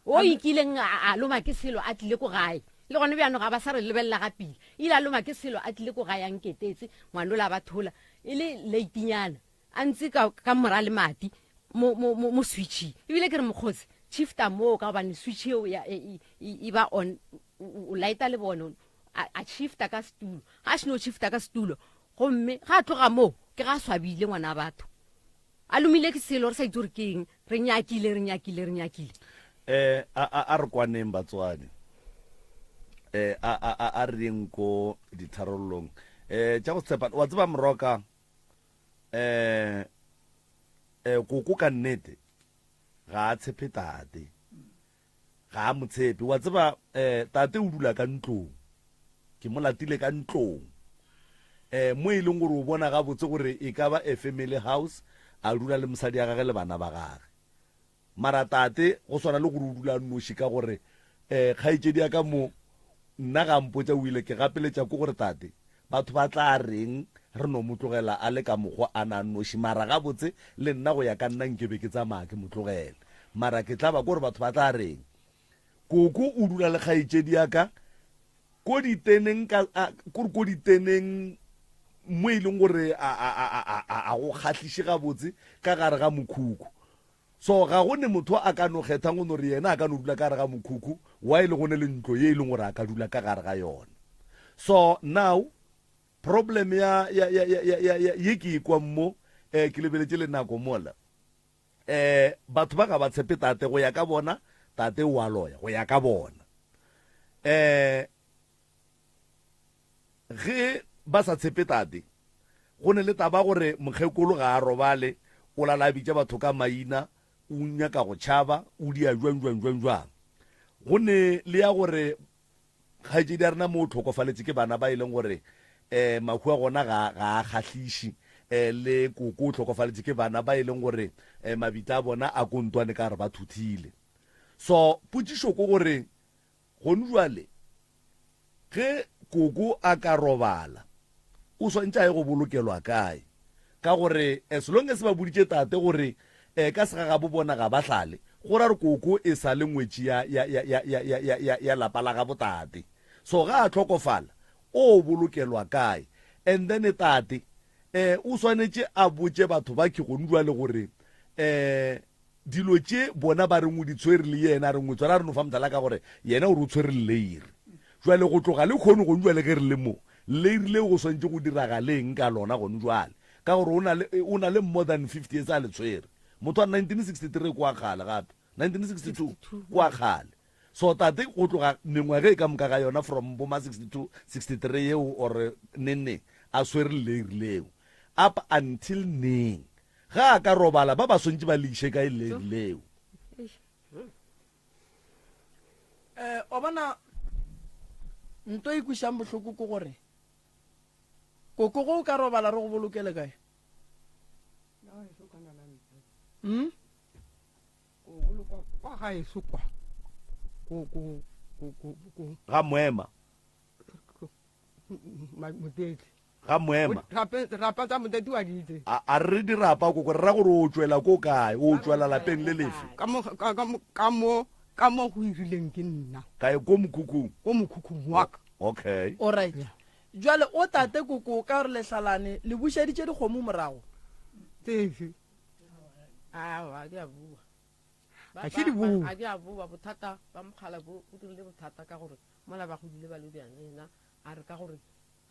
O ikileng a, a loma ke selo a tlile ko gae. Le gone bjano ga ba sa re lebelela ga pila. Ile a loma ke selo a tlile ko gae a nketetse, ngwanola a ba thola. E le latenyana. A ntse ka, ka mora le mati mo, mo, mo, mo switching. Ebile ke re mokgotsi, shifta moo ka gobane switch eo ya, e, e, e, e ba on, o, o lighta le bone. A, a shifta ka setulo. Ga a seno shifta ka setulo, gomme ga a tloga moo, ke ga a swabile ngwana wa batho. A lomile ke selo re sa itse gore ke eng. Re nyakile, re nyakile, re nyakile. Eh, a, a, a re kwaneng batswadi. Eh, a, a, a, a re yeng ko ditharollong. Eh, tša go tshepa, wa tseba moroka, eh, eh, koko ka nnete, ga a tshepe tate. Ga a mo tshepe. Wa tseba, eh, tate o dula ka ntlong. Ke mo latile ka ntlong. Eh, mo e leng gore o bona gabotse gore e ka ba a family house, a dula le mosadi ya gage le bana ba gage. Mara tate, go swana le gore o dula a nnoši ka gore, eh, kgaetšedi ya ka mo, nna ga mpotša o ile, ke gapeletša ko gore tate, Batho ba tla reng re no mo tlogela a le ka mokgwa a na noši? Mara gabotse le nna go ya ka nna nke be ke tsamaya ke mo tlogele. Mara ke tlaba ke gore batho ba tla reng. Koko o dula le kgaetšedi ya ka ko diteneng ka a, kore ko diteneng mo e leng gore a, a, a, a, a, a go kgahliše gabotse ka gare ga mokhukhu. So ga go ne motho a ka no kgethang go no re yena a ka no dula ka gare ga mokhukhu while go ne le ntlo ye e leng gore a ka dula ka gare ga yona. So now problem ya ya ya ya ya ya ye ke e kwang mo eh ke lebeletše le nako mola eh batho ba ga ba tshepe tate go ya ka bona tate o a loya go ya ka bona eh Ge ba sa tshepe tate, go ne le taba gore mokgekolo ga a robale, o lala a bitša batho ka maina, o nyaka go tšhaba, o dia jwang jwang jwang jwang. Go ne le ya gore kgaetšedi ya rena mo o tlhokofaletše ke bana ba e leng gore um mahu a gona ga ga a kgahliše, um le koko o tlhokofaletše ke bana ba e leng gore um mabitla a bona a ko ntwane ka re ba thuthile. So potšišo ko gore Gonu jwale, ge koko a ka robala, o swantše a ye go bolokelwa kae ka gore as long as ba boditše tate gore um ka segagabo bona ga ba hlale go ra re koko e sa le ngwetši ya, ya, ya, ya, ya, ya, ya, ya, ya lapa la gabo tate so ga a hlokofala o bolokelwa kae and then tate um o swanetše a botše batho ba kgone jwale gore um dilo tše bona ba reng o di tshwere le yena a reng o tshwere a re no fa mohlala ka gore yena o re o tshwere lleiri jwale go tloga le kgone gone jwale ge re le mo lleiri leo go swantše go diragaleng ka lona gone jwale ka gore o na le o na le more than 50 years a le tshwere motho wa 1963 kwa kgale gape 1962 kwa kgale so tate go tloga mengwaga e ka moka ga yona from boma 62 63 yeo or neng neng a swere lleiri leo up until neng Ga a ka robala, ba ba swantše ba le iše kae le leo? Eh, wa bona nto e kwešang bohloko ke gore koko go o ka robala re go bolokele kae? Hmm? Kwa gaeso kwa. Ko ko ko ko ko. Ga moema. Motetle. Ga moema. Rapa tsa moteti wa di itse. A a re dirapa koko re ra gore o tšwela ko kae? O tšwela lapeng le lefe? Ka mo ka ka mo ka mo ka mo go irileng ke nna. Kae ko mokhukhung? Ko mokhukhung wa ka. Okay. Alright. Jwale o tate koko ka gore lehlalane le bušeditše dikgomo morago. Tsefe. Aowa, di a bua. Ga se di bua. Ga di a bua bothata ba mogala bo o dirile bothata ka gore mola ba godile ba le bjana yena a re ka gore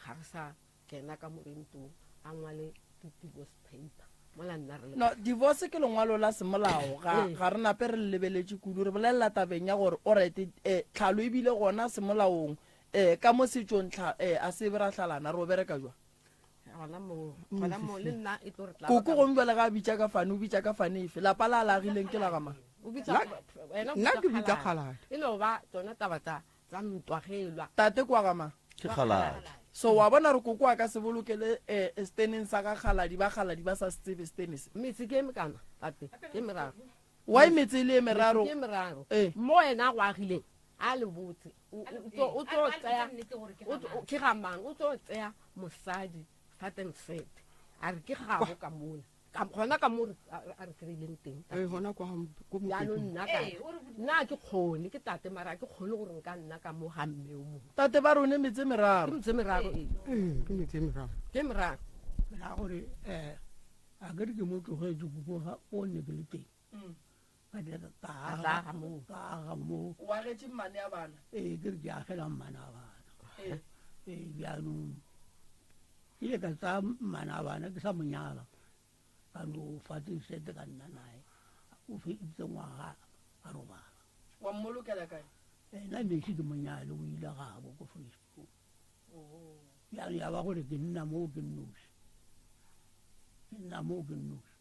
ga re sa kena ka morentong a ngwale di-divorce paper mola nna re no divorce ke lengwalo la semolao ga ga re nape re le lebeletše kudu re bolelela tabeng ya gore alright eh, tlhalo ebile gona semolaong eh, ka mo setšong tlha eh, a se be ra hlalana re o bereka jwang gona moo gona moo le nna e tlo re tlaba koko ka- gomme jale ga a bitša ka fane o bitša ka fane efe lapa la a le agileng ke la ga mang o bitsa wena o nna ke bitsa kgaladi. kgaladi. e no ba tsona taba tsa tsa ntwa ge e lwa. Tate kwa ga mang? Ke Kgaladi. So wa bona re koko a ka se bolokele eh, steneng sa ga Kgaladi, ba Kgaladi ba sa se tsebe stene se. Metse ke e mekana, tate, ke meraro. Why metse e le e meraro? Metse ke e meraro. Eh. Mo wena a go agileng, a le botse, o o tlo tseya, ke ga mang, o tlo tseya mosadi fat and set, a re ke gabo ka mola. Ka gona ka mo a re kry-ileng teng. Ee, gona kwa ko Jaanong nna ka nna ga ke kgone ke tate mara ga ke kgone gore nka nna ka mo ga mme o mongwe. Tate ba rone metse meraro. Ke metse meraro ee. Ee, ke metse meraro. Ke meraro. Ra gore eh a ke re ke mo tlogetse ko ga o ne ke le teng. Ka tla ka aga mo. Ka aga mo. O agetše mmane a bana. Ee, ke re ke agela mmane a bana. Ee, jaanong ke ile ka tsaya mmane a bana ke sa mo nyala ka no fatseng sete ka nna nae o feditse ngwaga a robala. Wa mmolokela kae? Ena ne ise ke mo nyale o ile gabo ko Facebook. Jaanong ya ba gore ke nna moo ke nnoši. Ke nna moo ke nnoši.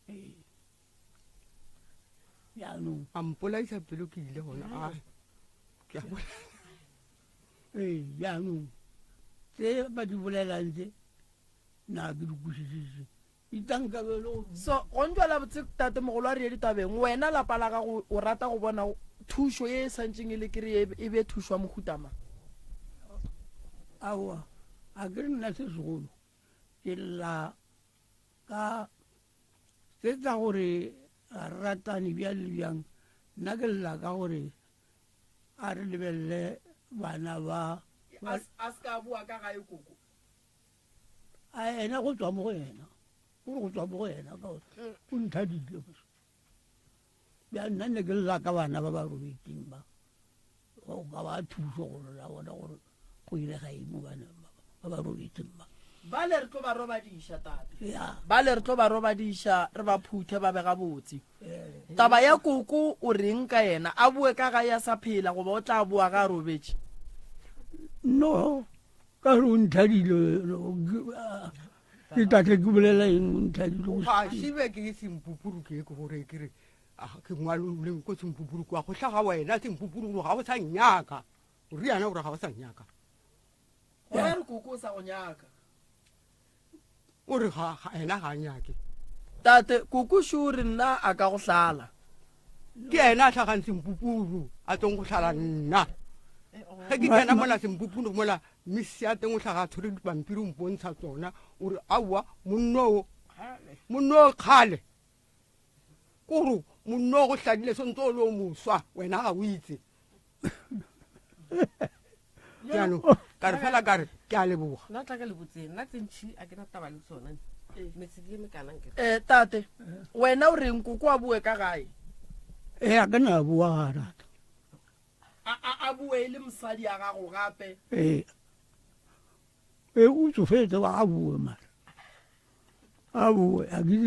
Ee. Jaanong. A mpolaisa pelo ke ile gona a ke a bolela. Ee, jaanong tse ba di bolelang tse na ke di kwešišitše itanka be le So go ntšwela botse tate mogolo a re ye ditabeng wena lapa la gago o rata go bona thušo ye e santšeng e le kere e be thušo ya mohuta mang? Aowa, a ke re nna se segolo ke lla ka tse tsa gore ga re ratane bjang le bjang nna ke lla ka gore a re lebelele bana ba a se ka boa ka gae koko a ena go tswa mo go yena gore go tswa mo go yena ka gore o nthadile bja nna ne ke lla ka bana ba ba robetseng ba go ka ba thuso gore la bona gore go irega eng mo bana ba ba robetseng ba ba le re tlo ba robadiša tate ba le re tlo ba robadiša re ba phuthe ba be gabotse taba ya koko o reng ka yena a boe ka ga ya sa phela goba o tla boa ga a robetše no ka re o nthadile ke tatle ke bolela eng o nthadile ga šibe ke sempupuru ke ke gore ke re ke ngwaloleng ko sempupuru kwa go hlaga wena sempupuru gore ga o sa nnyaka o riana gore ga o sa nnyaka Gona re koko o sa go nyaka. O re ga ena ga a nyake. Tate, koko šo o re nna a ka go hlala. Ke ena a hlagang sempupuru a tsong go hlala nna. Ge ke kena mola sempupuru mola. Misi ya teng o tlhaga a tshwere dipampiri o mpontsha tsona o re aowa monnoo monnoo kgale kore monnoo go hladile sentse o le o moswa wena ga o itse jaanong ka re fela ka re ke a leboga nna tla ka le botseng nna tse ntšhi a ke na taba le tsona metse ke mekanang ke um tate wena o reng koko a bue ka gae ee a ka na bua ga rata a bue e le mosadi ya gago gape ee ee o tsofetse wa a bue mara a bue a ke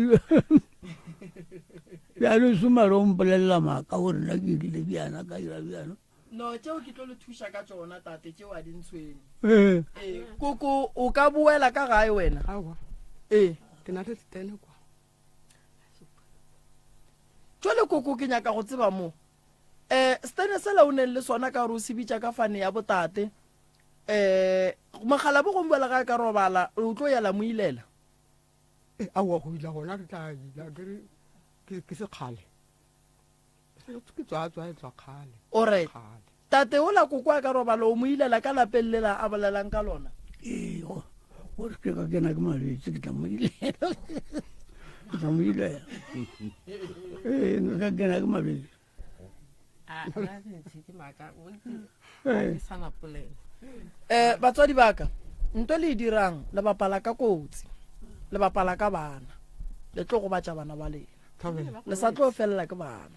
bjalo somare o mpolelela maaka gore nna ke rile bjana ka ira bjana no tšeo ke tlo le thuša ka tšona tate tšeo a di ntshwenye ee ee koko o ka boela ka gae wena aowa ee ke na le setene kwa jwale koko ke nyaka go tseba mo um setene sela o neng le sona ka gore o se bitša ka fane ya botate um mogala bo gomboela ga a ka robala o tlo yela mo ilela e aowa go ila gona re tla ila kere ke sekgale ke tswatswa e tswa kgale alright tate ola koko a ka robala o mo ilela ka lapeng lela a bolelang ka lona ee gore ke ka kena ke malwetse ke tla mo ilela ke tla mo ilela ee ka kena ke malwetse um batswadi ba ka nto le e dirang le bapala ka kotsi le bapala ka bana le tlo gobatša bana ba lena le sa tlo felela ke bana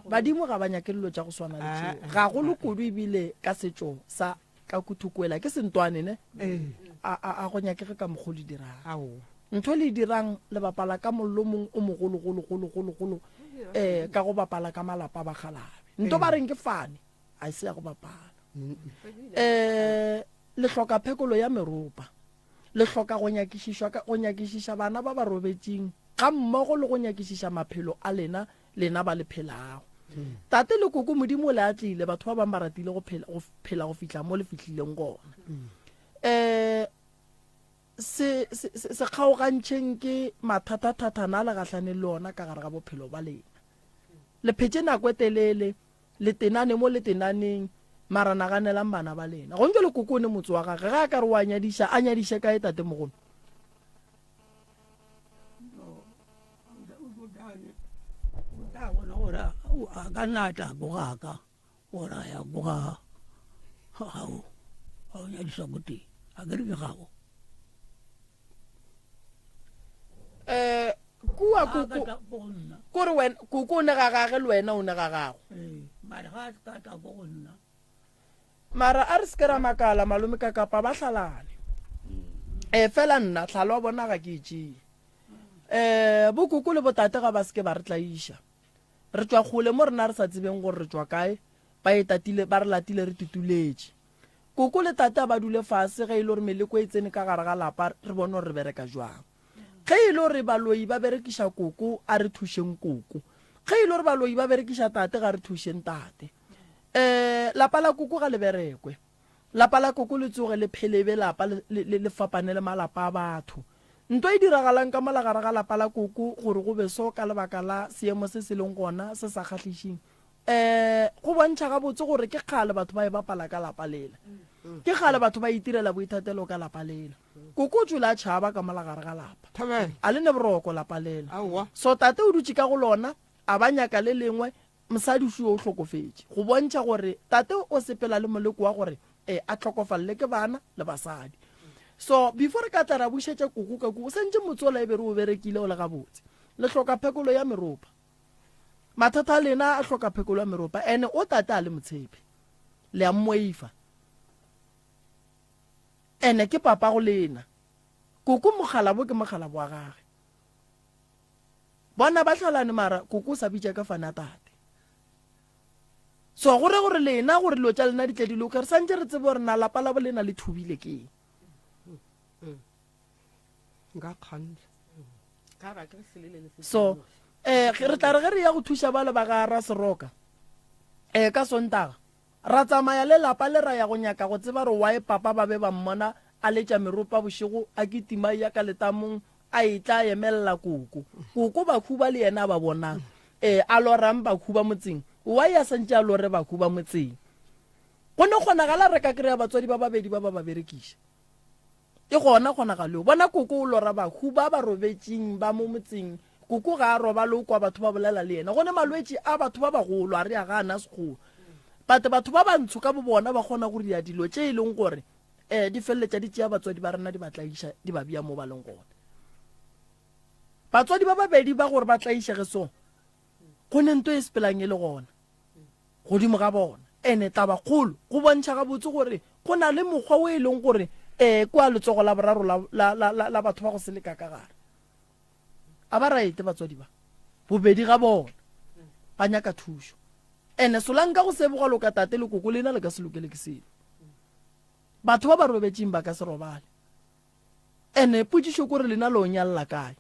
badimo ga ba nyake dilo tša go swana le tšeo gagolo kudu ebile ka setšo sa ka kuthukwela ke sentwane ne a go nyakege ka mokgwa o le dirang ntho le e dirang le bapala ka mollo mong o mogologologologologolo um ka go bapala ka malapa ba galabe nto ba reng ke fane a e se ya go bapala um le hloka phekolo ya meropa le hloka go nyakišišwa go nyakišiša bana ba ba robetšeng ga mmogo le go nyakišiša maphelo a lena lena ba le phelago tate le koko modimo o le atlile batho ba bangwe ba ratile go phela go phela go fihla mo le fihlileng gona um se se se kgaogantšheng ke mathathathathana a le gahlaneng le ona ka gare ga bophelo ba lena le phetše nako e telele le tenane mo le tenaneng mara naganelang bana ba lena go ntse le koko o ne motse wa gage ge a ka re wa nyadiša a nyadiše kae tatemogolo tla bona gore a ka nna a tla ko gaka gore a ya ko ga gago ga o nyadisa ko teng a ke re ke gago um kua koko kore wena koko o ne ga gage le wena o ne ga gago mare ga a ka tla ko go nna Mara a re se ke ra makala malome ka kapa ba hlalane. E fela nna tlhalo wa bona ga ke e tšee. Eh bokoko le botate ga ba se ke ba re tlaiša. Re tšwa kgole mo rena re sa tsebeng gore re tšwa kae, ba e tatile ba re latile re tutuletše. Koko le tate a ba dule fase ge e le gore meleko e tsene ka gare ga lapa re bone gore re bereka jwang. Ge e le gore baloi ba berekiša koko a re thušeng koko. Ge e le gore baloi ba berekiša tate ga re thušeng tate. Um lapa la koko ga le berekwe. Lapa la koko le tsoge le phele e be lapa le, le, le fapane le malapa a batho. Nto e diragalang ka mola gare ga lapa la koko gore go be so ka lebaka la seemo se se leng gona se sa kgahlišeng, um go bontšha gabotse gore ke kgale batho ba e bapala ka lapa lela. Ke kgale batho ba itirela boithatelo ka lapa lela. Koko o tšwele a tšhaba ka mola gare ga lapa. A le ne boroko lapa lela. So tate o dutše ka go lona, a ba nyaka le lengwe, Mosadi šo o hlokofetše, go bontšha gore tate o sepela le moleko wa gore e a hlokofalele ke bana le basadi. So before re ka tla ra bušetša koko ka koko, o sentše motsola e be re o berekile o le gabotse. Le hloka phekolo ya meropa. Mathata a lena a hloka phekolo ya meropa ene o tate a le motshepe. Le a mmoifa. Ene ke papa go lena. Koko mokgalabo ke mokgalabo wa gage. Bona ba hlalane mara koko o sa bitša ka fana tate. So go re gore lena gore dilo tša lena di tle di loke re santše re tsebe gore na lapa la bo lena le thubile ke eng. Nka kgantšha. So eh re tla re ge re ya go thuša bale ba ga Raseroka eh ka Sontaga Ra tsamaya le lapa le ra ya go nyaka go tseba gore why papa ba be ba mmona a letša meropa bošego a kitima a eya ka letamong a etla a emelela koko. Koko bakhu ba le yena a ba bonang ee a lorang bakhu ba motseng why a santše a lore bakhu ba motseng. Go ne kgonagala re ka kry-a batswadi ba babedi ba ba ba berekiša. E gona kgonagalo. Bona koko o lora bahu ba ba robetšeng ba mo motseng. Koko ga a robale o kwa batho ba bolela le yena. Go ne malwetši a batho ba bagolo a re a gana sekgowa. But batho ba bantsho ka bo bona ba kgona go ria dilo tše e leng gore um di feleletša di tšea batswadi ba rena di ba tlaiša di ba bea mo ba leng gona. Batswadi ba babedi ba gore ba tlaišege so go ne nto e sepelang e le gona. godimo ga bona. Ene tabakgolo, go bontšha gabotse gore go na le mokgwa o e leng gore um kua letsogo la boraro la, la, la, la, la batho ba go seleka ka gare. A ba raete batswadi ba, bobedi ga bona ba nyaka thušo. Ene solanka go sebogwa loka tate le koko lena le ka se lokele ke selo. Batho ba ba robetšeng ba ka se robale. Ene potšišo kore lena lo nyalla kae?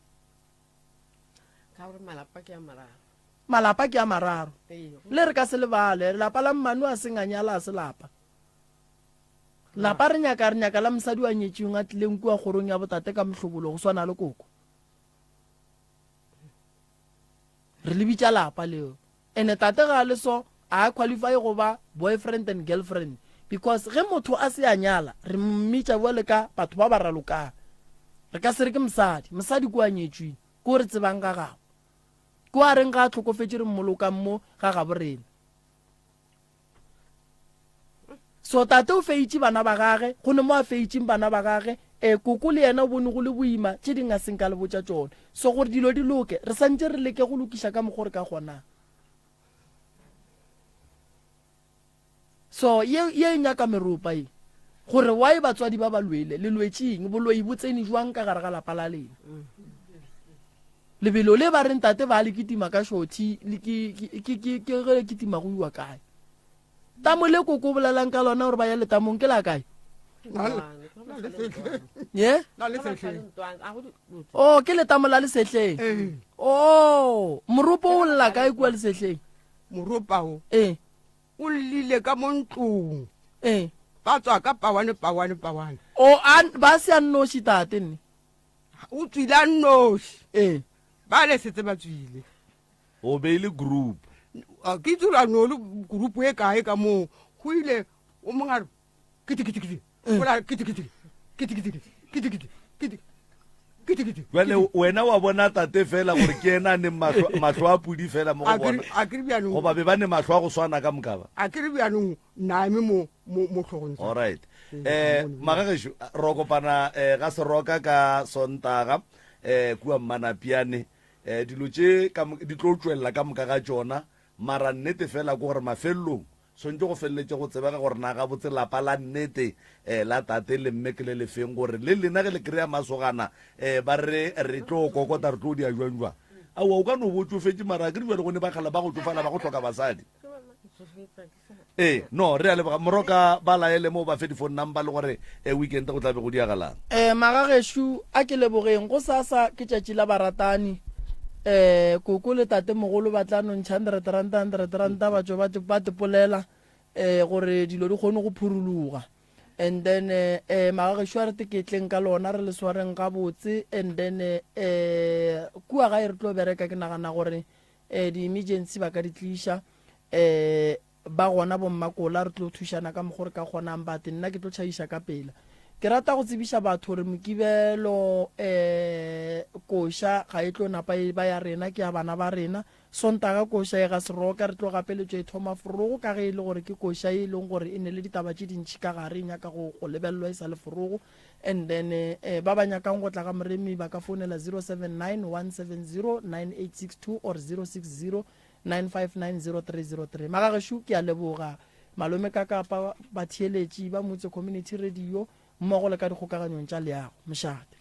Ka gore malapa ke a mararo. Malapa ke a mararo. Le re ka se lebale, lapa la mmanu a seng a nyala a se lapa. Lapa re nyaka re nyaka la mosadi wa nyetšweng a tlileng kua kgorong ya botate ka mohlobolo go swana le koko. Re le bitša lapa leo. Ene tate ga a le so a qualify go ba boyfriend and girlfriend because ge motho a se a nyala re mmitša bjale ka batho ba ba ralokang. Re ka se re ke mosadi, mosadi ko a nyetšweng, ko re tsebang ga gabo. Ko a reng ga a hlokofetše re mmolokang mo ga gabo rena. So tate o feitše bana ba gage, go ne mo a feitšeng bana ba gage, e koko le yena o bone go le boima, tše ding a seng ka le botša tšona. So gore dilo di loke, re santše re leke go lokiša ka mokgo re ka kgonang. So ye ye e nyaka meropa ye. Gore why batswadi ba ba lwele, le lwetše eng, boloi bo tsene jwang ka gare ga lapa la lena. Lebelo le ba reng tate ba le kitima ka shorty le ke ke ke ke ge kitima go iwa kae. Tamo le koko bolelang ka lona gore ba ya letamong ke la kae? Ye? Oh, ke letamo la lesehleng. Oh, moropo o lla kae kua lesehleng? Moropa o. Eh. O llile ka mo ntlong. Ee. Ba tswa ka pawane, pawane, pawane. O a, ba se a nnoši tate nne. O tswile a nnoši. Ee. Ba le setse ba tswile. O be e le group. A ke itse gore a no le group e kae ka moo. Go ile o mongwe a re kiti kiti kiti. O la kiti kiti kiti kiti kiti kiti kiti. Bjale wena wa bona tate fela gore ke ena a neng mahlo mahlo a pudi fela mo go bona. A ke re bjanong. Goba be ba ne mahlo a go swana ka moka ba. A ke re bjanong nna eme mo mo mo hlogong. All right. Eh magagešo ro kopana eh ga seroka ka Sontaga eh kua Mmanapiane eh dilo tše ka di tlo tšwelela ka moka ga tšona mara nnete fela ke gore mafelelong Swantše go feleletše go tsebega gore na gabotse lapa la nnete um la tate le mme ke le lefeng, gore le lena ge le kry-a masogana um ba re re tlo kokota re tlo dia jwang jwang. Aowa o ka no bo o tšofetše mara akere bjale go ne ba kgala ba go tšofala ba go hloka basadi. Ee, no re a leboga Moroka ba laele mo ba fe di-phone number le gore um weekend go tla be go diagalang. Um magagešo a ke lebogeng go sasa ke tšatši la baratani um koko le tatemogolo ba tla no ntšha hundred ranta hundred ranta ba tšo ba tepolela um gore dilo di kgone go phuruluga and then um magagešo a re teketleng ka lona re le swareng gabotse and then um kua gae re tlo bereka ke nagana gore um di-emergency ba ka di tliša um Ba gona bommakola re tlo thušana ka mokgo re ka kgonang but nna ke tlo tšhaiša ka pela. Ke rata go tsebiša batho gore Mokibelo um koša ga e tlo napa e ba ya rena ke ya bana ba rena. Sontaga koša e ga Seroka re tlo gapeletšwa e thoma forogo ka ge e le gore ke koša e leng gore e ne le ditaba tše dintši ka gare e nyaka go go lebelelwa e sa le forogo. And then eh, ba ba nyakang go tla ga Moremi ba ka founela 079 170 9862 or 060 9590303. Magagešo ke a leboga malome ka kapa batheeletši ba Motse Community Radio mmogo le ka dikgokaganyong tša leago. Mošate.